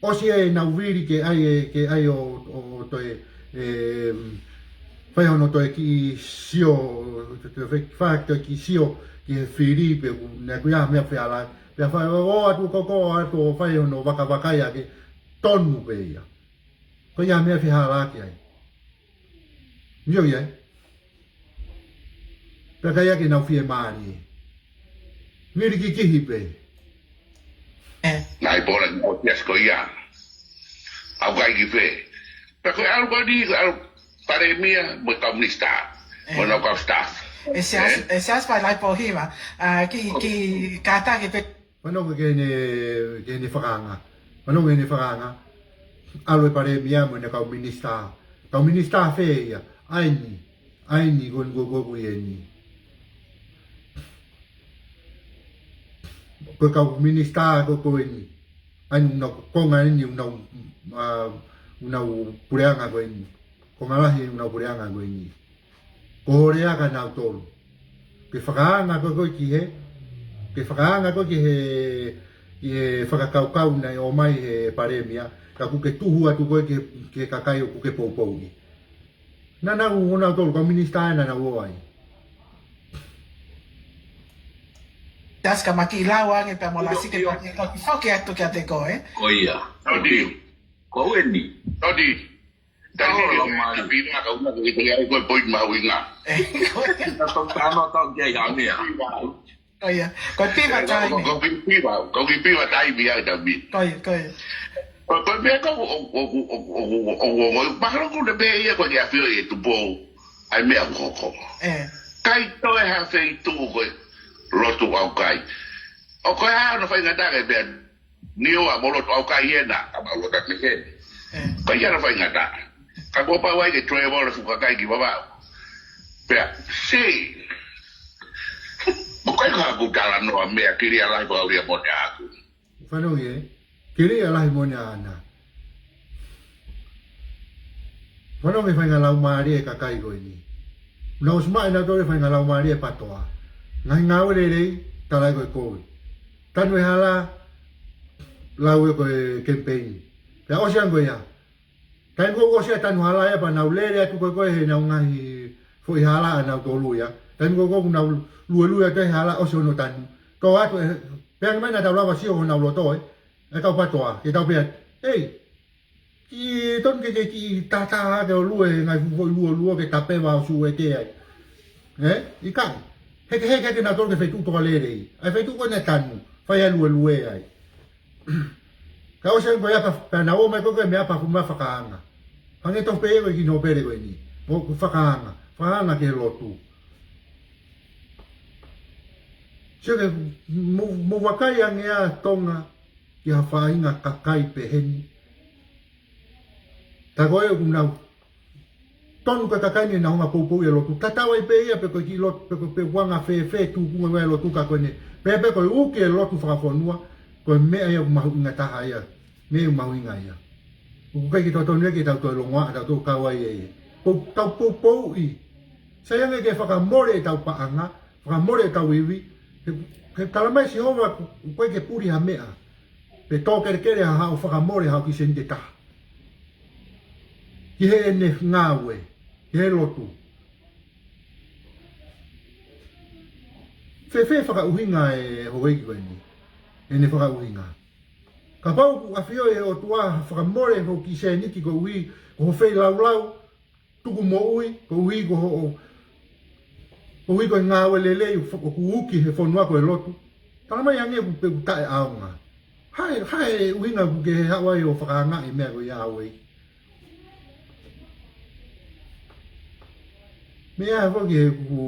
ʻOsi ʻenau vili ke ʻai e, ke ʻai ʻo, ʻo, ʻo toe, e, fai hono toe kiʻi sio, toe, toe fai, fai toe kiʻi sio ki he fili pe ʻoku, naʻe ʻikai ha meʻa fehālaaki. Pea fai ʻo atu ko ē ʻo atu ʻo fai hono vakavakai ʻaki, tonu pē ia. ʻIkai ha meʻa fehālaaki ai. Mio ia. Pea ʻikai ke nau fiemālie. Vili kikihi pē. Naʻe pola ni ko Siaosi ko ia. ʻAukai ki fē? Pea ko e ʻalu ko eni, ko e ʻalu palēmia mo e kau minisitā. Mo e kau staff. ʻE Siaosi, ʻe Siaosi pea lai po hiva. ʻA, ki, ki kātaki pē. Fanongo ki heʻene, ki heʻene fakaanga. Fanongo ki heʻene fakaanga. ʻAlu e palēmia mo ʻene kau minisitā. Kau minisitā fē ia? ʻAi ni. ʻAi ni ko eni ko ē ko ē ko eni. Ko e kau minisitā ko ē ko eni. ʻAi ni ʻenau konga eni ʻenau, ʻa, ʻenau puleʻanga ko eni. Konga lahi ʻenau puleʻanga ko eni. Ko holeaka nautolu. Ke fakaanga ko ē ko ē ki he, ke fakaanga ko ē ki he, ki he fakakaukau naʻe ʻomai he palēmia, ka ʻoku ke tuhu atu ko ē ki he, ki he kakai ʻoku ke poupouʻi. Naʻa nau ō nautolu, kau minisitā naʻa nau ō ai. Siaosi ka makiʻi lau ange pea mo Lasike pea ke toki foki atu kiate koe. Ko ia. Toti. Ko eni. Toti. Tau lau mai. Pina ka una ke te ai ko e point mahuʻinga. Ko e. Tau tano tau ki ai ha meʻa. Ko ia. Ko e piva taimi. Ko e piva, ko e piva taimi ia, David. Ko ia, ko ia. Ko e, ko e meʻa ko ē ʻoku, ʻoku, ʻoku, ʻoku, ʻoku, ʻoku mahalo ko e meʻa ia ko e ʻafio ʻe Tupou, ʻa e meʻa ʻoku hoko. ʻE. ʻIkai toe ha feituʻu ko e lotu ʻaukai. ʻOku ʻikai ha faingataʻa ki he meʻa ni ʻo ʻa mo lotu ʻaukai ena, ka mau lotu atu mei heni. ʻE. ʻIkai ha faingataʻa. Ka kuo pau ai ke travel e fuʻu kakai ki Vavaʻu. Pea, si. ʻOku ʻikai ko haʻaku talanoa meʻa kilia lahi ko au ia mo ne aku. Fanongo ē, kilia lahi mo ne ana. Fanongo e faʻahinga laumālie e kakai ko eni. Naʻa ku ʻosi maʻu ʻe nautolu e faʻahinga laumālie e PATOA. Ngaahi ngāue lelei, talaʻi ko e kovi. Tanu e hala, lau ē ko e campaign. Pea ʻosi ange ko ia. Taimi ko ē ʻosi ʻa e tanu hala ia pea nau lele atu ko ē ko ē heʻenau ngaahi foʻi hala ʻanautolu ia. Taimi ko ē ʻoku nau luelue atu he hala ʻosi hono tanu. Tō atu ē, pea ngai mai naʻa tau lava sio honau loto ē. ʻE kau PATOA, ke tau pehē, ei, kiʻi tonu ke, ke kiʻi tātā ke ʻo lue ngaahi fuʻu foʻi luelue ke tapeva ʻo suete ai. Ē? ʻIkai. Heke, heke, heke nautolu ki he feituʻu toka lelei. ʻA e feituʻu ko ē naʻe tanu. Fai ʻa e luelue ai. Ka ʻosi ange ko ia pea, pea nau ō mai ko ē ko e meʻa pea fuʻu meʻa fakaanga. Hangē tofu pē ia ko e kiʻi nōpele ko eni. Mo fakaanga. Fakaanga ki he lotu. Sio ke mo, mo vakai ange ʻa Tonga ki ha faʻahinga kakai pehē ni. Tā ko ē ʻoku nau tonu ka kakai ni ʻenau hanga poupou e lotu. Tatau ai pē ia pe ko e kiʻi lotu, pe ko e pe ʻoku anga fēfē tūkunga ʻa e lotu ka ko eni. Pea pe ko e uki e lotu fakafonua, ko e meʻa ia ʻoku mahuʻinga taha ia. Meʻa mahuʻinga ia. ʻOku ʻikai ke totonu ia ke tau toe longoaʻa, tau toe kau ai ē. Pou, tau poupouʻi. Sai ange ke fakamole ʻetau paʻanga, fakamole ʻetau ivi. He, he talamai ʻe Sihova ʻoku ʻikai ke puli ha meʻa, pe tō kelekele ha, haʻo fakamole haʻo kiʻi sēniti ʻe taha ki heʻene ngāue, ki he lotu. Fēfē fakaʻuhinga ʻe houʻeiki ko eni? ʻEne fakaʻuhinga. Kapau ʻoku ʻafioʻi ʻe he ʻOtua ha fakamole hoʻo kiʻi sēniti koeʻuhi ko hoʻo feilaulau, tuku moʻui, koeʻuhi ko hoʻo, koeʻuhi ko e ngāue lelei ʻoku uki he fonua ko e lotu, talamai ange ʻoku, pe ʻoku taʻeʻaonga. Hā e, hā e ʻuhinga ʻoku ke haʻu ai ʻo fakaangaʻi e meʻa ko ia, houʻeiki? Meʻa foki he ʻoku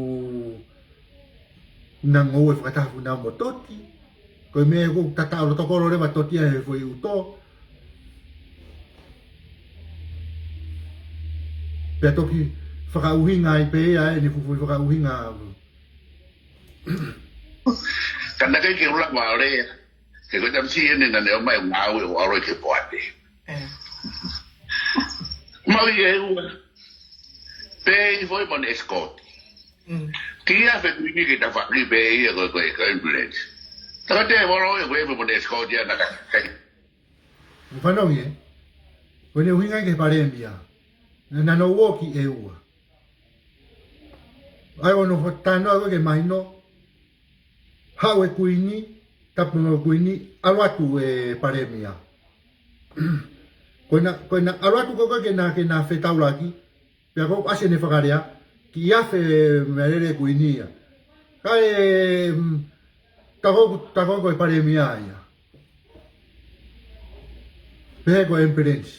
na ngoue fakataha ʻoku na mo toti. Ko e meʻa ʻoku tataʻo lotokolo leva toti ia he foʻi ʻuto. Pea toki fakaʻuhinga ai pē ia ʻene fuʻu foʻi fakaʻuhinga. Ka naʻe ʻikai ke u lava ʻo lea. He ko e tamasiʻi eni naʻa ne ʻomai ʻo ngāue ʻo ʻalu ki he poate. ʻE. Mau ʻi ʻEua. Pē ʻi foʻi mo ʻene escort. Mm. Ki he afe Kuini ke tafaʻaki pē ia ko e, ko e, ko e ambulance. Taka tēvolo ia ko e afe mo ʻene escort ia naʻa ka, ka. Mo fanongo ē. Ko ʻene ʻuhinga ki he palēmia. Naʻa, naʻa nau ō ki ʻEua. ʻAi ʻo nofo, talanoa ko ē ke mahino. Haʻu e Kuini, tapu mo e Kuini, ʻalu atu e palēmia. Ko ʻena, ko ʻena ʻalu atu ko ē ke na, ke na fetaulaki, pea ko ʻene fakalea, kiʻi afe meʻalele Kuini ia. Kae, mm, tā ko ē, tā ko ē ko e palēmia ia. Pehē ko e ambulance.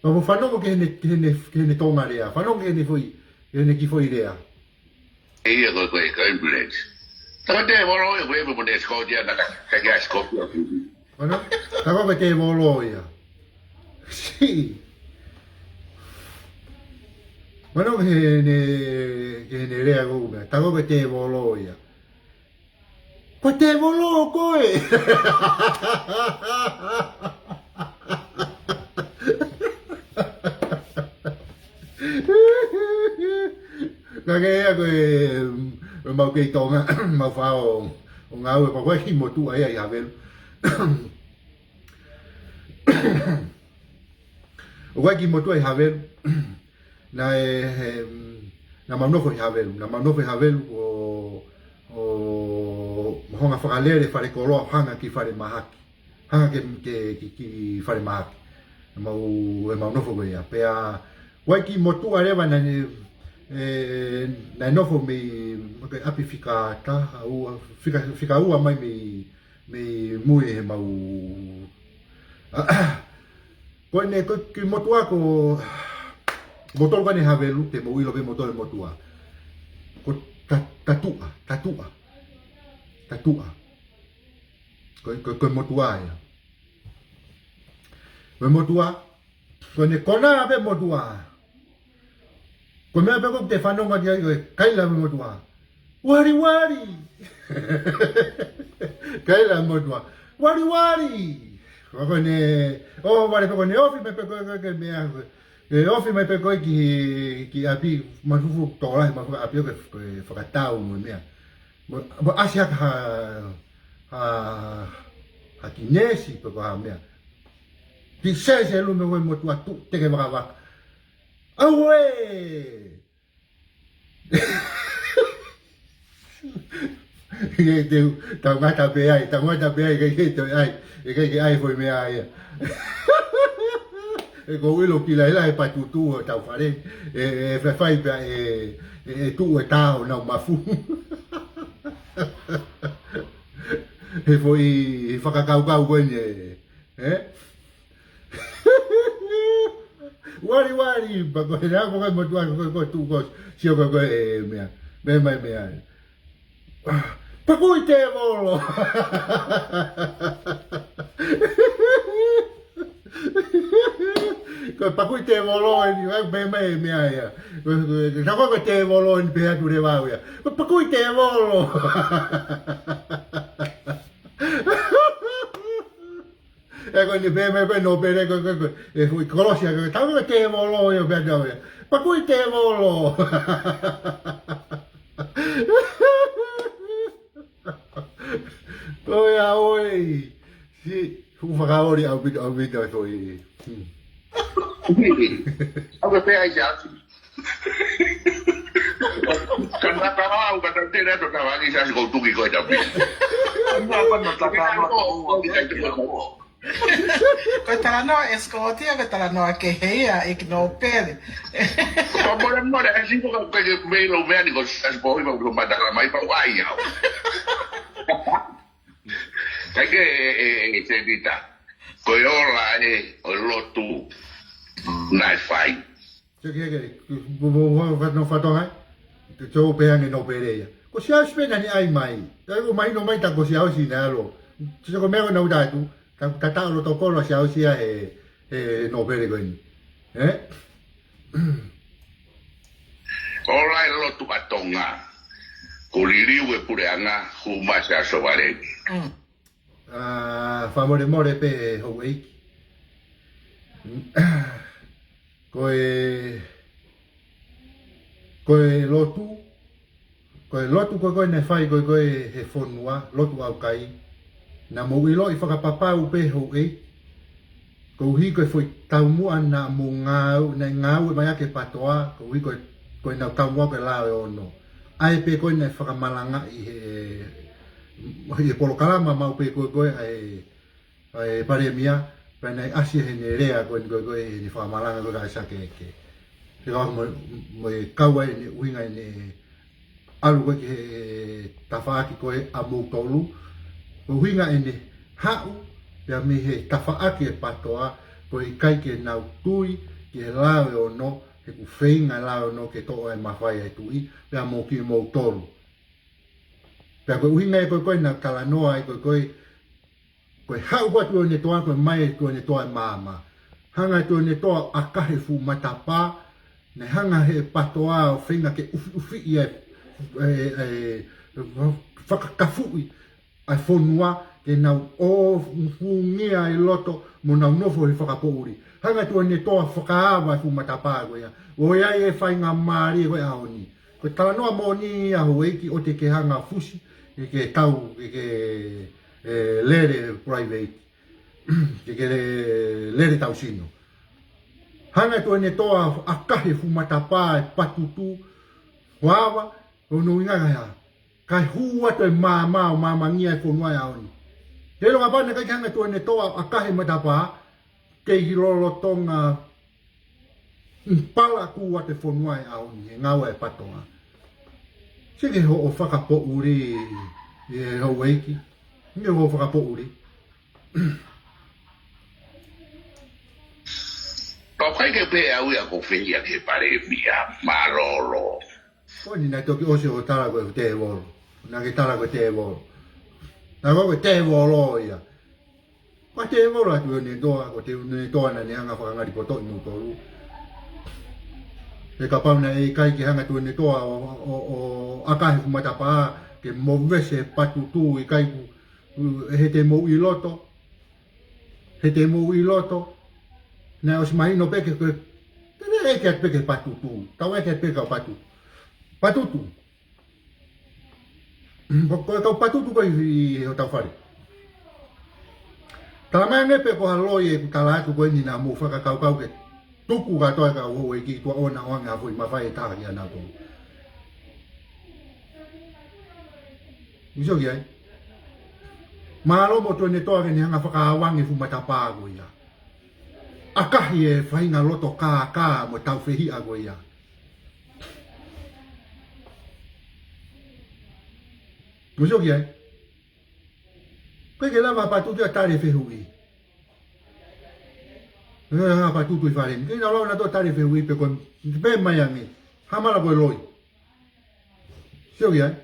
Ka mo fanongo ki heʻene, ki heʻene, ki heʻene Tonga lea. Fanongo ki heʻene foʻi, ki heʻene kiʻi foʻi lea. ʻE ia ko e, ko e, ko e ambulance. Taka tēvolo ia ko e afe mo ʻene escort ia naʻa ka, ka, ka escort ia. Mana? Taka ko e tēvolo ia. Si. Mana ki heʻene, ki heʻene lea ko ē meʻa. Taka ko e tēvolo ia. Ko e tēvolo koe. Ka ke ia ko e, ʻemau kei Tonga, mau fao, ʻo ngāue ko ē ki motuʻa ia ʻi Havelu. ʻOku ʻi ai e kiʻi motuʻa ʻi Havelu. Naʻe, he, naʻa mau nofo ʻi Havelu. Naʻa mau nofo ʻi Havelu ʻo, ʻo, mo hanga fakalele falekoloa ʻo hanga ki falemahaki. Hanga ki, ki, ki, ki falemahaki. Naʻa mau, ʻemau nofo ko ia. Pea, ʻoku ʻi ai e kiʻi motuʻa leva naʻe, ʻe, naʻe nofo mei, mei he ʻapi fika taha, ua, fika, fika ua mai mei, mei mui heʻemau. Ko ʻene, ko e kiʻi motuʻa ko, mou tolu ko eni ʻi Havelu, te mou ʻilo pē mou tolu e motuʻa. Ko Ta-, Tatuʻa, Tatuʻa, Tatuʻa. Ko, ko, ko e motuʻa ia. Ko e motuʻa, ko ʻene konā pē motuʻa. Ko e meʻa pē ko ē te fanongo ki ai ko e kaila mo e motuʻa. Waliwali. Kaila mo e motuʻa. Waliwali. Ko ʻene, ʻo, wale pē ko ʻene ofi mai pē ko ē, ko e, ko e meʻa ko ē. ʻE ofi mai pē ko ē ki, ki ʻapi, mafufu tokolahi, mafufu ʻapi ʻo ke, ke fakatau mo e meʻa. Mo, mo ʻasi hake ha, ha, ha kiʻi nesi pe ko ha meʻa. Kiʻi sese lumi ko e motuʻa tuʻu teke vakavaka. Auē! ʻIkai te u, tau ngata pē ai, tau ngata pē ai, ʻikai ke toe ai, ʻikai ke ai foʻi meʻa ia. ʻE ko e ʻilo ki laila he patutu ʻo tau fale, ʻe, ʻe faifai pē ʻe, ʻe, ʻe tuʻu e tā ʻo nau mafu. He foʻi fakakaukau ko eni, ē? Waliwali, pea ko e hā ko e motuʻa ko e, ko e tuʻu ko e, sio ko e, ko e, ʻe, meʻa. Meʻa mai meʻa. Pakui tēvolo. Ko e pakui tēvolo eni, ʻai meʻa mai meʻa ia. Ko, ko, ko, ko e tēvolo eni pē atu leva ia. Ko e pakui tēvolo. Pea ko eni pē meʻa ko e nōpele ko e, ko e, ko e, e fuʻu kolosi ʻa ko e, tau ko e tēvolo ia pea tau ia. Pea ko e tēvolo. Ko ia ʻoe. Si, fuʻu fakaoli ʻaupito, ʻaupito e foʻi. Hmm. ʻOku pehē ai siasi. Ka na ka au, ka ta tele to ka wangi siasi ko tuki ko e tapi. Ka na ka na ta ka na. Ko e talanoa ʻa Scott ia, ko e talanoa kehe ia, ʻEiki Nōpele. Ko mole mole, ʻa e siko ka ke mei lo mea ni ko siasi po i ma ko mata ka mai pa wai au. Kai ke e, e, e, Tēvita. Ko e ola ē ʻo e lotu naʻe fai. Sio ki he, ki he, mo, mo, mo, fa-, no fatonga. Te tō pē ange nōpele ia. Ko Siaosi pē naʻa ne ʻai mai. Ka ʻoku mahino mai tā ko Siaosi naʻe ʻalu. Sio ko e meʻa ko ena ʻoku tala atu. Ka, ka taʻu loto kolo Siaosi ia he, he nōpele ko eni. Ē? Ola e lotu ʻa Tonga. Ko e liliu e puleʻanga, hū mai Siaosi ʻo valeni. Mm. ʻA, fakamolemole pē houʻeiki. Ko e, ko e lotu, ko e lotu ko ē ko ē naʻe fai ko ē ko ē he fonua, lotu ʻaukai. Naʻa mou ʻiloʻi fakapapau pē houʻeiki. Koeʻuhi ko e foʻi taumuʻa naʻa mou ngāu-, naʻe ngāue mai ʻaki e PATOA, koeʻuhi ko e, ko ʻenau taumuʻa ko e lao ʻe ono. ʻA ē pē ko ē naʻe fakamalanga ʻi he, ʻi he polokalama maʻu pē ko ē ko ē ʻa e, ʻa e Palēmia, pea naʻe ʻasi heʻene lea ko eni ko ē ko ē heʻene fakamalanga ko ē ka ʻai sake ke. He ka mo, mo e kau ai ʻene ʻuhinga ʻene ʻalu ko ē ki he tafaʻaki ko ē ʻa moutolu. Ko e ʻuhinga ʻene haʻu, pea mei he tafaʻaki e PATOA, ko e ʻikai ke nau tui ki he lao ʻe ono, he ʻoku feinga e lao ʻe ono ke toʻo ʻa e mafai ʻa e tuʻi, pea mo kimoutolu. Pea ko e ʻuhinga ia ko ē ko ē naʻa ku talanoa ai ko ē ko ē, ko e haʻu ko ē ʻa Tuʻiʻonetoa, ko e mai ʻa Tuʻiʻonetoa e maama. Hanga ʻe Tuʻiʻonetoa ʻo ʻakahi e fuʻu matapā, naʻe hanga ʻe he PATOA ʻo feinga ke ʻufiʻufiʻi e, e, e, fakakafuʻi ʻa e fonua, ke nau ō fungia ʻi loto mo nau nofo he fakapoʻuli. Hanga ʻe Tuʻiʻonetoa ʻo fakaava e fuʻu matapā ko ia. ʻOku ʻi ai e faingamālie ko ē ʻaho ni. Ko e talanoa moʻoni ia houʻeiki ʻoua te ke hanga ʻo fusi, ke ke tau, ke ke, e, lele private, ke ke le-, lele tau sino. Hanga ʻe Tuʻiʻonetoa ʻo ʻakahi e fuʻu matapā ʻe Patutu, ʻo ava, ʻo no inga kae hā. Kae hū atu e maama ʻo maamangia e fonua he ʻaho ni. He ʻilonga pē naʻe ʻikai ke hanga ʻe Tuʻiʻonetoa ʻo ʻakahi e matapā, kei lolotonga pala kū atu e fonua he ʻaho ni, he ngāue ʻa e PATOA. Sio ki hoʻo fakapoʻuli, ē houʻeiki. Sio ki hoʻo fakapoʻuli. Pau kai ke pehē au ia ko e fehiʻa ki he Palēmia, mālōlō. Ko eni naʻe toki ʻosi hoʻo tala ko e tēvolo. Naʻa ke tala ko e tēvolo. Naʻa ko e tēvolo ia. Ko e tēvolo ʻa Tuʻiʻonetoa, ko Tuʻiʻonetoa naʻa ne hanga ʻo fakangalipotoʻi moutolu. He kapau naʻe ʻikai ke hanga ʻe Tuʻiʻonetoa ʻo, ʻo, ʻo ʻakahi e fuʻu matapā, ke movesi e Patutu ʻikai ku, he te mou ʻi loto. He te mou ʻi loto. Naʻe ʻosi mahino pē ke, ke, te ne ʻeke atu pē ki he Patutu. Tau ʻeke atu pē ki he Patutu. Patutu. Ko, ko e kau Patutu ko ē ʻi, ʻi hotau fale. Tala mai ange pē ko ha loi ʻeku tala atu ko eni naʻa mou fakakaukau ke tuku kātoa e kau houʻeiki tuʻa ʻoʻona ʻo ange ha foʻi mafai ʻe taha kia nautolu. Mou sio ki ai. Mālō mo Tuʻiʻonetoa ke ne hanga ʻo fakaava ange e fuʻu matapā ko ia. ʻAkahi e faʻahinga loto kākā mo e tau fehiʻa ko ia. Mou sio ki ai. ʻIkai ke lava ʻe Patutu ia ʻo tali e fehuʻi. ʻIkai ke lava ʻe Patutu ʻi fale ni. ʻIkai ke lava nautolu ʻo tali e fehuʻi pe ko e pehē mai ange. Hamala ko e loi. Sio ki ai.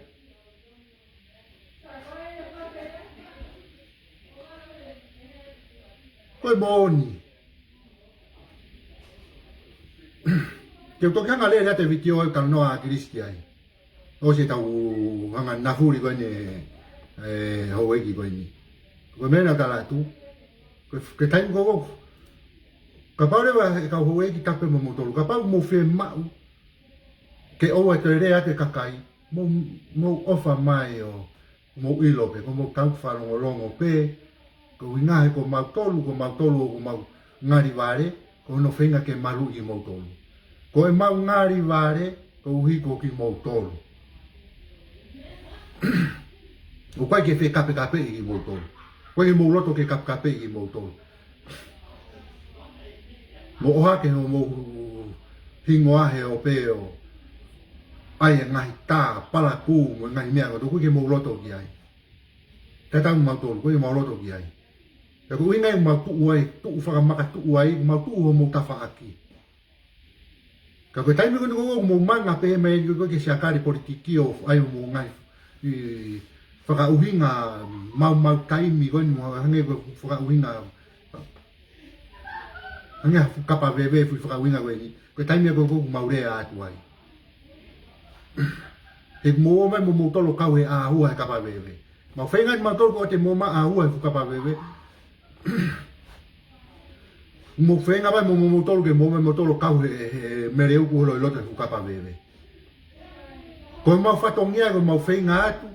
Ko e moʻoni. Te u toki hanga ʻo lele atu e vitiō ʻo e talanoa ʻa ʻAkilisi ki ai. ʻOsi ʻetau hanga ʻo nafuli ko eni e, e houʻeiki ko eni. Ko e meʻa naʻa ku tala atu. Ko e, ko e taimi ko ē, kapau leva ʻe kau houʻeiki, tapu mo moutolu, kapau mou fiemaʻu ke ʻoua toe lea atu e kakai, mou, mou ʻofa mai ʻo mou ʻilo pē, ko mou tau fakalongolongo pē, ko e ʻuhinga he ko mautolu, ko mautolu ʻoku mau ngali vale, ko hono feinga ke maluʻi kimoutolu. Ko ʻemau ngali vale, koeʻuhi ko kimoutolu. ʻOku ʻikai ke fekapekapeʻi kimoutolu. ʻOku ʻikai ke mou loto ke kapekapeʻi kimoutolu. Mou ʻohake hoʻomou hingoa he ʻo pē ʻo ʻai e ngaahi tā, palakū, mo e ngaahi meʻa, ʻoku ʻikai ke mou loto ki ai. Tatau mo mautolu, ʻoku ʻikai ke mau loto ki ai. Pea ko e ʻuhinga ia ʻoku mau tuʻu ai, tuʻu fakamakatuʻu ai, mau tuʻu hoʻomou tafaʻaki. Ka ko e taimi ko eni ʻoku mou manga pē mai ko ē ke siakali politiki ʻo ʻai hoʻomou ngaahi, ʻi, fakaʻuhinga maumau taimi ko eni, mo hangē ko e fakaʻuhinga, hangē ha fuʻu kapa veve, fuʻu fakaʻuhinga ko eni. Ko e taimi ko ē ʻoku mau lea atu ai. He mou ō mai mo moutolu ʻo kau he ʻāhua he kapa veve. Mau feinga ʻi mautolu ko ē te mou ō mai ʻāhua he fuʻu kapa veve. Mou feinga mai mo, mo moutolu ke mou ō mai moutolu ʻo kau he, he, he meleuku holo ʻi loto he fuʻu kapa veve. Ko ʻemau fatongia ko ʻemau feinga atu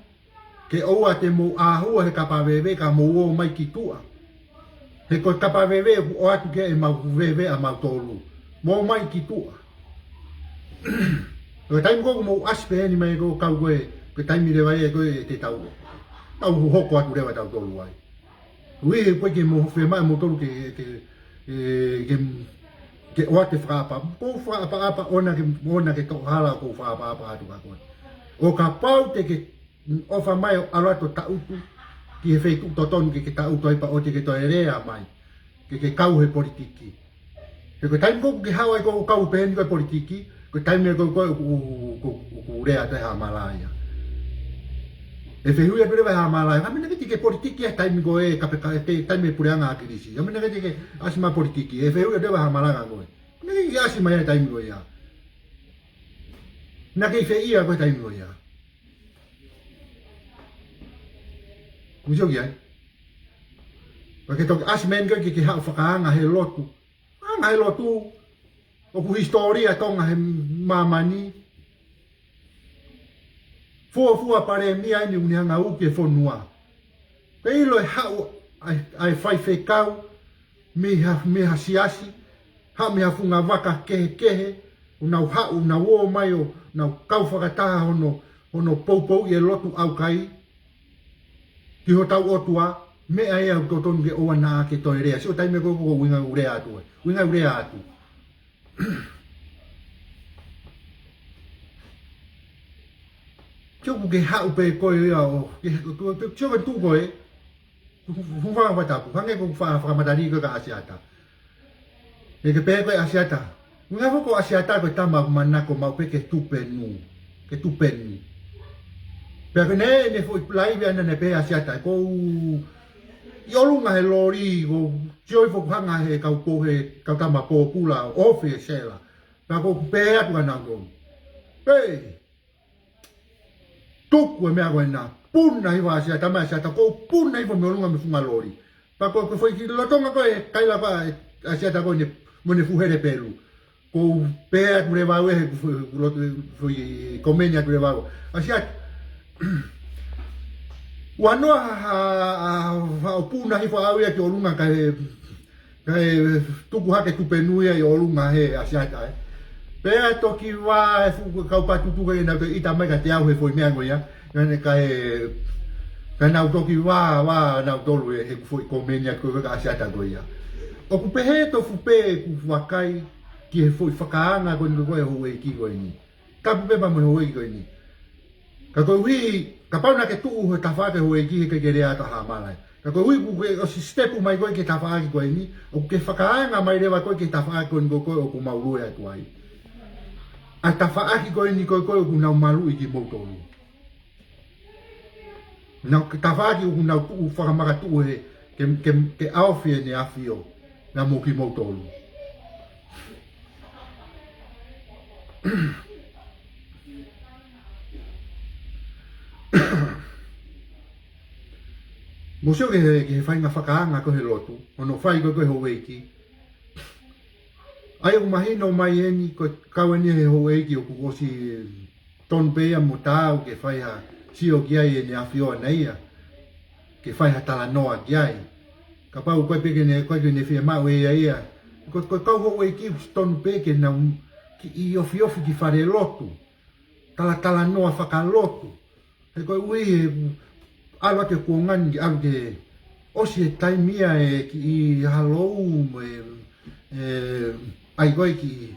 ke ʻoua te mou ʻāhua he kapa veve ka mou ō mai ki tuʻa. He ko e kapa veve ʻoku ʻoatu ki ai ʻemau veve ʻa mautolu. Mou ō mai ki tuʻa. Ko e taimi ko ē ʻoku mou ʻasi pehē ni mai ko e kau ko ē, ko e taimi leva ia ko ē te tau, tau hoko atu leva tautolu ai. Ui, he ʻoku ʻikai ke mou fiemaʻu ʻe moutolu ke, ke, ke, ke, ke ʻoatu e fakaʻapaʻapa. Ko e fakaʻapaʻapa ʻoua ke, ʻoua ke toʻo hala ko e fakaʻapaʻapa atu ka ko ē. ʻO kapau te ke ʻofa mai ʻo ʻalu atu ʻo tangutu ki he feituʻu totonu ke ke tangutu ai pea ʻoua te ke toe lea mai, ke ke kau he politiki. He ko e taimi ko ē ʻoku ke haʻu ai ko ē ʻo kau pehē ni ko ē politiki, ko e taimi ko ē ʻoku, ʻoku, ʻoku, ʻoku lea atu e Haʻamalaia. ʻE fehuʻi atu leva e Haʻamalaia, ka mena ke te ke politiki he taimi ko ē, ka pe ka, he taimi e puleʻanga ʻa ʻAkilisi. Ka mena ke te ke ʻasi mai politiki, ʻe fehuʻi atu leva e Haʻamalaia ko ē. Mena ke ke ʻasi mai he taimi ko ia. Mena ke ʻi fē ia ko e taimi ko ia. Mou sio ki ai. Pea ke toki ʻasi mai eni ke, ke, ke haʻu fakaanga he lotu. Anga he lotu, ʻoku hisitōlia Tonga he māmani. Fuofua palēmia eni ʻoku ne hanga ʻo uki e fonua. Ke ʻilo e haʻu ʻa e, ʻa e faifekau mei ha, mei ha siasi, haʻu mei ha funga vaka kehekehe, ʻo nau haʻu, nau ō mai ʻo nau kau fakataha hono, hono poupouʻi e lotu ʻaukai ki hotau ʻOtua, meʻa ia ʻoku totonu ke ʻoua naʻa ke toe lea. Sio taimi ko ē ʻoku ʻuhinga ʻeku lea atu ai. ʻUhinga ʻeku lea atu. Sio ʻoku ke haʻu pē koe ia ʻo, ke, ke, ke, sio ko e tuʻu ko ē, fu-, fu-, fuofua tapu, hangē ko e fa-, fakamatala ko ē kia ʻAsiata. ʻE ke pehē ko ē ʻAsiata. Ngā foko ʻAsiata ko e tama manako maʻu pē ke tupenu. Ke tupenu. Pea ko ʻene, ʻene foʻi laivi ʻana naʻe pehē ʻAsiata. Ko u ʻi ʻolunga he loli, ko u sio ʻi he foʻi hanga he kau pō he, kau tama pōpula, ʻo ofi e sela. Pea ko u pehē atu kia nautolu. Pē! Tuku e meʻa ko ena. Puna hifo ʻa ʻAsiata, mai ʻAsiata, ko u puna hifo mei ʻolunga mei he funga loli. Pea ko, ko e foʻi kiʻi lolotonga ko ē, kaila ko ē ʻa ʻAsiata ko ē ne, mo ʻene fuhele pelu. Ko u pehē atu leva au ʻe he, ko e foʻi, foʻi komeni atu leva au. ʻAsiata. Ua noa ha, ha, ha, ha, ʻo puna hifo au ia ki ʻolunga kae, kae tuku hake tupenu ia ʻi ʻolunga he ʻAsiata ē. Pea toki vā e fuʻu kau patutuka ʻenau toe ʻita mai kiate au he foʻi meʻa ko ia. Kae, kae, kae nau toki vā, vā nautolu ʻe he foʻi komeni atu ko ē kia ʻAsiata ko ia. ʻOku pehē tofu pē ʻeku vakai ki he foʻi fakaanga ko eni ko ē houʻeiki ko eni. Tapu pē pea mo e houʻeiki ko eni. Ka koeʻuhi, kapau naʻa ke tuʻu he tafaʻaki houʻeiki he ʻikai ke lea atu ʻa Haʻamalaia. Ka koeʻuhi kuo ke ʻosi sitepu mai koe ki he tafaʻaki ko eni, ʻoku ke fakaanga mai leva koe ki he tafaʻaki ko eni ko ē ʻoku mau lue atu ai. ʻA e tafaʻaki ko eni ko ē ʻoku nau maluʻi kimoutolu. Nau ke tafaʻaki ʻoku nau tuʻu fakamakatuʻu he, ke, ke, ke ʻaofi ʻEne ʻAfio, naʻa mo kimoutolu. Mou sio ki he, ki he faʻahinga fakaanga ko ē he lotu, hono fai ko ē ko ē houʻeiki. ʻA ia ʻoku mahino mai eni, ko e kau eni he houʻeiki ʻoku ʻosi tonu pē ia mo taau ke fai ha sio ki ai ʻEne ʻAfio ʻaʻana ia, ke fai ha talanoa ki ai. Kapau ko e pē ke ne, ko e ke ne fiemaʻu ʻe ia ia. Ko, ko e kau houʻeiki ʻoku tonu pē ke nau kiʻi ofiofi ki fale lotu. Talatalanoa fakalotu. He koeʻuhi he ʻalu atu e kuonga ni ke ʻalu ke ʻosi e taimi ia e kiʻi halou mo e, e, ʻai ko ē kiʻi,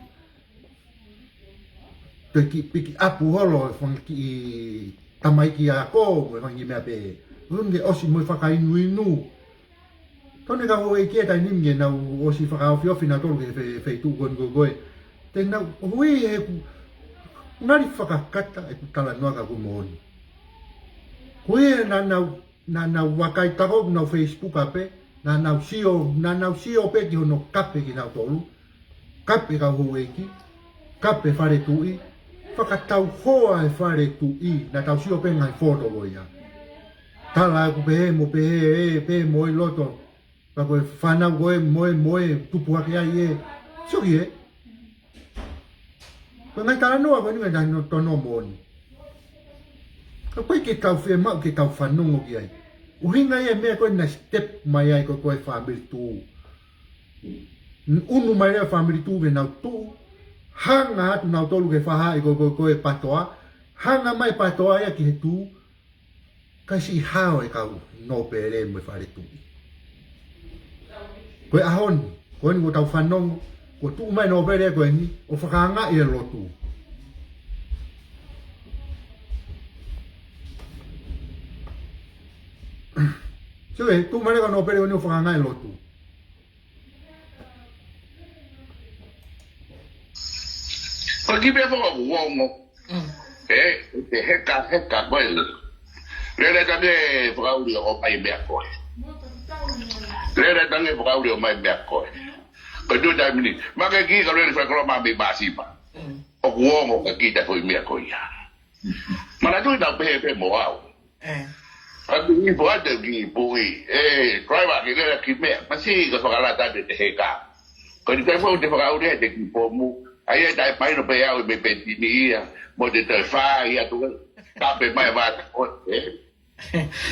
pe kiʻi piki ʻapu holo, e fanga kiʻi tamaiki ako, mo e fanga kiʻi meʻa pehē. Unu ke ʻosi mo e fakainuinu. Tonu e kau houʻeiki he taimi ni ke nau ʻosi fakaofiofi nautolu ki he fe-, feituʻu ko eni ko ē. Te nau, ʻuhi he ʻoku ngali fakakata ʻeku talanoa ka ʻoku moʻoni. Koeʻuhi he naʻa nau, naʻa nau vakai tako ʻeku nau Facebook ʻapē, naʻa nau sio, naʻa nau sio pē ki hono kape kinautolu. Kape kau houʻeiki, kape fale tuʻi, fakatauhoa e fale tuʻi, naʻa tau sio pē ngaahi foto ko ia. Tala ʻoku pehē mo pehē ē, pehē mo e loto, pea ko e fānau ko ē mo e, mo e tupu hake ai ē. Sio ki ē. Ko e ngaahi talanoa ko eni ngaahi talanoa tonu moʻoni. Ka ʻoku ʻikai ke tau fiemaʻu ke tau fanongo ki ai. ʻUhinga ia e meʻa ko ē naʻe step mai ai ko ē ko e family tuʻu. Unu mai leva family tuʻu ke nau tuʻu, hanga atu nautolu ke fahaʻi ko ē, ko ē, ko e PATOA, hanga mai PATOA ia ki he tuʻu, kae siʻi hao e kau nōpele mo e fale tuʻi. Ko e ʻaho ni, ko eni kuo tau fanongo, kuo tuʻu mai nōpele ko eni, ʻo fakaangaʻi e lotu. Sio ē, tuʻu mai leva kau nōpele ko eni ʻo fakaangaʻi e lotu. Ko e kiʻi pē foʻi ʻoku ongo. Mm. Ē, te heka, heka ko ē. Lele tange fakaʻuli ʻo ʻomai meʻa ko ē. Lele tange fakaʻuli ʻo ʻomai meʻa ko ē. Ko e tuʻu taimi ni. Maka ki ka lele fai koloma mei Māsima. Mm. ʻOku ongo ka kita foʻi meʻa ko ia. Manatuʻi naʻa ku pehē pē mo au. Ē. ʻA e kiʻi puʻi, ʻa e kiʻi puʻi. Ē, driver ke lele ki meʻa. Masiʻi ka fakalata atu e te heka. Ko e taimi foʻi te fakaʻuli ai te kiʻi pomu. ʻA ia ʻe taʻemahino pē au ʻe mei Penitini ia. Mo te toe fai atu. Kape mai vata ko ē.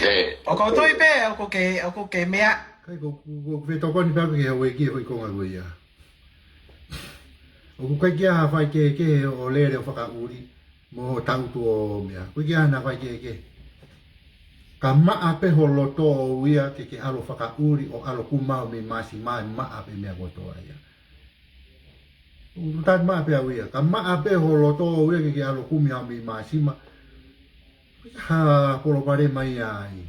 Ē. ʻOku ou tui pē, ʻoku ke, ʻoku ke meʻa. Kai ko, ko, ko fetokoni pē au ki he houʻeiki he foʻi konga ko ia. ʻOku ʻikai ke ʻi ai ha faikehekehe ʻo lele ʻo fakaʻuli. Mo hoʻo tangutu ʻo meʻa. ʻOku ʻikai ke ʻi ai hano faikehekehe. Ka maʻa pē ho loto ʻoʻou ia ke ke ʻalu ʻo fakaʻuli ʻo ʻalu ʻo kumi haʻo mei Māsima, maʻa pē meʻa kotoa ia. ʻOku tau maʻa pē au ia. Ka maʻa pē ho loto ʻoʻou ia ke ke ʻalu ʻo kumi haʻo mei Māsima. Ha palopalema ia ai.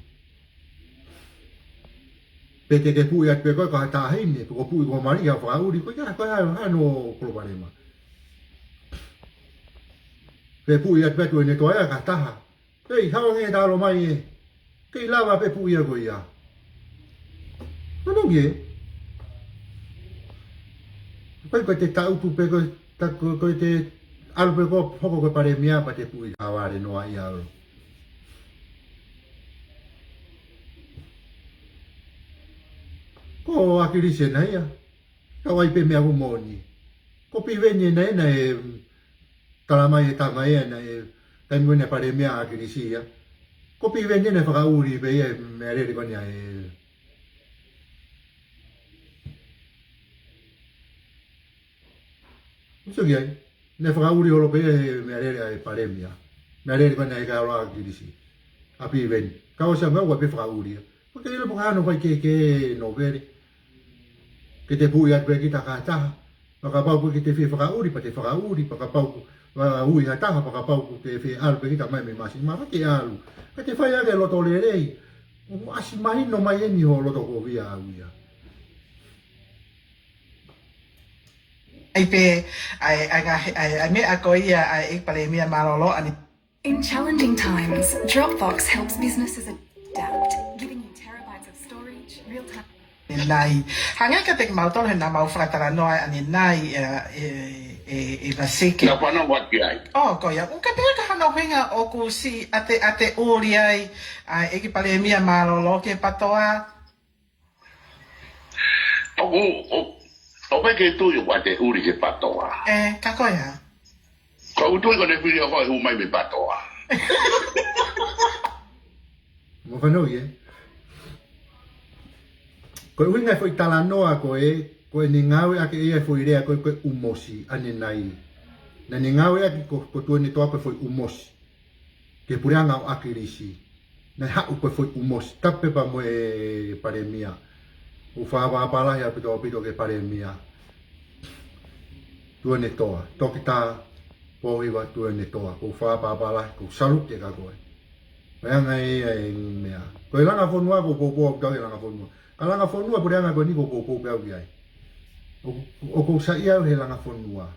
Pe te ke puʻi atu pē koe ko ha taʻahine, pe ko e puʻi ko ho mali, ha fakaʻuli, ko ia, ko ia, hano palopalema. Pe puʻi atu pē tuʻu ʻene toa ia ki ha taha. Pei, hawa nge talo mai ē. Kei lava pē puʻi ia ko ia. Manongi ē. Pei ko e te tangutu pē ko e, ta-, ko, ko e te ʻalu pē ko e hoko ko e palēmia pea te puʻi ka vale noa ia ʻalu. Ko ʻAkilisi ena ia. Ka ʻoku ʻi ai pē meʻa ʻoku moʻoni. Ko Piveni ena ena ē, tala mai e tama ena ē, taimi ena palēmia ʻAkilisi ia. Ko Piveni ena ē fakaʻuli pē ia e meʻalele ko ena ē. Sio ki ai. Naʻe fakaʻuli holo pē ia he meʻalele ʻa e palēmia. Meʻalele ko ena ē ka ʻalu ʻAkilisi. ʻA Piveni. Ka ʻosi ʻa meʻa ʻoku ʻi ai pē fakaʻuli ia. Ko e kei lele pē ko hano faikehekehe nōpele. Ke te puʻi atu pē kita ki ha taha. Pea kapau ʻoku ke te fie fakaʻuli, pea te fakaʻuli, pea kapau ʻoku, ʻa, ui ha taha, pea kapau ʻoku te fie ʻalu pē kita mai mei Māsima, pea ke ʻalu. Ka te fai ake loto lelei. ʻOku ʻasi mahino mai eni ho loto kovi ʻaʻau ia. ʻAi pē, ʻai, ʻai ngaahi, ʻai, ʻai meʻa ko ia, ʻai e palēmia mālōlō ʻani. In challenging times, Dropbox helps businesses adapt, giving you terabytes of storage, real-time ʻanenai. Hangē kiate kimautolu he naʻa mau fakatalanoa ʻanenai, ē, ē, ē, ē Vasike. Naʻa fanongo atu ki ai. ʻŌ, ko ia. ʻOku ʻikai pē ke hano hinga ʻoku siʻi ʻateʻateʻuli ai ʻa e ʻEiki Palēmia Mālōlō ki he PATOA. ʻOku, ʻo, ʻoku ʻikai ke tui ʻoku ʻateʻuli ki he PATOA. Ē, ka ko ia. Ko ʻeku tui ko ʻene fili ʻo ko e hū mai mei he PATOA. Mou fanongo, ē? Ko e ʻuhinga e foʻi talanoa ko ē, ko ʻene ngāueʻaki ʻe ia e foʻi lea ko ē, ko e ʻumosi, ʻanenai. Naʻa ne ngāueʻaki ko, ko Tuʻiʻonetoa ko e foʻi ʻumosi ki he puleʻanga ʻo ʻAkilisi. Naʻe haʻu ko e foʻi ʻumosi, tapu pē pea mo e Palēmia. ʻOku ou fakaʻapaʻapa lahi ʻaupito ʻaupito ki he Palēmia. Tuʻiʻonetoa, Toketā Pōhiva Tuʻiʻonetoa, ʻoku ou fakaʻapaʻapa lahi, ʻoku ou salute kia koe. Meʻa ngaahi ʻa e meʻa. Ko e langa fonua, ʻoku ou poupou ʻaupito ki he langa fonua. Ka langa fonua, puleʻanga ko eni ʻoku ou poupou pē au ki ai. ʻOku, ʻoku ou saiʻia au he langa fonua.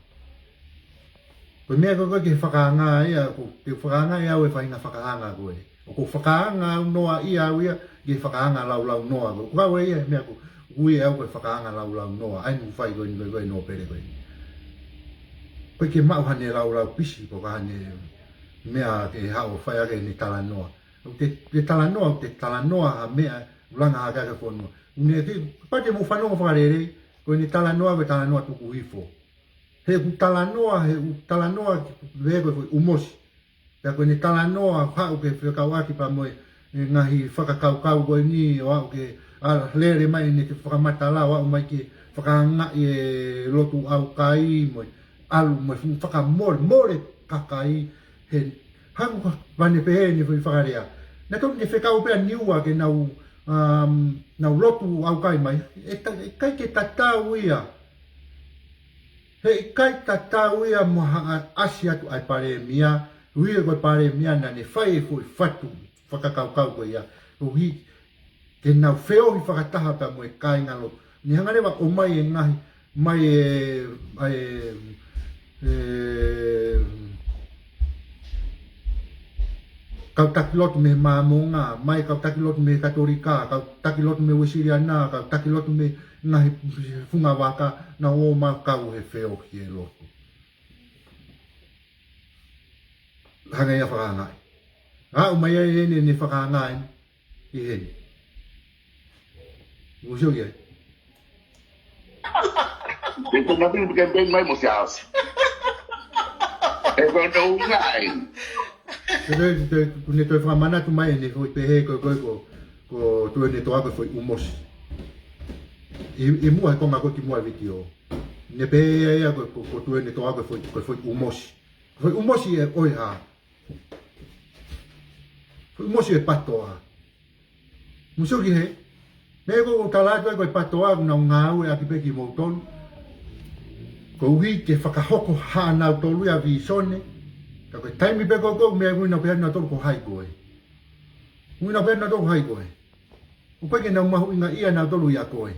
Ko e meʻa ko ē ke fakaangaʻi ia, ʻoku, ke fakaangaʻi au he faʻahinga fakaanga ko ē. ʻOku ou fakaanga au noa ia au ia, ke fakaanga laulau noa ko ē. Ko au ia, meʻa ko, ui au ko e fakaanga laulau noa. ʻA ia naʻe fai ko eni ko ē, ko e nōpele ko ē. ʻOku ʻikai ke maʻu haʻane laulau pisi, pe ko haʻane meʻa ke haʻu ʻo fai ʻaki ʻene talanoa. ʻOku te, te talanoa, ʻoku te talanoa ha meʻa, ʻoku langa hake ʻaki e fonua. ʻOku ne te, pea te mou fanongo fakalelei, ko ʻene talanoa, ko e talanoa tuku hifo. He ʻoku talanoa, he ʻoku talanoa ki he ko e foʻi ʻumosi. Pea ko ʻene talanoa, haʻu ke fekauʻaki pea mo e, e ngaahi fakakaukau ko eni, ʻo aʻu ke, ʻa, lele mai ʻene ke fakamatala, ʻo aʻu mai ke fakaangaʻi e lotu ʻaukai mo e, ʻalu mo e fuʻu fakamole, mole kakai, he, hangē ko e vane pehē ʻene foʻi fakalea. Naʻa tonu ke fekau pē ʻa Niua ke nau, um, nau lotu ʻaukai mai. ʻE ta-, ʻe ʻikai ke tatau ia. He ʻikai tatau ia mo ha ʻasi atu ʻa e Palēmia, ʻuhi ko e Palēmia naʻa ne fai e foʻi fatu fakakaukau ko ia. ʻUhi ke nau feohi fakataha pea mo e kāingalotu. Ne hanga leva ʻo ʻomai e ngaahi, mai e, ʻa e, e, kau taki lotu mei he Māmonga, mai kau taki lotu mei he Katolika, kau taki lotu mei he Uēsiliana, kau taki lotu mei he ngaahi fungavaka, naʻa nau ō mai ʻo kau he feohi e lotu. Hanga ia ʻo fakaangaʻi. Aʻu mai ai ʻene, ʻene fakaanga ʻi heni. Mou sio ki ai. Te tau mati ke peni mai mo se asi. ʻE ko e tau ngai. Te, te, te, ʻoku ne toe fakamanatu mai ʻene foʻi pehē ko, ko, ko, ko Tuʻiʻonetoa ko e foʻi ʻumosi. ʻI, ʻi muʻa he konga ko ē kimuʻa e vitiō. Ne pehē ia ko, ko, ko Tuʻiʻonetoa ko e foʻi, ko e foʻi ʻumosi. Foʻi ʻumosi ʻe ʻo e hā. Foʻi ʻumosi e PATOA. Mou sio ki he, meʻa ko ē ʻoku ou tala atu ai ko e PATOA ʻoku nau ngāueʻaki pē kimoutolu. Koeʻuhi ke fakahoko haʻanautolu ia vīsone. Ka ko e taimi pē ko ē ʻoku meʻa ʻoku nau pehē nautolu ko hai koe. ʻOku nau pehē nautolu ko hai koe. ʻOku ʻikai ke nau mahuʻingaʻia nautolu ʻia koe.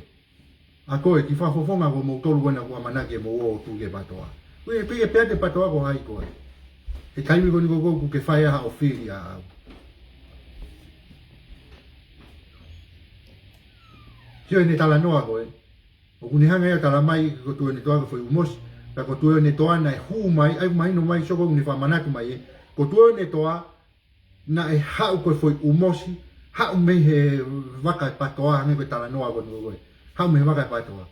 ʻA koe, kiʻi fakafofonga ko moutolu ko ena ʻoku ʻamanaki ke mou ō ʻo tuʻu ki he PATOA. Ko e, ko e pehē ʻe he PATOA ko hai koe. He taimi ko eni ko ē ʻoku ke fai ai haʻo fili ʻaʻau. Sio ʻene talanoa ko ē. ʻOku ne hanga ia ʻo tala mai ko Tuʻiʻonetoa ko e foʻi ʻumosi. Pea ko Tuʻiʻonetoa naʻe hū mai, ʻa ia mahino mai sio ko ē ʻoku ne fakamanatu mai ē. Ko Tuʻiʻonetoa naʻe haʻu ko e foʻi ʻumosi, haʻu mei he vaka e PATOA, hangē ko e talanoa ko eni ko ē. Haʻu mei he vaka e PATOA.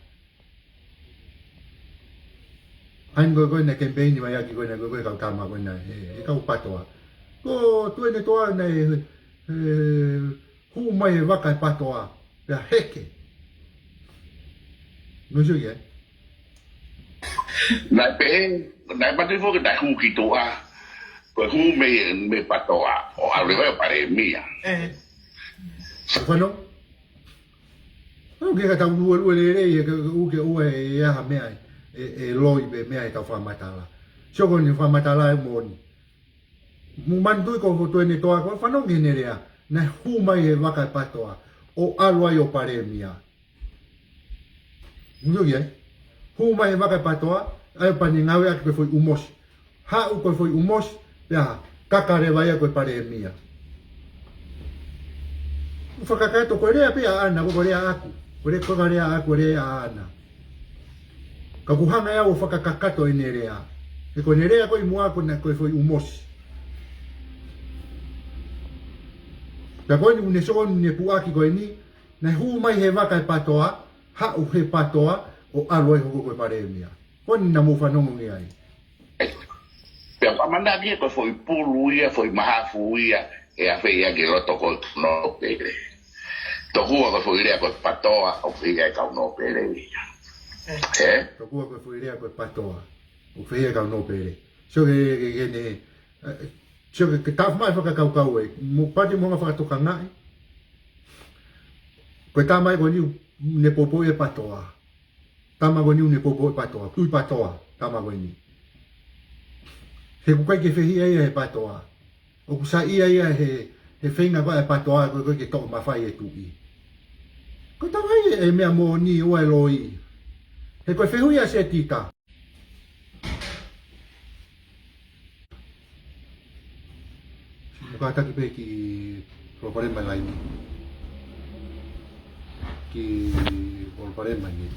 ʻA ia ko ē ko ē naʻe kemipeini mai ʻaki ko ē naʻe ko ē ko e kau tama ko ē naʻe, he, he kau PATOA. Ko Tuʻiʻonetoa naʻe, he, hū mai he vaka e PATOA. Pea heke. Mou sio ki ai. Naʻe pehē, naʻe mate foki naʻe hū ki tuʻa. Ko e hū mei, mei PATOA. ʻO ʻalu leva ʻo Palēmia. ʻE. Safano? ʻOku ʻikai ke tau luelue lelei, ʻe ke, ʻoku ke ʻoua ʻe ʻi ai ha meʻa ʻe, ʻe loi pe meʻa ʻi heʻetau fakamatala. Sio ko eni fakamatala ʻe moʻoni. Mou manatuʻi ko, ko Tuʻiʻonetoa ko e fanongo ki heʻene lea. Naʻe hū mai he vaka e PATOA. ʻO ʻalu ai ʻo Palēmia. Mou sio ki ai. Hū mai he vaka e PATOA, ʻa ia pea ne ngāueʻaki ko e foʻi ʻumosi. Haʻu ko e foʻi ʻumosi, pea kaka leva ia ko e Palēmia. Fakakakato ko e lea pē ʻaʻana, ko e lea ʻaʻaku. Ko e lea ko ē ʻa Lea, ko e lea ʻa ʻAna. Ka ʻoku hanga ʻe au ʻo fakakakato ʻene lea. He ko ʻene lea ko ē ʻi muʻa ko ena ko e foʻi ʻumosi. Pea ko eni ʻoku ne sio ʻoku ne puʻaki ko eni, naʻe hū mai he vaka e PATOA, haʻu he PATOA, ʻo ʻalu ai hoko ko e palēmia. Ko eni naʻa mou fanongo ki ai. Pea ʻamanaki ko e foʻi pulu ia, foʻi mahafu ia, ʻe ʻafeʻi ia ki loto ko ē ʻo Nōpele. Tokua ko e foʻi lea ko e PATOA, ʻoku fehiʻa ai e kau Nōpele ia. Ē? Tokua ko e foʻi lea ko e PATOA, ʻoku fehiʻa ai e kau Nōpele. Sio ki he, ki he, ki he, ē, sio ki he, ki he tafu mai fakakaukau ē, mo pati mo nga fakatokangaʻi. Ko e tama ia ko eni ʻoku ne poupou e PATOA. Tama ko eni ʻoku ne poupou e PATOA, tui PATOA, tama ko eni. He ʻoku ʻikai ke fehiʻa ia he PATOA. ʻOku saiʻia ia he, he feinga ko ē ʻa e PATOA ko ē ke toʻo mafai e tuʻi. Ko e tama ia e meʻa moʻoni ʻoua ʻe loi. He ko e fehuʻi ʻa Setita. Mo kātaki pē ki he palopalema laini. Ki he palopalema ni.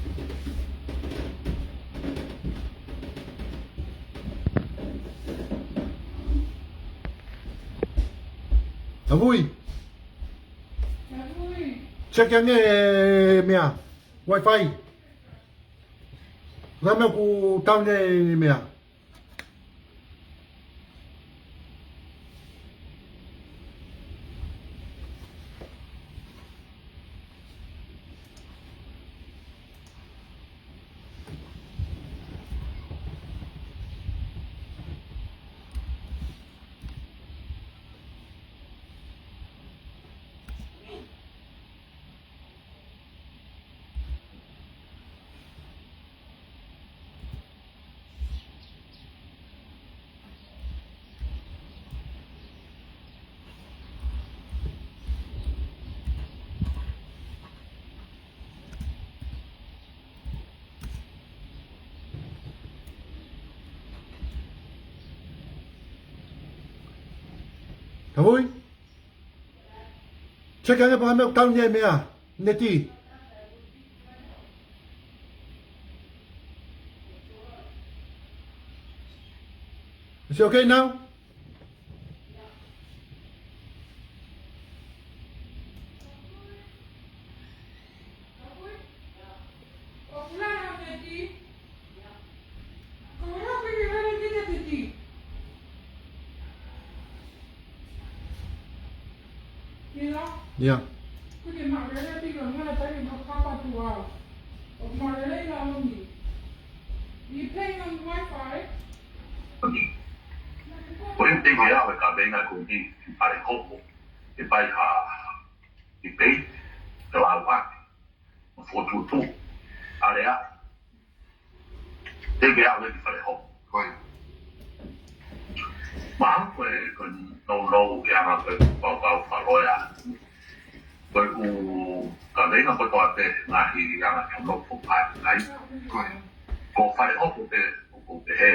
Tavui. Tavui. Check ange e meʻa. Wi-Fi. Ka meʻa ʻoku tau ne meʻa. Tavui? Check ange pe ko e hā e meʻa ʻoku tau ne meʻa. Neti. Is it okay now? Yeah. Ko e teke ʻa e kaveinga ko eni, fale hopo, ʻe fai ha, ʻi pei, te lau ake, mo fokotuʻutuʻu, ʻa Lea, teke ʻa e ki fale hopo. Ko ia. Mahalo ko e, ko e nounou ke anga ko e paupau fakaloea. Ko e ʻū kaveinga kotoa pē ngaahi anga ke nofo pātai. Ko ia. Ko fale hopo pē, ʻoku pehē,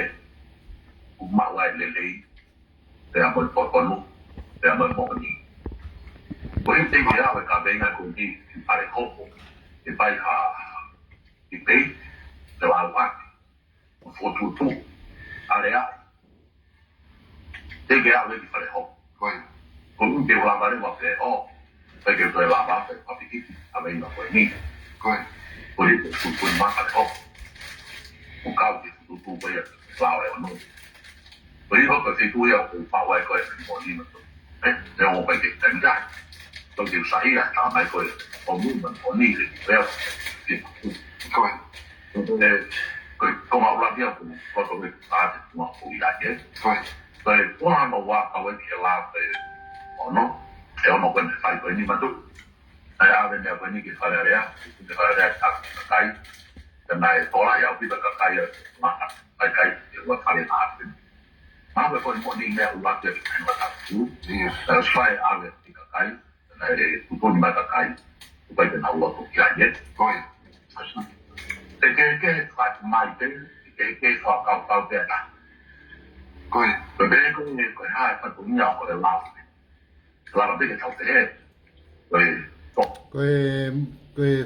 ʻoku maʻu ai e lelei, pea mo e totonu, pea mo e moʻoni. Ko e teke ʻa e kaveinga ko eni, fale hopo, ʻe fai ha, ʻi pei, te lau ake, mo fokotuʻutuʻu, ʻa Lea, teke ʻa e ki fale hopo. Ko ia. Ko e ʻū te u lava leva pē ʻo, pea ke toe lava pē, papitiki, kaveinga ko eni. Ko ia. Ko e, ko e, ko e mā fale hopo. ʻOku kau ki he fokotuʻutuʻu ko ia, lao e ono. Ko ia ko e feituʻu ia ʻoku ou faʻu ai ko e moʻoni mautolu. Ē, ne o pai ke tani ai. Ko ke usai ia, tā mai ko e, ʻo mu, man, ʻo ni, le, le, le, ko e, ko e, ko e, ko ma ula kia, ko, ko, ko, ko, tā te, ko, ko, ia, ke. Ko e, ko e, ko ma ua, ka wai ke la, ko e, ono, e ono ko e fai ko eni mautolu. ʻAi ʻave meʻa ko eni ki fale Lea, ki fale Lea, tā kakai. Tena e tola ia, ʻoku pita kakai, ʻa, mata, kakai, ʻe ua fale na atu. Mā ko e ko e moʻoni meʻa ʻoku ʻatu ki he mata atu. Ia. Tena fai ʻave ki kakai, tena e tuʻutuʻuni mai kakai, ʻoku ʻikai ke nau loto ki ai ē. Ko ia. Te ke, ke, fai mai te, ke, ke, fakakaukau pē ʻa. Ko ia. Ko e, ko e, ko e hā e fatongia ko e lau. Lava pē ke tau pehē. Ko e, ko e, ko e,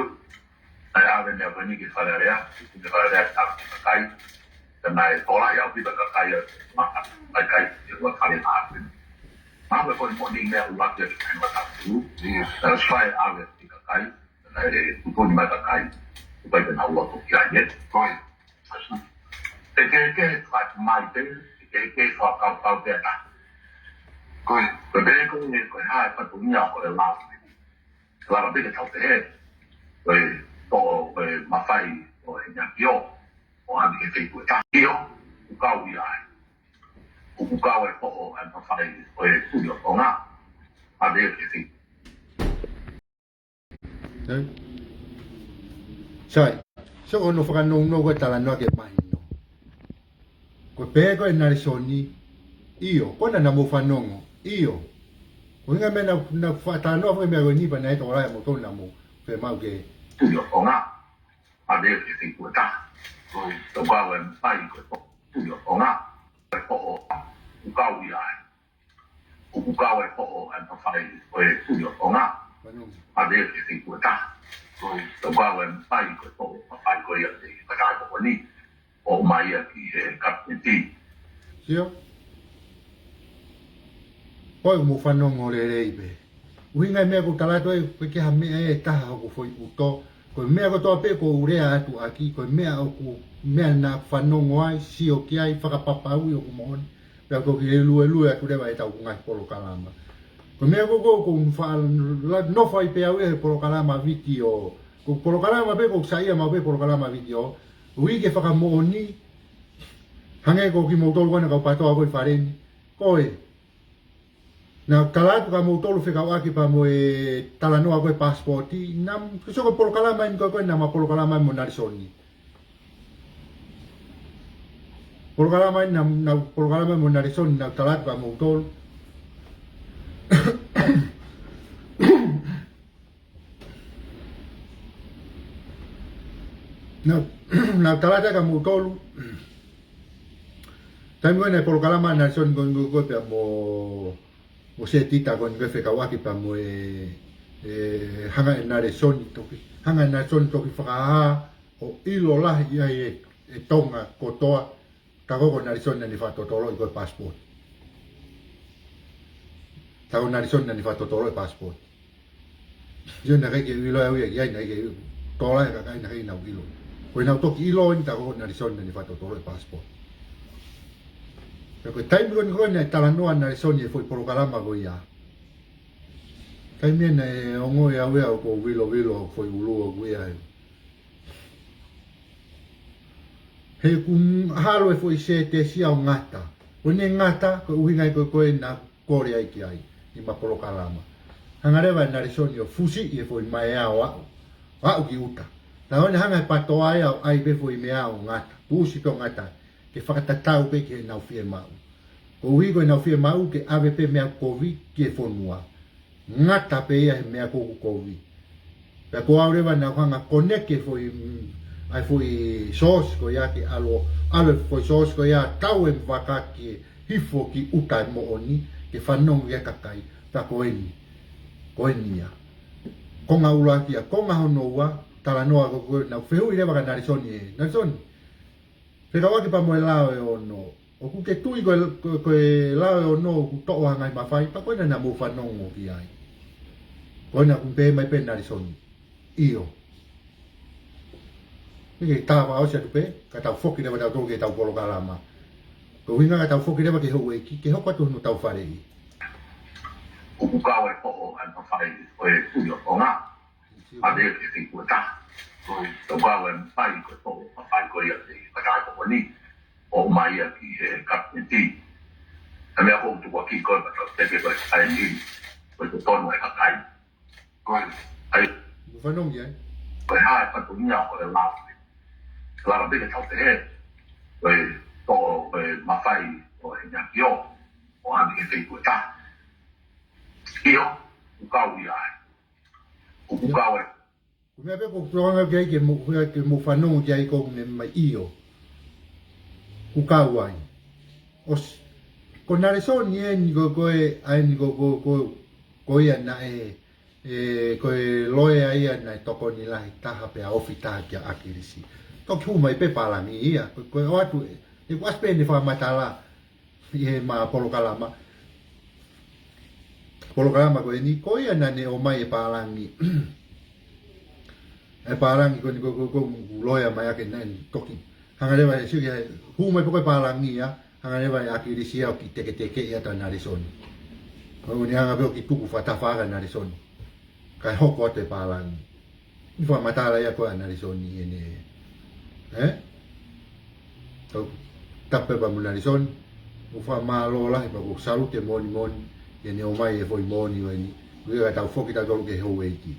ʻalu. Naʻe ʻave meʻa ko eni ki Fale Alea, ki Fale Alea ki he kakai. Pea naʻe tokolahi ʻaupito e kakai ʻo e maka, kakai ki he ua Fale Alea. Mahalo ko e moʻoni meʻa ʻuluaki ʻa e kakai Mataputulu. Naʻe ʻosi fai e ʻave ki he kakai, naʻe tuʻutuʻuni mai e kakai, ʻoku ʻikai ke nau loto ki ai ē. Ko ia. Ke, ke, ke, fai mai pē, ke, ke, fakakaukau pē ʻa e taha. Ko ia. Ko e pehē ko e, ko e hā e fatongia ʻo e lao. Lava pē ke tau pehē, ko e toʻo, ko e mafai ʻo e ʻEne ʻAfio, ʻo ʻave ki he feituʻu ʻe taha. ʻIo, ʻoku kau ia ai. ʻOku kau e toʻo ʻa e mafai ʻo e Tuʻi ʻo Tonga, ʻave ki he feituʻu. Ē? Sai, so ʻoku ou fakanounou ko e talanoa ke mahino. Ko e pehē ko ē ʻe Nalesoni, ʻio, ko ena naʻa mou fanongo, ʻio. Ko e ʻuhinga e meʻa naʻa, naʻa faʻa talanoa foki e meʻa ko eni pea naʻe tokolahi ʻa moutolu naʻa mou fiemaʻu ke. Tuʻi ʻo Tonga, ʻave ki he feituʻu ʻe taha. Ko e tau kau e mafai ko e Tuʻi ʻo Tonga, ko e toʻo, ʻoku kau ia ai. ʻOku kau e toʻo ʻa e mafai ʻo e Tuʻi ʻo Tonga, ʻave ki he feituʻu ʻe taha. Ko e tau kau e mafai ko e toʻo mafai ko ia ʻi he kakai ko eni. ʻO mai ia ki he kapineti. Sio? Ko e mou fanongo lelei pē. ʻUhinga e meʻa ʻoku ou tala atu ai, ʻoku ʻikai ke ha meʻa ʻe taha hoku foʻi ʻuto. Ko e meʻa kotoa pē ʻoku ou lea atu ʻaki, ko e meʻa ʻoku, meʻa naʻa ku fanongo ai, sio ki ai, fakapapauʻi ʻoku moʻoni. Pea ko e kiʻi luelue atu leva ʻetau ngaahi polokalama. Ko e meʻa ko ē ʻoku ou faʻa la-, nofo ai pē au ʻi he polokalama vitiō. Ko e polokalama pē ʻoku ou saiʻia maʻu pē polokalama vitiō. ʻUhi ke fakamoʻoni, hangē ko kimoutolu ko ena kau PTOA ko ē ʻi fale ni. Ko e, Naʻá ku tala atu kia moutolu fekauʻaki pea mo e talanoa ko e passport, naʻá ku, ko e sio ko e polokalama eni ko ē naʻá ma polokalama mo Nalesoni. Polokalama eni naʻá, naʻá ku polokalama mo Nalesoni, naʻá ku tala atu kia moutolu. Naʻá, naʻá ku tala atu kia moutolu. Taimi ko ē naʻe polokalama Nalesoni ko ē, ko ē pea mo, mo Setita ko ē, ko e fekauʻaki pea mo e, e hanga ʻe Nalesoni toki, hanga ʻe Nalesoni toki fakahā ʻo ʻilo lahi ai e, e Tonga kotoa, tā ko ē ko Nalesoni naʻá ne fakatotoloʻi ko ē passport. Tā ko Nalesoni naʻá ne fakatotoloʻi passport. Sio, naʻe ʻikai ke u ʻilo au ia ki ai, naʻe ʻikai ke u tola e kakai, naʻe ʻikai ke nau ʻilo. Ko ʻenau toki ʻilo eni tā ko ē ko Nalesoni naʻá ne fakatotoloʻi passport. Pea ko e taimi ko eni ko ē naʻe talanoa Nalesoni e foʻi polokalama ko ia. Taimi ia naʻe ongoʻi au ia ʻoku ou vilovilo ʻa e foʻi ʻulu ʻoʻoku ia. He ʻoku halo e foʻi sētesi ia ʻo ngata. Ko ʻene ngata, ko e ʻuhinga ia ko ē naʻá ku kole ai ki ai ʻi heʻema polokalama. Hanga leva ʻe Nalesoni ʻo fusiʻi e foʻi maea ʻo aʻu, aʻu ki ʻuta. Naʻá ne hanga ʻe he PTOA ia ʻo ʻai pē foʻi meʻa ʻo ngata, pusi pē ʻo ngata, ke fakatatau pē ki heʻenau fiemaʻu. Koeʻuhi ko ʻenau fiemaʻu ke ʻave pē meʻa kovi ki he fonua. Ngata pē ia he meʻa ko ē ʻoku kovi. Pea ko au leva naʻá ku hanga ʻo koneki e foʻi, mm, ʻa e foʻi source ko ia ke ʻalu, ʻalu e foʻi source ko ia, tau e vaka ke hifo ki ʻuta e moʻoni, ke fanongo ki ai e kakai, pea ko eni. Ko eni ia. Konga ʻuluaki ia, konga hono ua, talanoa ko ē, naʻá ku fehuʻi leva kia Nalesoni ē. Nalesoni, fekauʻaki pea mo e lao ʻe ono. ʻOkú ke tui ko e, ko, ko e lao ʻe ono ʻoku toʻo ʻa e ngaahi mafai, pea ko ena naʻa mou fanongo ki ai. Ko ena naʻá ku pehē mai pē kia Nalesoni, ʻio. Naʻe ʻikai ke tā fakaʻosi atu pē, ka tau foki leva tautolu ki heʻetau polokalama. Ko e ʻuhinga ka tau foki leva ki he houʻeiki, ke hoko atu hono tau faleʻi. ʻOku kau e toʻo ʻa e mafai ʻo e Tuʻi ʻo Tonga. ʻA e fefeikuata. Ko e tau kau e mafai ko e toʻo, mafai ko ia te i kata ko ni. ʻO mai ia ki he kapineti. ʻA e meʻa ko ē ʻoku tukuakiʻi ko ē, pea tau teke ko e ʻa e ni. Ko e totonu e kakai. Ko e, ʻai. Mo fanongo ai. Ko e hā e fatongia ko e lao. Lava pē ke tau pehē. Ko e toʻo, ko e mafai ʻo e ʻEne ʻAfio. ʻO ʻave ki he fefeikuata. ʻIo, ʻoku kau ia ai. ʻOku kau ai. Ko e meʻa pē ʻoku ou tokanga ki ai ke mou, ke mou fanongo ki ai ko ʻene mai ʻio. ʻOku kau ai. ʻOsi. Ko Nalesoni eni ko ē, ko e, ʻa eni ko ē, ko e, ko e, ko ia naʻe, ē, ko e loea ia naʻe tokoni lahi taha pea ofi taha kia ʻAkilisi. Toki hū mai pē pālangi ia, ko e, ko e ʻoatu ē, ē, ʻoku ʻasi pē ʻene fakamatala ʻi heʻema polokalama. Polokalama ko eni, ko ia naʻá ne ʻomai e pālangi. E pālangi ko eni ko, ko, ko, ʻoku loea mai ʻaki naʻe toki. Hanga leva ʻe Siki, hū mai pē ko e pālangi ia, hanga leva ʻe ʻAkilisi ia ʻo kiʻi teketeke ia kia Nalesoni. Ko ʻene hanga pē ʻo kiʻi tuku fakatafaʻaki ʻa Nalesoni. Kae hoko atu e pālangi. ʻI he fakamatala ia ko ē ʻa Nalesoni ʻi heʻene. Ē? Tau tapu pē pea mo Nalesoni. ʻOku fakamālō lahi pea ʻoku ou salute moʻoni moʻoni. ʻI heʻene ʻomai e foʻi moʻoni ko eni. Ko ia ka tau foki tautolu ki he houʻeiki.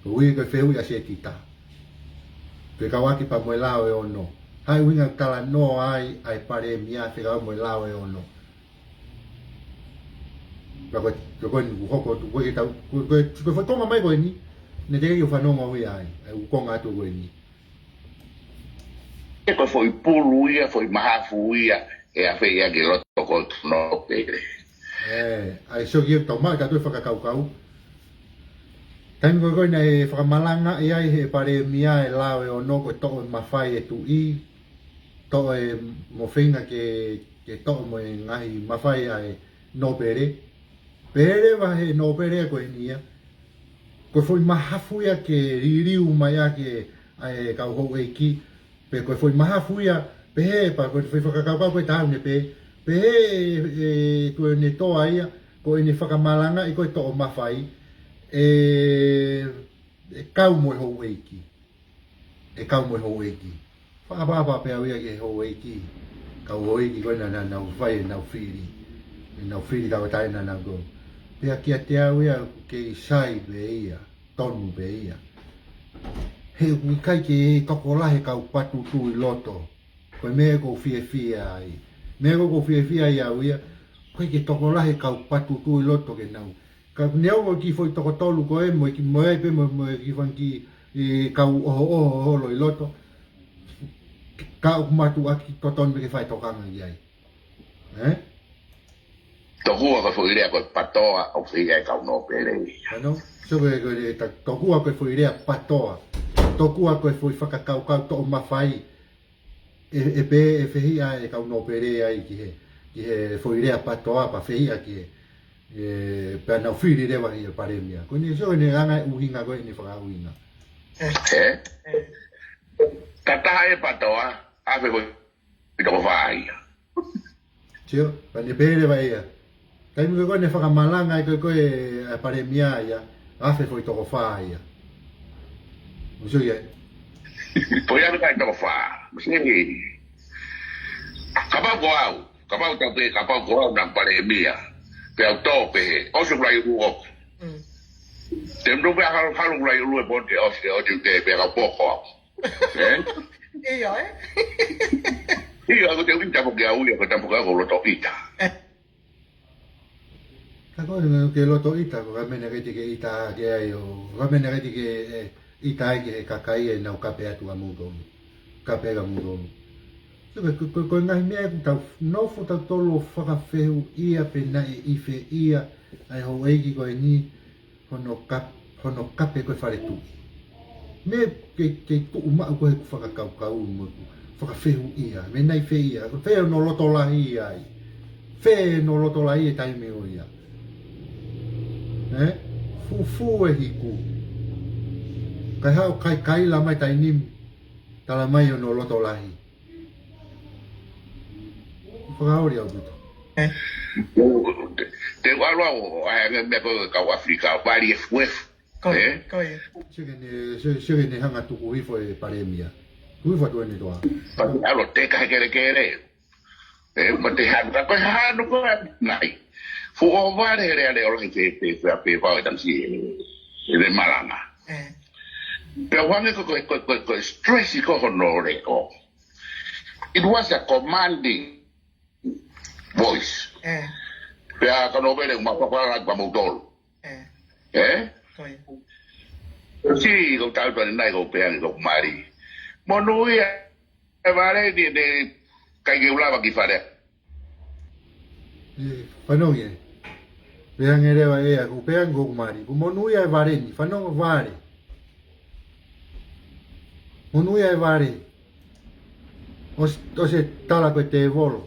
Koeʻuhi ko e fehuʻi ʻa Setita. Fekauʻaki pea mo e lao ʻe ono. Hā e ʻuhinga talanoa ai ʻa e palēmia fekauʻaki mo e lao ʻe ono. Pea ko e, ko e, ko eni ʻoku hoko atu ko ē ke tau, ko e, ko e, ko e foʻi konga mai ko eni, naʻe teʻeki ke u fanongo au ia ai, ʻa e ʻū konga atu ko eni. Ko e foʻi pulu ia, foʻi mahafu ia, ʻe ʻave ia ki loto ko ē ʻo nōpele. Ē, ʻa e sio ki he tau mai, tautolu e fakakaukau. Taimi ko ē ko ē naʻe fakamalangaʻi ai ʻe he palēmia e lao ʻe ono ko e toʻo e mafai e tuʻi, toʻo e mo feinga ke, ke toʻo mo e ngaahi mafai ʻa e nōpele. Pehē leva ʻe he nōpele ko eni ia, ko e foʻi mahafu ia ke liliu mai ʻaki ʻa e kau houʻeiki, pe ko e foʻi mahafu ia, pehē pea ko e foʻi fakakaukau ko ē ʻa e taʻahine pē, pehē ʻe Tuʻiʻonetoa ia, ko ʻene fakamalanga ʻi ko e toʻo mafai, ʻe, ʻe kau mo e houʻeiki. ʻE kau mo e houʻeiki. Fakaʻapaʻapa pē au ia ki he houʻeiki. Kau houʻeiki ko ē naʻa, naʻa nau fai ʻenau fili. ʻEnau fili tauʻatāina naʻa nau ko. Pea kiate au ia ʻoku kei sai pē ia, tonu pē ia. He ʻoku ʻikai ke tokolahi e kau patutu ʻi loto. Ko e meʻa ʻoku ou fiefia ai. Meʻa ʻoku ou fiefia ai au ia, ʻoku ʻikai ke tokolahi e kau patutu ʻi loto ke nau. Ka neongo e kiʻi foʻi toko tolu ko ē, mo e kiʻi mo e pē mo, mo e kiʻi fanga kiʻi, ʻi kau ʻohoʻoho holo ʻi loto. Ka ʻoku mātuʻaki totonu pē ke fai tokanga ki ai. Ē? Tokua ko e foʻi lea ko e patoa ʻoku fehiʻa e kau nōpele. Ano, so ko e, ko e, ta-, tokua ko e foʻi lea patoa. Tokua ko e foʻi fakakaukau toʻo mafai. ʻE, ʻe pē, ʻe fehiʻa e kau nōpele ai ki he, ki he foʻi lea patoa pea fehiʻa ki he, ē, pea nau fili leva ʻi he palēmia. Ko eni, so eni anga e ʻuhinga ko eni fakaʻuhinga. Ē? Ka taha e patoa, ʻa e foʻi toko fā ia. Sio, pea ne pehē leva ia. Taimi ko ē ne fakamalanga ai ko ē ko ē ʻa e palēmia ia, ʻa e foʻi toko fā ia. Mo sio ia. Foʻi ʻa e foʻi toko fā. Mo sio ia. Kapau ko au, kapau tau pehē, kapau ko au naʻa palēmia. Pea u tō pehē, ʻosi ʻeku lai ʻulu ʻoku. Mm. Te mou pehē halu, halu ʻeku lai ʻulu e pote, ʻosi, ʻosi te pehē ka poko au. Ē? ʻIo, ē? ʻIo, ʻoku te ui tapu ke au ia, ko tapu ke au ko loto ʻita. Ē. Ka ko e ke loto ʻita, ko e meʻa naʻe ʻikai te ke ʻita ke ai ʻo, ko e meʻa naʻe ʻikai te ke, ē, ʻita ai ki he kakai ʻenau kape atu ka mou tonu. Kape ka mou tonu. Ko e, ko e, ko e, ko e ngaahi meʻa ʻoku tau nofo tautolu ʻo fakafehuʻia pe naʻe ʻi fē ia ʻa e houʻeiki ko eni, hono kap-, hono kape ko e fale tuʻi. Meʻa ke, ke tuʻu maʻu ko ē ʻeku fakakaukau mo ʻeku fakafehuʻia. Meʻa naʻe ʻi fē ia, fē hono loto lahi ai. Fē hono loto lahi he taimi ʻo ia. Ē? Fufū e hiku. Kae haʻu kai kai la mai taimi ni. Tala mai hono loto lahi. Fakaoli ʻaupito. Ē. Te, te u ʻalu au, ʻa e meʻa ko e kau ʻAfilika, vali efuefu. Ko ia, ē? Ko ia. Sio ke ne, sio, sio ke ne hanga tuku hifo e palēmia. Tuku hifo atu ʻene toa. Pea ʻalu te ka he kelekele. Ē, ma te hanu, ka ko e hanu ko ē nai. Fuʻu vale he lea leʻo lahi te, te, te, te, pau e tamasiʻi, ē, ʻene malanga. Ē. Pea u hangē ko, ko, ko, ko, ko stress ko hono leʻo. It was a commanding voice. Ē. Pea ka nōpele ma papala ka mou tolu. Ē. Ē? Ko ia. Si, ko tau tani nai ko pehē ange ko mali. Monūʻia e vale ni ne ʻikai ke u lava ki fale. Ē, fanongo ia. Pehē ange leva ʻe ia, ko pehē ange ko mali. Ko monūʻia e vale ni, fanongo vale. Monūʻia e vale. ʻOsi, ʻosi e tala ko e tēvolo.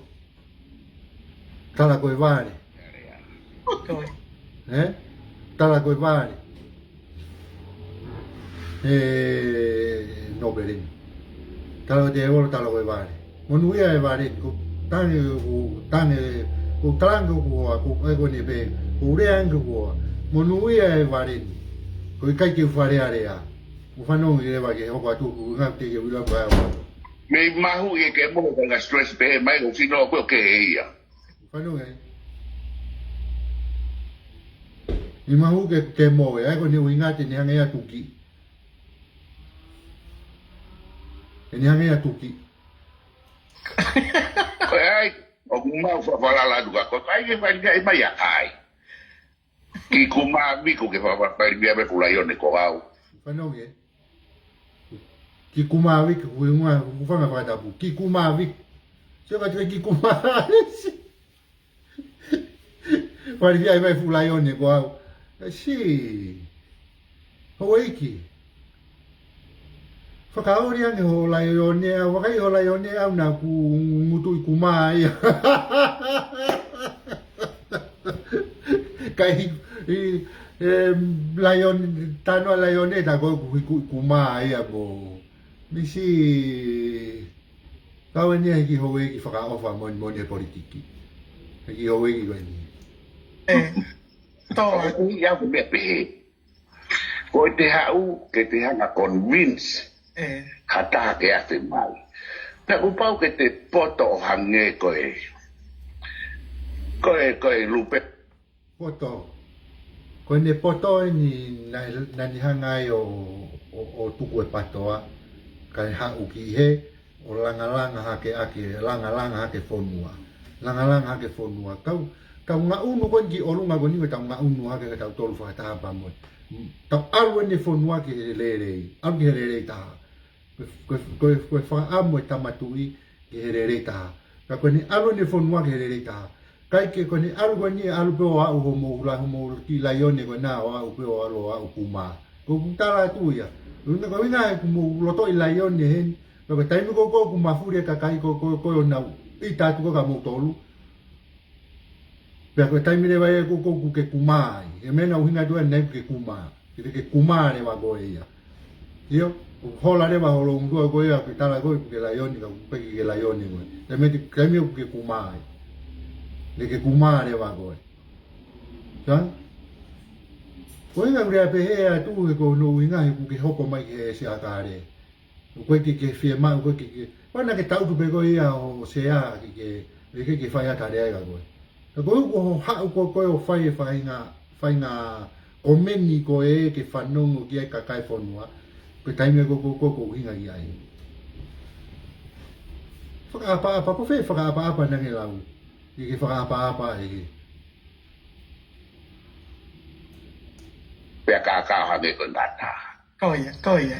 Tala ko e vale. Ko ia. Ē? Tala ko e vale. Ē, nōpele ni. Tala ko e tēvolo, tala ko e vale. Monūʻia e vale ni. Ko tangi, ko tangi, ko talangi ko ua, ko e ko ne pē. Ko lea ange ko ua. Monūʻia e vale ni. Ko e ʻikai ke u falealea. Ko fanongo ia leva ke hoko atu ko ngā te ke ula pa. Mei mahuʻi e ke mohe ka stress pē mai ko fino ko ke ia. Fanongo ai. Mei mahuʻi ke, ke mohe, ʻa e ko ne ui ngā te ne hanga ia tuki. Te ne hanga ia tuki. Ko e ai, ʻoku mau fa-, falala atu ka, ko e kai ke fai kia i mai a kai. Ki kumā miku ke fa-, fa-, fai mia me kulai one ko au. Fanongo e. Ki kumā miku, ku inga, ku fanga fakatapu. Ki kumā miku. Sio ka te ki kumā. Fai mia me kulai one ko au. Si. Houʻeiki. Fakaoli ange ho laione au, vakai ho laione au naʻa ku ngutu ʻi kumā ia. Kai, ʻi, ē, laione, tanoa laione, tā ko ē ku hiku ʻi kumā ia mo. Misi, kau eni he kiʻi houʻeiki fakaʻofa moʻoni moʻoni he politiki. He kiʻi houʻeiki ko eni. Ē, tō. Ko e ʻuhi au ko e meʻa pehē. Ko e te haʻu, ke te hanga convince. Ē. Ha taha ke afe mai. Pea kuo pau ke te poto ʻo hangē ko e. Ko e, ko e lupe. Poto. Ko ʻene poto eni naʻe, naʻa ne hanga ai ʻo, ʻo, ʻo tuku e patoa, kae haʻu ki hē, ʻo langalanga hake ʻaki, langalanga hake fonua. Langalanga hake fonua. Kau, kau ngaʻunu ko eni ki ʻolunga ko eni ko ʻetau ngaʻunu hake ka tau tolu fakataha pea mo. Tau ʻalu eni fonua ki he lelei. ʻAlu ki he lelei taha. Ko, ko, ko, ko e fakaʻamu e Tama Tuʻi ki he lelei taha. Ka ko ʻene ʻalu eni fonua ki he lelei taha. Kae ke ko ʻene ʻalu ko eni ʻalu pē ʻo aʻu hoʻomou la, hoʻomou kiʻi laione ko ena ʻo aʻu pē ʻo ʻalu ʻo aʻu kumā. Ko ʻeku tala atu ia. Ko e ʻuhinga, ko e ʻuhinga he kuo mou lotoʻi laione heni. Ka ko e taimi ko ē ʻoku mafuli e kakai ko ē, ko ē, ko ē ʻo nau ʻita atu ko ē kia moutolu. Pea ko e taimi leva ia ko ē ʻoku ke kumā ai. He meʻa naʻe ʻuhinga atu ai ʻoku ke kumā. Ke ke kumā leva koe ia. ʻIo, ʻoku hola leva ho loungutu ko ia, ke tala ko ē ʻoku ke laione, ka ʻoku ʻikai ke ke laione koe. Taimi, taimi ʻoku ke kumā ai. Ke ke kumā leva koe. Sa? Ko e ʻuhinga ʻoku ou pehē atu he ko hono ʻuhinga he ʻoku ke hoko mai ki he Siakale. ʻOku ʻikai ke ke fiemaʻu, ʻoku ʻikai ke ke. Pea naʻa ke tautu pē koe ia ʻo sea ke ke, ʻikai ke fai ha tali ai kia koe. Ka ko ʻeku haʻu ko ē ʻo fai e faʻahinga, faʻahinga komeni ko ē ke fanongo ki ai e kakai e fonua. Ko e taimi ko ē ko ē ʻoku ou ʻuhinga ki ai. Fakaʻapaʻapa, ko fē fakaʻapaʻapa naʻa ke lau? ʻIkai ke fakaʻapaʻapa ʻe he. Pea kākā hake ko e ngata. Ko ia, ko ia.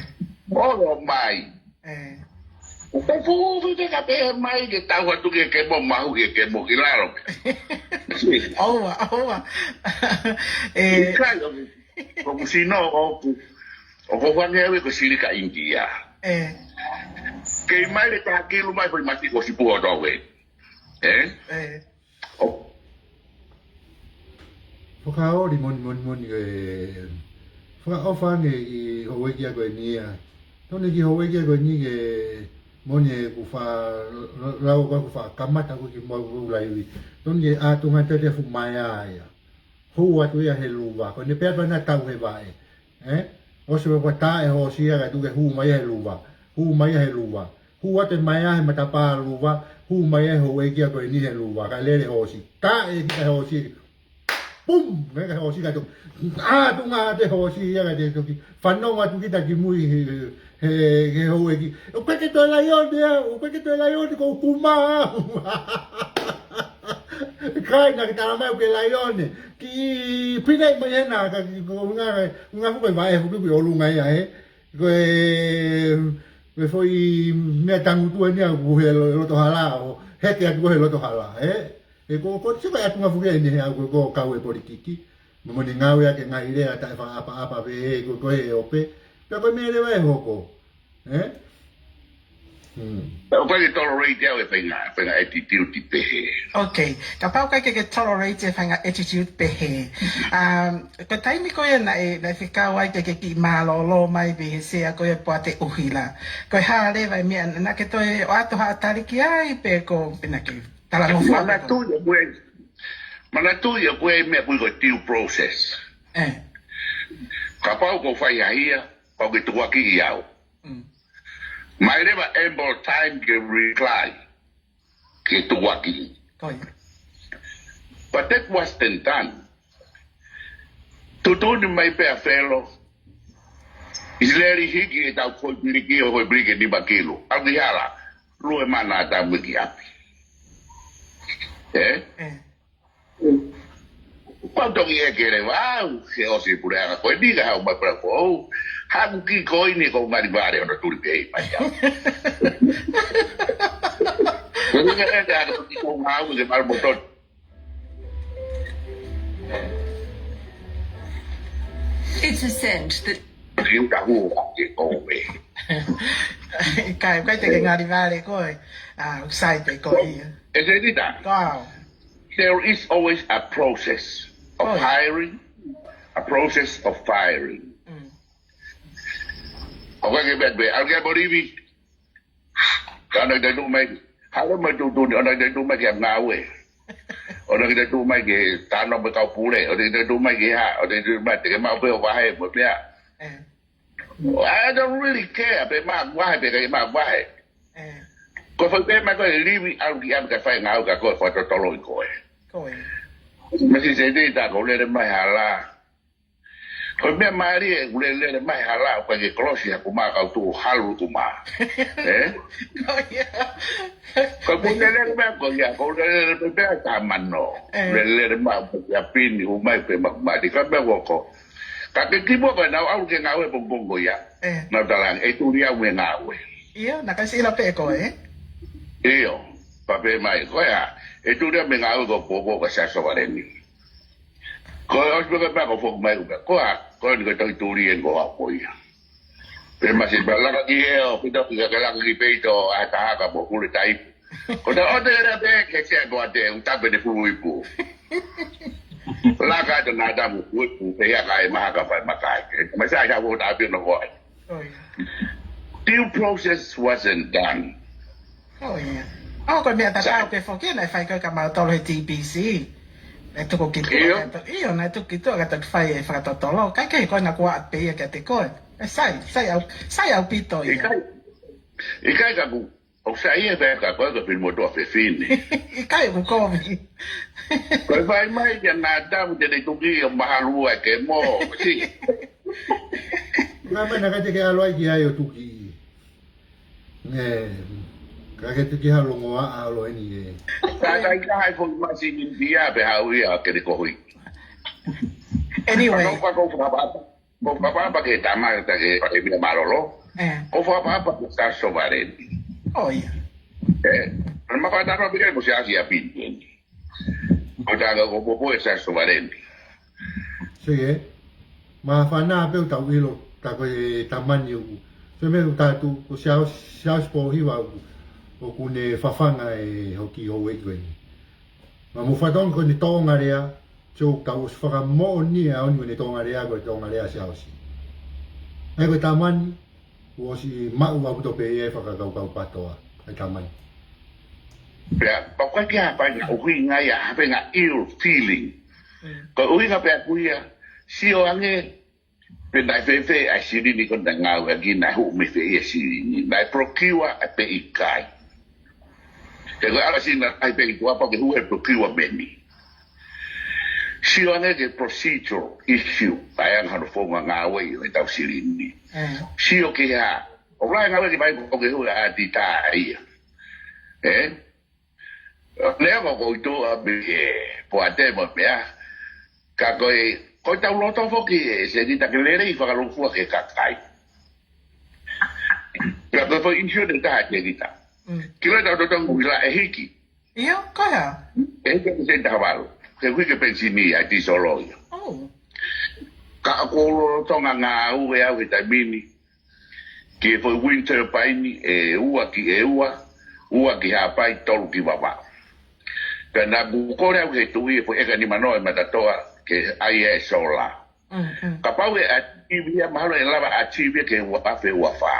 Olo mai. ʻE. ʻOku fuʻu fuʻu te ka pehē mai ke tau atu ke ke mo mahu ke ke mo ki lalo. ʻOua, ʻoua. ʻE. Kai ʻoku, ʻoku sino ʻoku, ʻoku fangē au ko Silika ʻInitia. ʻE. Kei mai le taha kilu mai ko i mati ko si puo tau e. ʻE? ʻE. ʻO. Fakaoli moni, moni, moni, ʻe, fakaʻofa ange ʻi houʻeiki ko eni ia. Tonu ki houʻeiki ko eni ke moni ʻeku fa-, lau ko ʻeku fa-, kamata ko ē kimuʻa ʻeku laivi. Tonu ke ʻatunga tete fuʻu maea ia. Hū atu ia he luva. Ko ʻene pehē atu ʻena tau he vaʻe. ʻE? ʻOsi pē ko e taʻe hoosi ia kae tuku ke hū mai ia he luva. Hū mai ia he luva. Hū atu e maea he matapā luva. Hū mai ia houʻeiki ko eni he luva. Kae lele hoosi. Taʻe kita he hoosi. Pum! Meʻa ka hoosi kae tuku. ʻAtunga atu e hoosi ia kae toki fanongo atu kita kimui he, he, he houʻeiki. ʻOku ʻikai ke toe laione au. ʻOku ʻikai ke toe laione, ʻoku ou kumā. Kai naʻa ke tala mai ʻoku ke laione. Kiʻi pine mai hena, ka kiʻi ko ngā, ngā fuka vaʻe fuku ki ʻolunga ia, ē. Ko e, ko e foʻi meʻa tangutu eni ʻoku he lo-, loto hala, ʻo heke atu ko ē he loto hala, ē. ʻE ko, ko, sio ko e ʻatunga fuka eni he ʻoku ko e kau e polikiki. Mo moni ngāue ʻaki e ngaahi lea taʻe fakaʻapaʻapa pē, ē, ko, ko e ope. Pea ko e meʻa leva ʻe hoko. Ē? Hmm. ʻOku ʻikai ke tolerate au e faʻahinga, faʻahinga attitude pehē. Ok, kapau ʻikai ke ke tolerate e faʻahinga attitude pehē. Um, ko e taimi ko ia naʻe, naʻe fekau ai ke ke kiʻi mālōlō mai pē he sea ko ia Poate ʻUhila. Ko e hā leva e meʻa naʻa ke toe ʻoatu ha tali ki ai pe ko e pē naʻa ke talangofua. Manatuʻi ʻoku ʻi ai, manatuʻi ʻoku ʻi ai e meʻa ʻoku ui ko e due process. ʻE. Kapau ʻoku ou fai ha hia, ʻoku ke tukuakiʻi au. Mm. Mai leva ample time ke reply, ke tukuakiʻi. Ko ia. But that wasn't done. Tuʻutuʻuni mai pē ʻa Felo, ʻIsileli, hiki ʻetau foʻi piliki, ʻo foʻi piliki ʻe nima kilu. ʻAlu ki hala, lue mana ʻatā mo e ki ʻapi. Ē? ʻE. Pau toki ʻeke leva au, ke ʻosi e puleʻanga ko eni ka haʻu mai pea ko au. Haʻaku kiʻi koini ko e ngali vale ʻo na tuli pē mai au. Ko e ʻuhinga ʻe te aka ki ko ngā au ke malu mo tonu. It's a scent that Ki uta hua ke koe. Kai, kai te ke ngali vale koe. Ah, sai pē koe ia. ʻE Senita. Kau. There is always a process of Oh, yeah. hiring, a process of firing. Mm. ʻOku ʻikai ke meʻa pē, ʻalu ki ʻapi ʻo livi. Ka ʻoua naʻa ke tuʻu mai. Haʻu mai tuʻutuʻuni, ʻoua naʻa ke tuʻu mai ki he ngāue. ʻOua naʻa ke tuʻu mai ke talanoa mo e kau pule, ʻoua naʻa ke tuʻu mai ki he hā, ʻoua naʻa ke tuʻu mai te ke maʻu pē hoʻo vahe, mo e meʻa. Eh. I don't really care, pe maʻaku vahe, pe ʻikai maʻaku vahe. Eh. Ko e fai pē mai ko e livi, ʻalu ki ʻapi kae fai e ngāue ka ko e fakatotoloʻi koe. Ko e. Mesi Senita, ko e lele mai hala. Ko e meʻa mālie ʻeku lele mai hala ʻo ʻikai ke kolosi haku mā kau tuʻu halu ʻeku mā. Ē? Ko ia. Ko e puna lele mai ko ia, ko e lele mai pē ʻa Tamano. Ē. Lele mai ko ia pini ʻo mai pē maku mali. Ka meʻa ko ko. Ka ke kipo ko e nau ʻalu ke ngāue pongipongi ko ia. Ē. Nau talaange, ʻe tuli au mei he ngāue. ʻIo, naʻa ke siʻi ʻilo pē ko ē. ʻIo, pea pehē mai, ko ia, ʻe tuli au mei he ngāue ko Popo ka Siaosi Sovaleni. Ko e ʻosi pē ko e pea ko foki mai ko pea, ko a, ko eni ko e toki tuli eni ko a ko ia. Pea masi pea laka ki ʻeo, pea toki ka laka ki peito, ʻa e taha ka mo kule taipu. Ko e ʻosi ʻe lea pē, ke sia ko a te, ʻuta pē ne fulu ipu. Laka te nā tamu ku ipu, pea ia ka e maha ka fai makai. Mai sa ia ko ta pē no ko ai. Oh, yeah. Due process wasn't done. Oh, yeah. Oh, ko e meʻa tatau pē foki, naʻe fai ko e ka mau tolo he T B C. Naʻe tuku ki tuʻa ʻIo. ka to-, ʻio, naʻe tuku ki tuʻa ka toki fai e fakatotolo. Kai ke ko na kua pē ia kiate koe. E sai, sai au, sai au pito ia. ʻIkai, ʻikai ka ku, ʻo sai ia pē ka koe ka pili motu a fefine. ʻIkai ku kovi. Ko e fai mai kia nā tamu te ne tuki ʻo mahalu ai ke mo, si. Nā mai na ka te ke ʻalu ai ki ai ʻo tuki. Nē, ka ke tuki ha longoaʻa ʻalu eni ē. Ka ka ʻikai ha foki masi ni pia pe hau ia ke ne kohui. Anyway. Ka ko, ka ko fakapaʻapa. Ko fakapaʻapa ke tama ta ke pake mia malolo. Ē. Ko fakapaʻapa ke Siaosi Sovaleni. Oh, ia. Ē, ma fakapaʻapa ke mo Siaosi a pini. Ko e taha ko Popo e Siaosi Sovaleni. Sio ki he, ma fana pē ʻo tau ʻilo, ta ko e Tamani ʻoku. Sio meʻa ʻoku tatu, ko Siaosi, Siaosi Pōhiva ʻoku, ʻoku ne fafanga e hoki houʻeiki ko eni. Ma mo fatongi ko eni Tonga lea, sio tau ʻosi fakamoʻoni ʻa eni ko eni Tonga lea, ko e Tonga lea Siaosi. ʻAi ko e Tamani, kuo ʻosi maʻu ʻaupito pē ia e fakakaukau patoa, ʻa e Tamani. Pea, pea ko e kia pai na ʻuhinga ia, ha penga ill feeling. Mm. Ko e ʻuhinga pea ko ia, sio ange, pe naʻe fēfē ʻa e silini ko naʻe ngāueʻaki naʻe hū mei fē ia silini. Naʻe procure ʻa pe ʻikai. He ko e ala sina ai pē ki tuʻa pea ke hū e procurement. Sio ange ki he procedural issue, ʻa e anga hono founga ngāue ʻo e tau silini. Mm. Sio ki ha, ʻo rai ngāue ki mai ko ke hū a tita ia. Ē? Lea ko ko i tuʻa pē e, po a te mo pea. Ka ko e, ko e tau loto foki e, se ni ta ke lele i fakalofua ke kakai. Ka ko e foʻi issue ne taha ke kita. Mm. Ki lo tau totongi ʻuhila e hiki. ʻIo, ko ia. E hiki ke se taha valu. Ke hui ke pensini ai ti solo ia. Oh. Ka ko lo tonga ngāue au he taimi ni. Ki he foʻi wind turbine ʻe ua ki ʻEua, ua ki Haʻapai, tolu ki Vavaʻu. Pea naʻa ku kole au ki he tuʻi e foʻi ʻeka nimanoa ʻi Matatoa ke ʻai e sola. Mm, mm. Kapau ʻe achieve ia mahalo ʻe lava achieve ia ki he ua afe ua fā.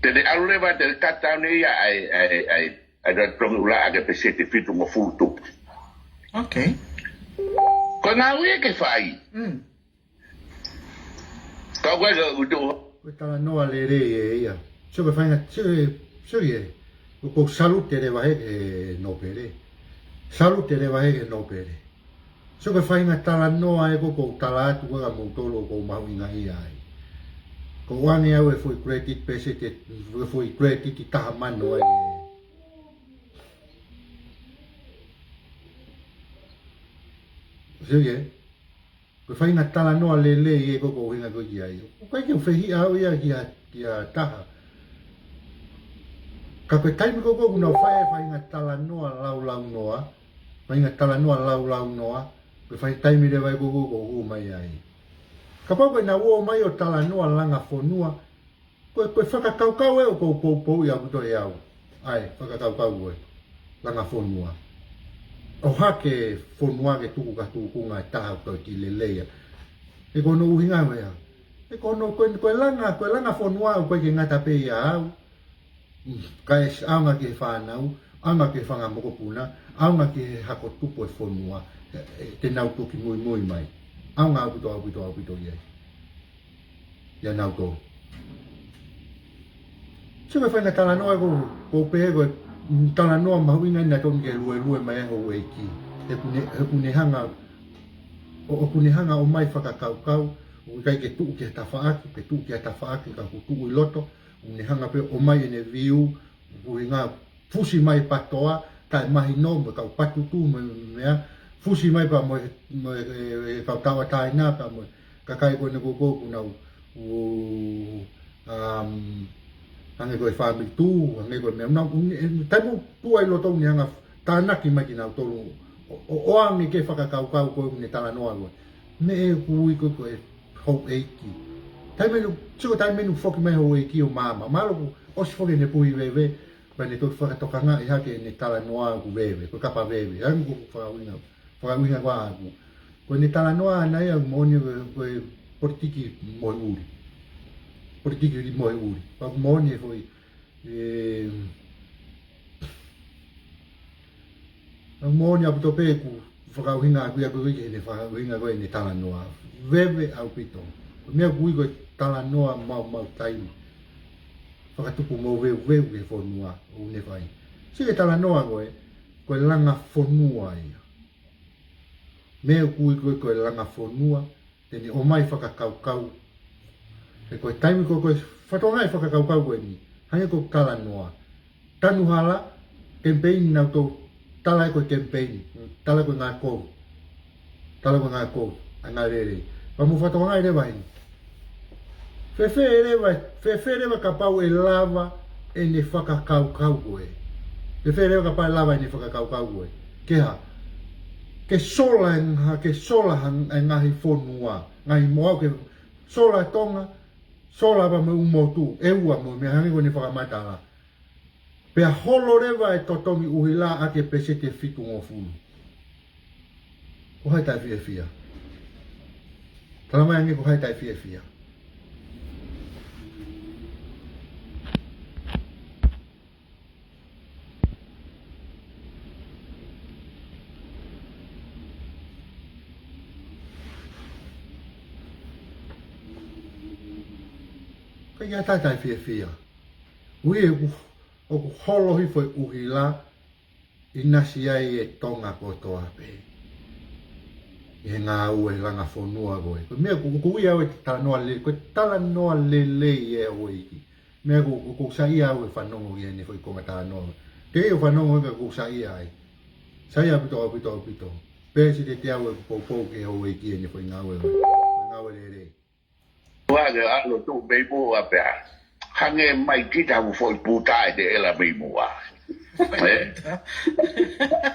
Te ne ʻalu leva te ne cut down ia ʻa e, ʻa e, ʻa e, ʻa e tongi ʻula ʻa ke peseti fitungofulu tupu. Okay. Ko e ngāue ke fai. Mm. Ka ʻoku ʻikai ke u tuʻu. Ko e talanoa lelei ē ia. Sio ki he faʻahinga, sio ki he, sio ki he. Ko, ko e salute leva he, he nōpele. Salute leva he, he nōpele. Sio ki he faʻahinga talanoa ē ko, ko e tala atu ko e ka moutolu ko e mahuʻinga ia ai. Ko e ʻoange au e foʻi credit pē se te, foʻi credit ʻi taha mano ai. Sio ki he. Ko e faʻahinga talanoa lelei ē ko, ko e ʻuhinga ko e ki ai. ʻOku ʻikai ke u fehiʻa au ia ki ha, ki ha taha. Ka ko e taimi ko, ko ʻoku nau fai e faʻahinga talanoa laulaunoa, faʻahinga talanoa laulaunoa, ko e faʻahinga taimi leva ē ko, ko, ko ʻoku hū mai ai. Kapau ko e nau ō mai ʻo talanoa langa fonua, Ko e, ko e fakakaukau ē ʻoku ou poupouʻi ʻaupito ʻe au. ʻAi, fakakaukau ko e langa fonua. ʻO hake fonua ke tuku ka tukunga ʻe taha ʻoku toe ki lelei ia. He ko hono ʻuhinga ē ia. He ko hono, ko e, ko e langa, ko e langa fonua ʻoku ʻikai ke ngata pē ia au. Mm, kae ʻaonga ki he fānau, ʻaonga ki he fanga mokopuna, ʻaonga ki he hako tupu e fonua, ē, ē, te nau toki muimui mai. ʻAonga ʻaupito, ʻaupito, ʻaupito ia. Ia nautolu. Sio ki he faʻahinga talanoa ko, ko pē ko, mm, talanoa mahuʻinga naʻa tonu ke luelue mai e houʻeiki. He ʻoku ne, he ʻoku ne hanga, ʻOku ne hanga ʻo ʻomai fakakaukau, ʻoku ʻikai ke tuʻu ki ha tafaʻaki, ke tuʻu ki ha tafaʻaki ka ʻoku tuʻu ʻi loto, ʻoku ne hanga pē ʻo ʻomai ʻene view, ʻuhinga fusi mai PATOA, taʻemahino mo e kau patutū mo e meʻa, fusi mai pea mo e, mo e, e, e kau tauʻatāina pea mo e kakai ko eni ko ē ʻoku nau, ʻū, um, hangē ko e fāmili tuʻu, hangē ko e meʻa, nau, ʻoku ne, e, taimi ʻoku tuʻu ai loto ʻoku ne hanga tānaki mai kinautolu, ʻo, ʻo, ʻoange ki he fakakaukau ko ē ʻoku ne talanoa ko ē. Meʻa ʻoku ui ko ē ko e houʻeiki. Taimi ʻoku, sio taimi ʻoku foki mai houʻeiki ʻo maama. Mahalo kuo ʻosi foki ʻene puhi veve, pea ne toki fakatokangaʻi hake ʻene talanoa ʻoku veve, ko e kapa veve. ʻA ia ko e fakaʻuhinga, fakaʻuhinga ko ē ʻaʻaku. Ko ʻene talanoa ʻana ia ʻoku moʻoni ko e, ko e politiki moʻui ʻuli. Politiki moʻui ʻuli. Pea ʻoku moʻoni e foʻi, e, ʻoku moʻoni ʻaupito pē ʻeku fakaʻuhinga ʻaʻaku ia ko ē ki heʻene fakaʻuhinga ko ē ʻene talanoa. Veve ʻaupito. Ko e meʻa ʻoku ui ko e talanoa maumau taimi. Fakatupu mou veuveu ki he fonua ʻoku ne fai. Sio ki he talanoa ko ē, ko e langa fonua ia. Meʻa ʻoku ui ko ē ko e langa fonua, te ne ʻomai fakakaukau. He ko e taimi ko ē ko e fatongia e fakakaukau ko eni. Hangē ko e talanoa. Tanu hala, kemipeini naʻa nau tala ko e kemipeini, tala ko e ngāue kovi. Tala ko e ngāue kovi, ʻa e ngāue lelei. Pea mou fakatokangaʻi leva heni. Fēfē leva, fēfē leva kapau ʻe lava ʻene fakakaukau ko ē. Fēfē leva kapau ʻe lava ʻene fakakaukau ko ē. Ke hā, ke sola e ngaahi, ke sola ha, e ngaahi fonua, ngaahi moʻunga ke sola Tonga, sola pea mo e ʻū motu, ʻe ua mo e meʻa hangē ko ʻene fakamatala. Pea holo leva e totongi ʻuhila ʻaki e peseti ʻe fitungofulu. Ko hai taʻefiefia? Tala mai ange ko hai taʻefiefia. Ko ia taʻefiefia. Ui ʻoku, ʻoku holo hifo e ʻuhila ʻinasi ai e Tonga kotoa pē. ʻI he ngāue langa fonua ko ē. Ko e meʻa ʻoku, ʻoku ui au e talanoa le, ko e talanoa lelei e houʻeiki. Meʻa ʻoku, ʻoku, ʻoku saiʻia au e fanongo ki heʻene foʻi konga talanoa. Teʻeki ke u fanongo ka ʻoku saiʻia ai. Saiʻia ʻaupito, ʻaupito, ʻaupito. Pea sio ki he te au e poupou ki he houʻeiki ʻene foʻi ngāue. Ngāue lelei. Ua ke alo tu mei mua pea. Hangē mai kita ʻoku foʻi puta ʻe te ʻela mei mua. Eh?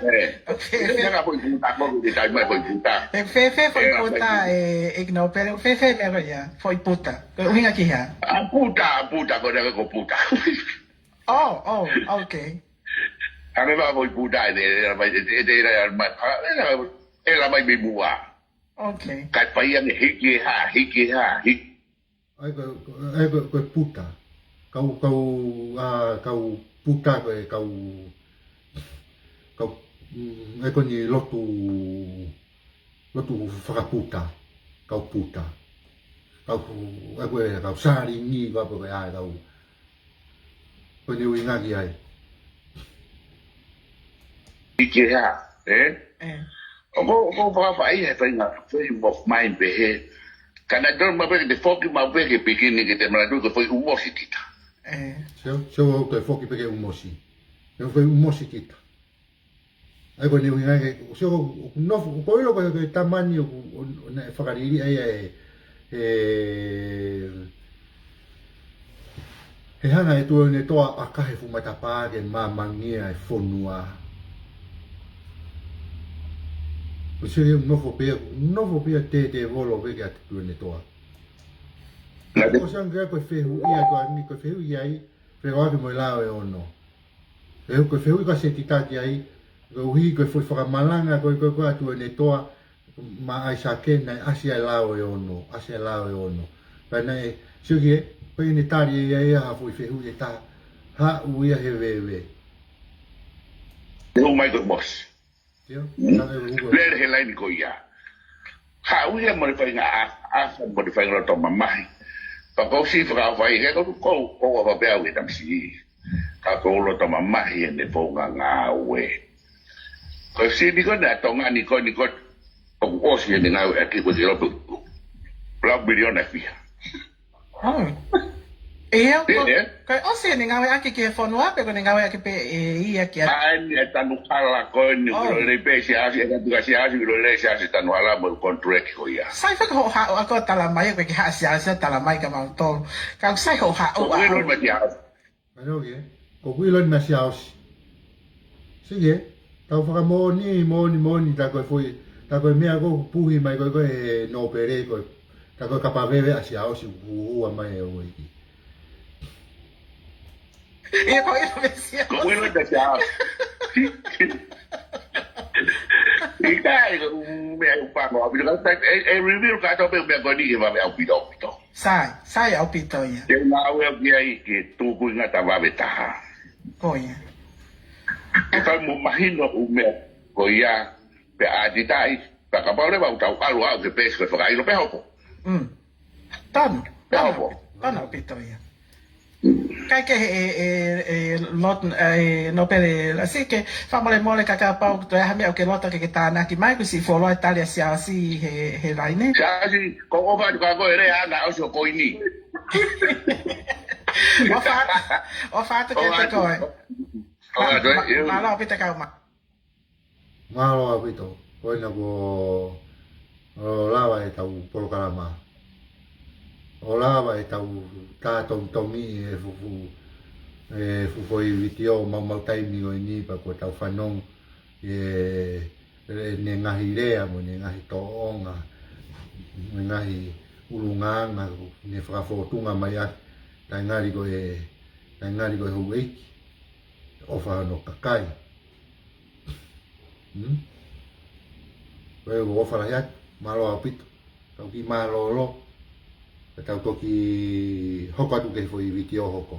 Eh. Okay. Te ʻela foʻi puta, ko te tai mai foʻi puta. Fē, fē, fē foʻi puta, e, e no, pero fē, fē, pero ia, foʻi puta. Ko e ʻuhinga ki hā? ʻA puta, ʻa puta, ko te ko puta. Oh, oh, okay. Hangē mai foʻi puta, ʻe te ʻela mai, ʻe te ʻela mai, ʻela mai mei mua. Okay. Kae fai ange hiki e hā, hiki e hā, hiki. ʻAi ko, ko, ʻai ko, ko e puta. Kau, kau, ʻa, kau puta ko e kau, kau, mm, ʻai ko eni lotu, lotu fakaputa. Kau puta. Kau, ʻai ko e kau sālingi, kau pē ko e ʻai kau. Ko ʻene ʻuhinga ki ai. Hiki e hā, eh? Eh. ʻOku, ʻoku fakafaʻi he faʻahinga, frame of mind pē he. Ka naʻe tonu maʻu pē ke te foki maʻu pē ki he beginning ke te manatu ko e foʻi ʻū mosi kita. Eh. Sio, sio ʻoku toe foki pē ki he ʻū mosi. Ko e foʻi ʻū mosi kita. ʻAi ko ʻene ʻuhinga ke, sio ʻoku, ʻoku nofo, ʻoku ʻilo ko e, ko e tamani ʻoku, ʻo, ʻo, naʻe fakalili ai e, e, he hanga ʻe Tuʻiʻonetoa ʻo ʻakahi e fuʻu matapā ke mamangia e fonua. ʻOku sio ʻoku nofo pē, nofo pē ʻa e tētēvolo pē kia Tuʻiʻonetoa. Naʻe te- ʻOku sio ange ko e fehuʻi atu ʻeni, ko e fehuʻi ai, fehuʻi atu mo e lao ʻe ono. ʻE, ko e fehuʻi ka se titaki ai, koeʻuhi ko e foʻi fakamalanga ko ē, ko ē, ko ē ʻa Tuʻiʻonetoa, maʻa ʻAisake naʻe ʻasi ai e lao ʻe ono, ʻasi ai e lao ʻe ono. Pea naʻe, sio ki he, ko ʻene tali ʻe ia ha foʻi fehuʻi ʻe taha, haʻu ia he veve. Te u mai ko e mosi. Sio? Mm. Naʻe uku. Lele he laini ko ia. Haʻu ia mo e faʻahinga ʻa, ʻa, mo e faʻahinga loto mamahi. Pea ko e siʻi fakaʻofaʻi, he ko, ko, ko, ko, ko, pea au e tamasiʻi. Ka ko e loto mamahi ʻene founga ngāue. Ko e sini ko ena Tonga ni ko eni ko ʻOku ʻosi ʻene ngāueʻaki, ko e kiʻi lope ʻe lau miliona ʻe fiha. ʻIo, ko e ʻosi ʻene ngāueʻaki ki he fonua pe ko ʻene ngāueʻaki pē ʻe ia ki ai? ʻA eni e tanu hala ko eni, ʻoku lele pē Siaosi, e katuka Siaosi, ʻoku lele Siaosi tanu hala mo e contract ko ia. Sai, fakahohaʻa ʻa ko e tala mai, ko e kiʻi haʻa Siaosi ʻo tala mai kia mautolu. Ka ʻoku sai hohaʻa. ʻOku ʻilo eni meia Siaosi. Ano ke, ko ʻoku ʻilo eni meia Siaosi. Sike, tau fakamoʻoni, moʻoni, moʻoni, tā ko e foʻi, tā ko e meʻa ko ē puhi mai ko ē, ko e nōpele ko ē, tā ko e kapa veve ʻa Siaosi ʻoku ua mai e ueiki. ʻIo, ko e ʻilo meia Siaosi. Ko ʻoku ʻilo meia Siaosi. ʻIkai, ko e meʻa ʻoku pango ʻaupito, ka e, e reveal kātoa pē meʻa ko eni ke vave ʻaupito, ʻaupito. Sai, sai ʻaupito ia. Te u ngāueʻaki ai ke tuku ʻi ngata vave taha. Ko ia. Ke fai mo mahino ʻū meʻa ko ia, pea ʻatitaʻi, pea kapau leva ʻoku tau ʻalu ʻo aʻu ki he peesi ko e fakaʻilo pea hopo. Mm. Tonu, tonu, tonu ʻaupito ia. Kae kehe e, e, e lot, e nōpele Lasike, fakamolemole ka kapau ʻoku toe ʻi ai ha meʻa ʻoku ke loto ke ke tānaki mai, kuo siʻi fuoloa e tali ʻa Siaosi he, he laine. Siaosi, ko e ʻofa atu kia koe, lea ange ʻosi ʻo ko eni. ʻOfa atu, ʻofa atu kiate koe. ʻOfa atu, ē, mālō ʻaupito kau mai. Mālō ʻaupito, ko ena kuo lava ʻetau polokalama. ʻO lava ʻetau tā tongitongi e fuʻu, e fuʻu foʻi vitiō maumau taimi ko eni pea kuo tau fanongo e, ʻene ngaahi lea mo ʻene ngaahi tōʻonga, mo e ngaahi ʻulungaanga, ʻene fakafōtunga mai ʻaki, taʻengali ko e, taʻengali ko e houʻeiki, ʻofa hono kakai. Hmm? Ko e ʻofa lahi atu, mālō ʻaupito. Tau kiʻi mālōlō. Pea tau toki hoko atu ki he foʻi vitiō hoko.